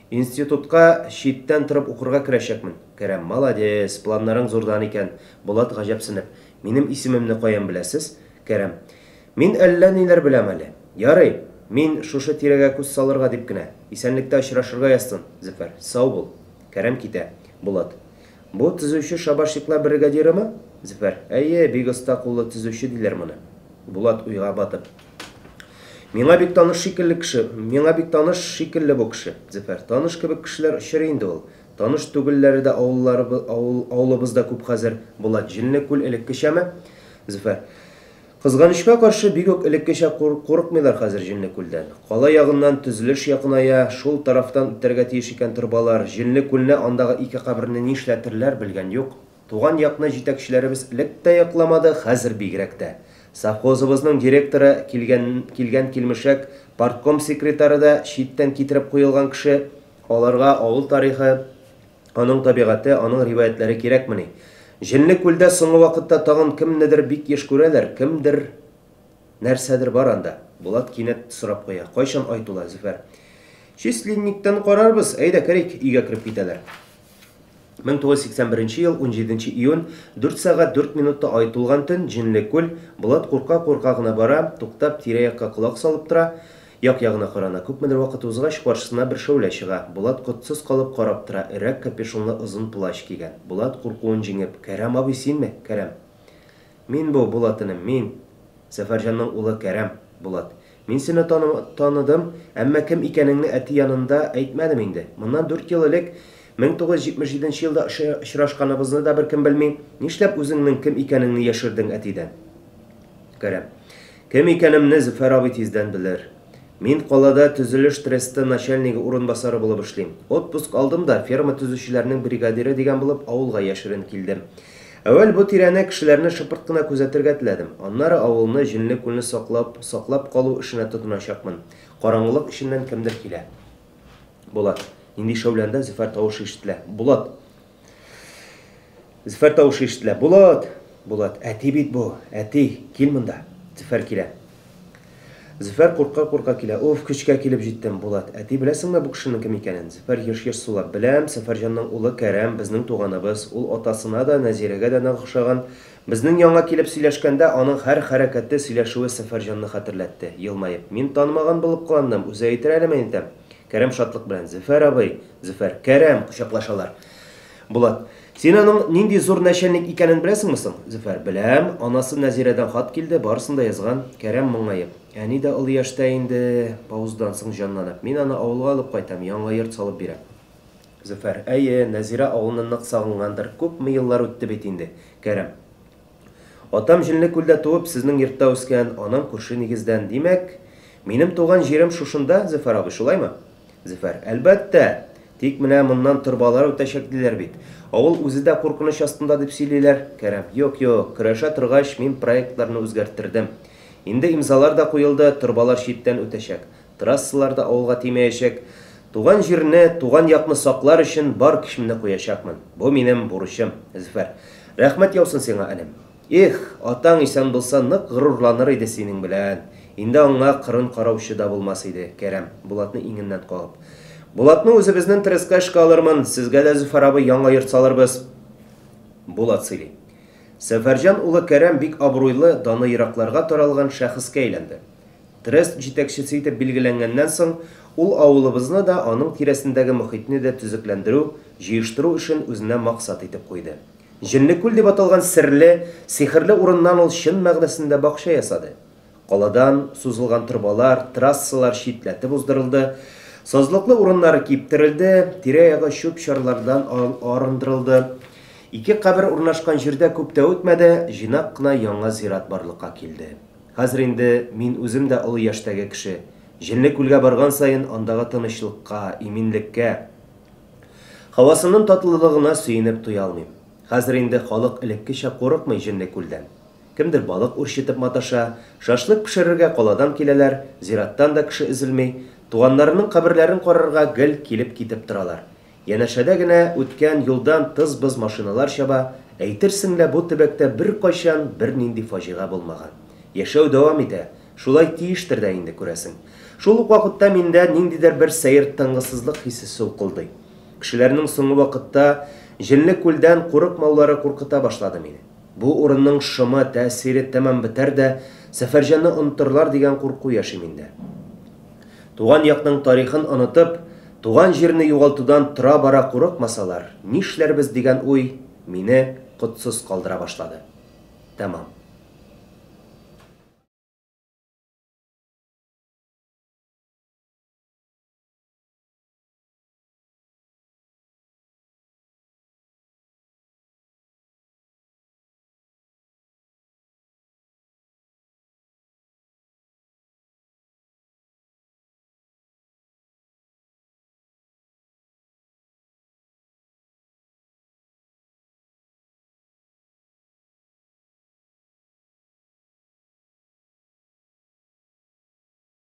Институтка читтән торып укырга керәчәкмен. Кәрәм. Молодец, планнарың зурдан икән. Булат, гаҗәпсенеп. Минем исемемне каян беләсез? Кәрәм. Мин әллә ниләр беләм әле. Ярый, мин шушы тирәгә күз салырга дип кенә. Исәнлектә очрашырга язсын, Зөфәр. Сау бул. Кәрәм китә. Булат. Бу төзүче шабашниклар бригадирымы? Зөфәр. Әйе, бик оста куллы төзүче диләр моны. Булат, уйга батып. Миңа бик таныш шикелле кеше, миңа бик таныш шикелле бу кеше, Зөфәр. Таныш кебек кешеләр очрый инде ул. Таныш түгелләре дә авылларыбыз, авыл, авылыбызда күп хәзер. Булат, Җенле күл элеккечәме? Зөфәр. Кызганычка каршы, бик үк элеккечә кур, курыкмыйлар хәзер Җенле күлдән. Кала ягыннан төзелеш якыная, шул тарафтан үтәргә тиеш икән торбалар. Җенле күлне, андагы ике каберне нишләтерләр, белгән юк. Туган якны җитәкчеләребез элек тә якламады, хәзер бигрәк тә. Совхозыбызның директоры, килгән, килгән килмешәк, партком секретаре да читтән китереп куелган кеше, аларга авыл тарихы, аның табигате, аның риваятьләре кирәкмени? Җенле күлдә соңгы вакытта тагын кемнедер бик еш күрәләр, кемдер, нәрсәдер бар анда. Булат кинәт сорап куя. Кайчан ай тула, Зөфәр? Численниктан карарбыз, әйдә керик, өйгә кереп китәләр. 1981 ел, 17 июнь, 4 сәгать 4 минутта ай тулган төн, Җенле күл, Булат курка-курка гына бара, туктап, тирә-якка колак салып тора, як-ягына карана. Күпмедер вакыт узгач, каршысына бер шәүлә чыга. Булат котсыз калып карап тора, өрәк капюшонлы озын плащ кигән. Булат, куркуын җиңеп, Кәрам абый, синме? Кәрам. Мин бу, Булат энем, мин. Сәфәрҗанның улы Кәрам. Булат. Мин сине таныдым, әмма кем икәнеңне әти янында әйтмәдем инде. Моннан дүрт ел элек, 1977 нче елда очрашканыбызны да беркем белми. Нишләп үзеңнең кем икәнеңне яшердең әтидән? Кәрам. Кем икәнемне Зөфәр абый тиздән белер. Мин калада төзелеш тресты начальнигы урынбасары булып эшлим. Отпуск алдым да, ферма төзүчеләрнең бригадиры дигән булып, авылга яшерен килдем. Әүвәл бу тирәне, кешеләрне шыпырт кына күзәтергә теләдем. Аннары авылны, Җенле күлне саклап, саклап калу эшенә тотыначакмын. Караңгылык эченнән кемдер килә. Булат. Нинди шәүләндә Зөфәр тавышы ишетелә. Булат! Зөфәр тавышы ишетелә. Булат! Булат. Әти бит бу! Әти, кил монда. Зөфәр килә. Зөфәр курка-курка килә. Уф, көчкә килеп җиттем, Булат. Әти, беләсеңме бу кешенең кем икәнен? Зөфәр еш-еш сулап. Беләм, Сәфәрҗанның улы Кәрам, безнең туганыбыз. Ул атасына да, Нәзирәгә дә нык охшаган. Безнең янга килеп сөйләшкәндә, аның һәр хәрәкәте, сөйләшүе Сәфәрҗанны хәтерләтте. Елмаеп. Мин танымаган булып кыландым, үзе әйтер әле, мин әйтәм. Кәрам шатлык белән. Зөфәр абый! Зөфәр. Кәрам! Кочаклашалар. Булат. Син аның нинди зур нәчәлник икәнен беләсеңме соң? Зөфәр. Беләм. Анасы Нәзирәдән хат килде, барысын да язган. Кәрам моңаеп. Әни дә олы яшьтә инде. Паузадан соң җанланып. Мин аны авылга алып кайтам, яңа йорт салып бирәм. Зөфәр. Әйе, Нәзирә авылны нык сагынгандыр. Күпме еллар үтте бит инде. Кәрам. Атам Җенле күлдә туып, сезнең йортта үскән, анам күрше нигездән. Димәк, минем туган җирем шушында, Зөфәр абый, шулаймы? Зөфәр. Әлбәттә! Тик менә моннан торбалар үтәчәк диләр бит. Авыл үзе дә куркыныч астында дип сөйлиләр. Кәрам. Юк, юк, көрәшә торгач, мин проектларны үзгәрттердем. Инде имзалар да куелды, торбалар читтән үтәчәк. Трассалар да авылга тимәячәк. Туган җирне, туган якны саклар өчен бар көчемне куячакмын. Бу минем бурычым, Зөфәр. Рәхмәт яусын сиңа, энем. Эх, атаң исән булса, нык горурланыр иде синең белән. Инде аңа кырын караучы да булмас иде, Кәрам, Булатны иңеннән кагып. Булатны үзебезнең трестка эшкә алырмын, сезгә дә, Зөфәр абый, яңа йорт салырбыз. Булат сөйли. Сәфәрҗан улы Кәрам бик абруйлы, даны еракларга таралган шәхескә әйләнде. Трест җитәкчесе итеп билгеләнгәннән соң, ул авылыбызны да, аның тирәсендәге мохитне дә төзекләндерү, җыештыру эшен үзенә максат итеп куйды. Җенлекүл дип аталган серле, сихерле урыннан ул чын мәгънәсендә бакча ясады. Каладан сузылган торбалар, трассалар читләтеп уздырылды, сазлыклы урыннары киптерелде, тирә-ягы чүп-чарлардан арындырылды. Ике кабер урнашкан җирдә күп тә үтмәде, җыйнак кына яңа зират барлыкка килде. Хәзер инде мин үзем дә олы яшьтәге кеше. Җенле күлгә барган саен андагы тынычлыкка, иминлеккә, һавасының татлылыгына сөенеп туя алмыйм. Хәзер инде халык элеккечә курыкмый Җенле күлдән. Кемдер балык үрчетеп маташа, шашлык пешерергә каладан киләләр, зираттан да кеше өзелми, туганнарының каберләрен карарга гел килеп-китеп торалар. Янәшәдә генә үткән юлдан тыз-быз машиналар чаба, әйтерсең лә бу төбәктә беркайчан бернинди фаҗига булмаган. Яшәү дәвам итә. Шулай тиештер дә инде, күрәсең. Шул ук вакытта миндә ниндидер бер сәер тынгысызлык хисе сулкылдый. Кешеләрнең соңгы вакытта Җенле күлдән курыкмаулары куркыта башлады мине. Бу урынның шомы, тәэсире тәмам бетәр дә, Сәфәрҗанны онытырлар дигән курку яши миндә. Туган якның тарихын онытып, туган җирне югалтудан тора-бара курыкмасалар, нишләрбез дигән уй мине котсыз калдыра башлады. Тәмам.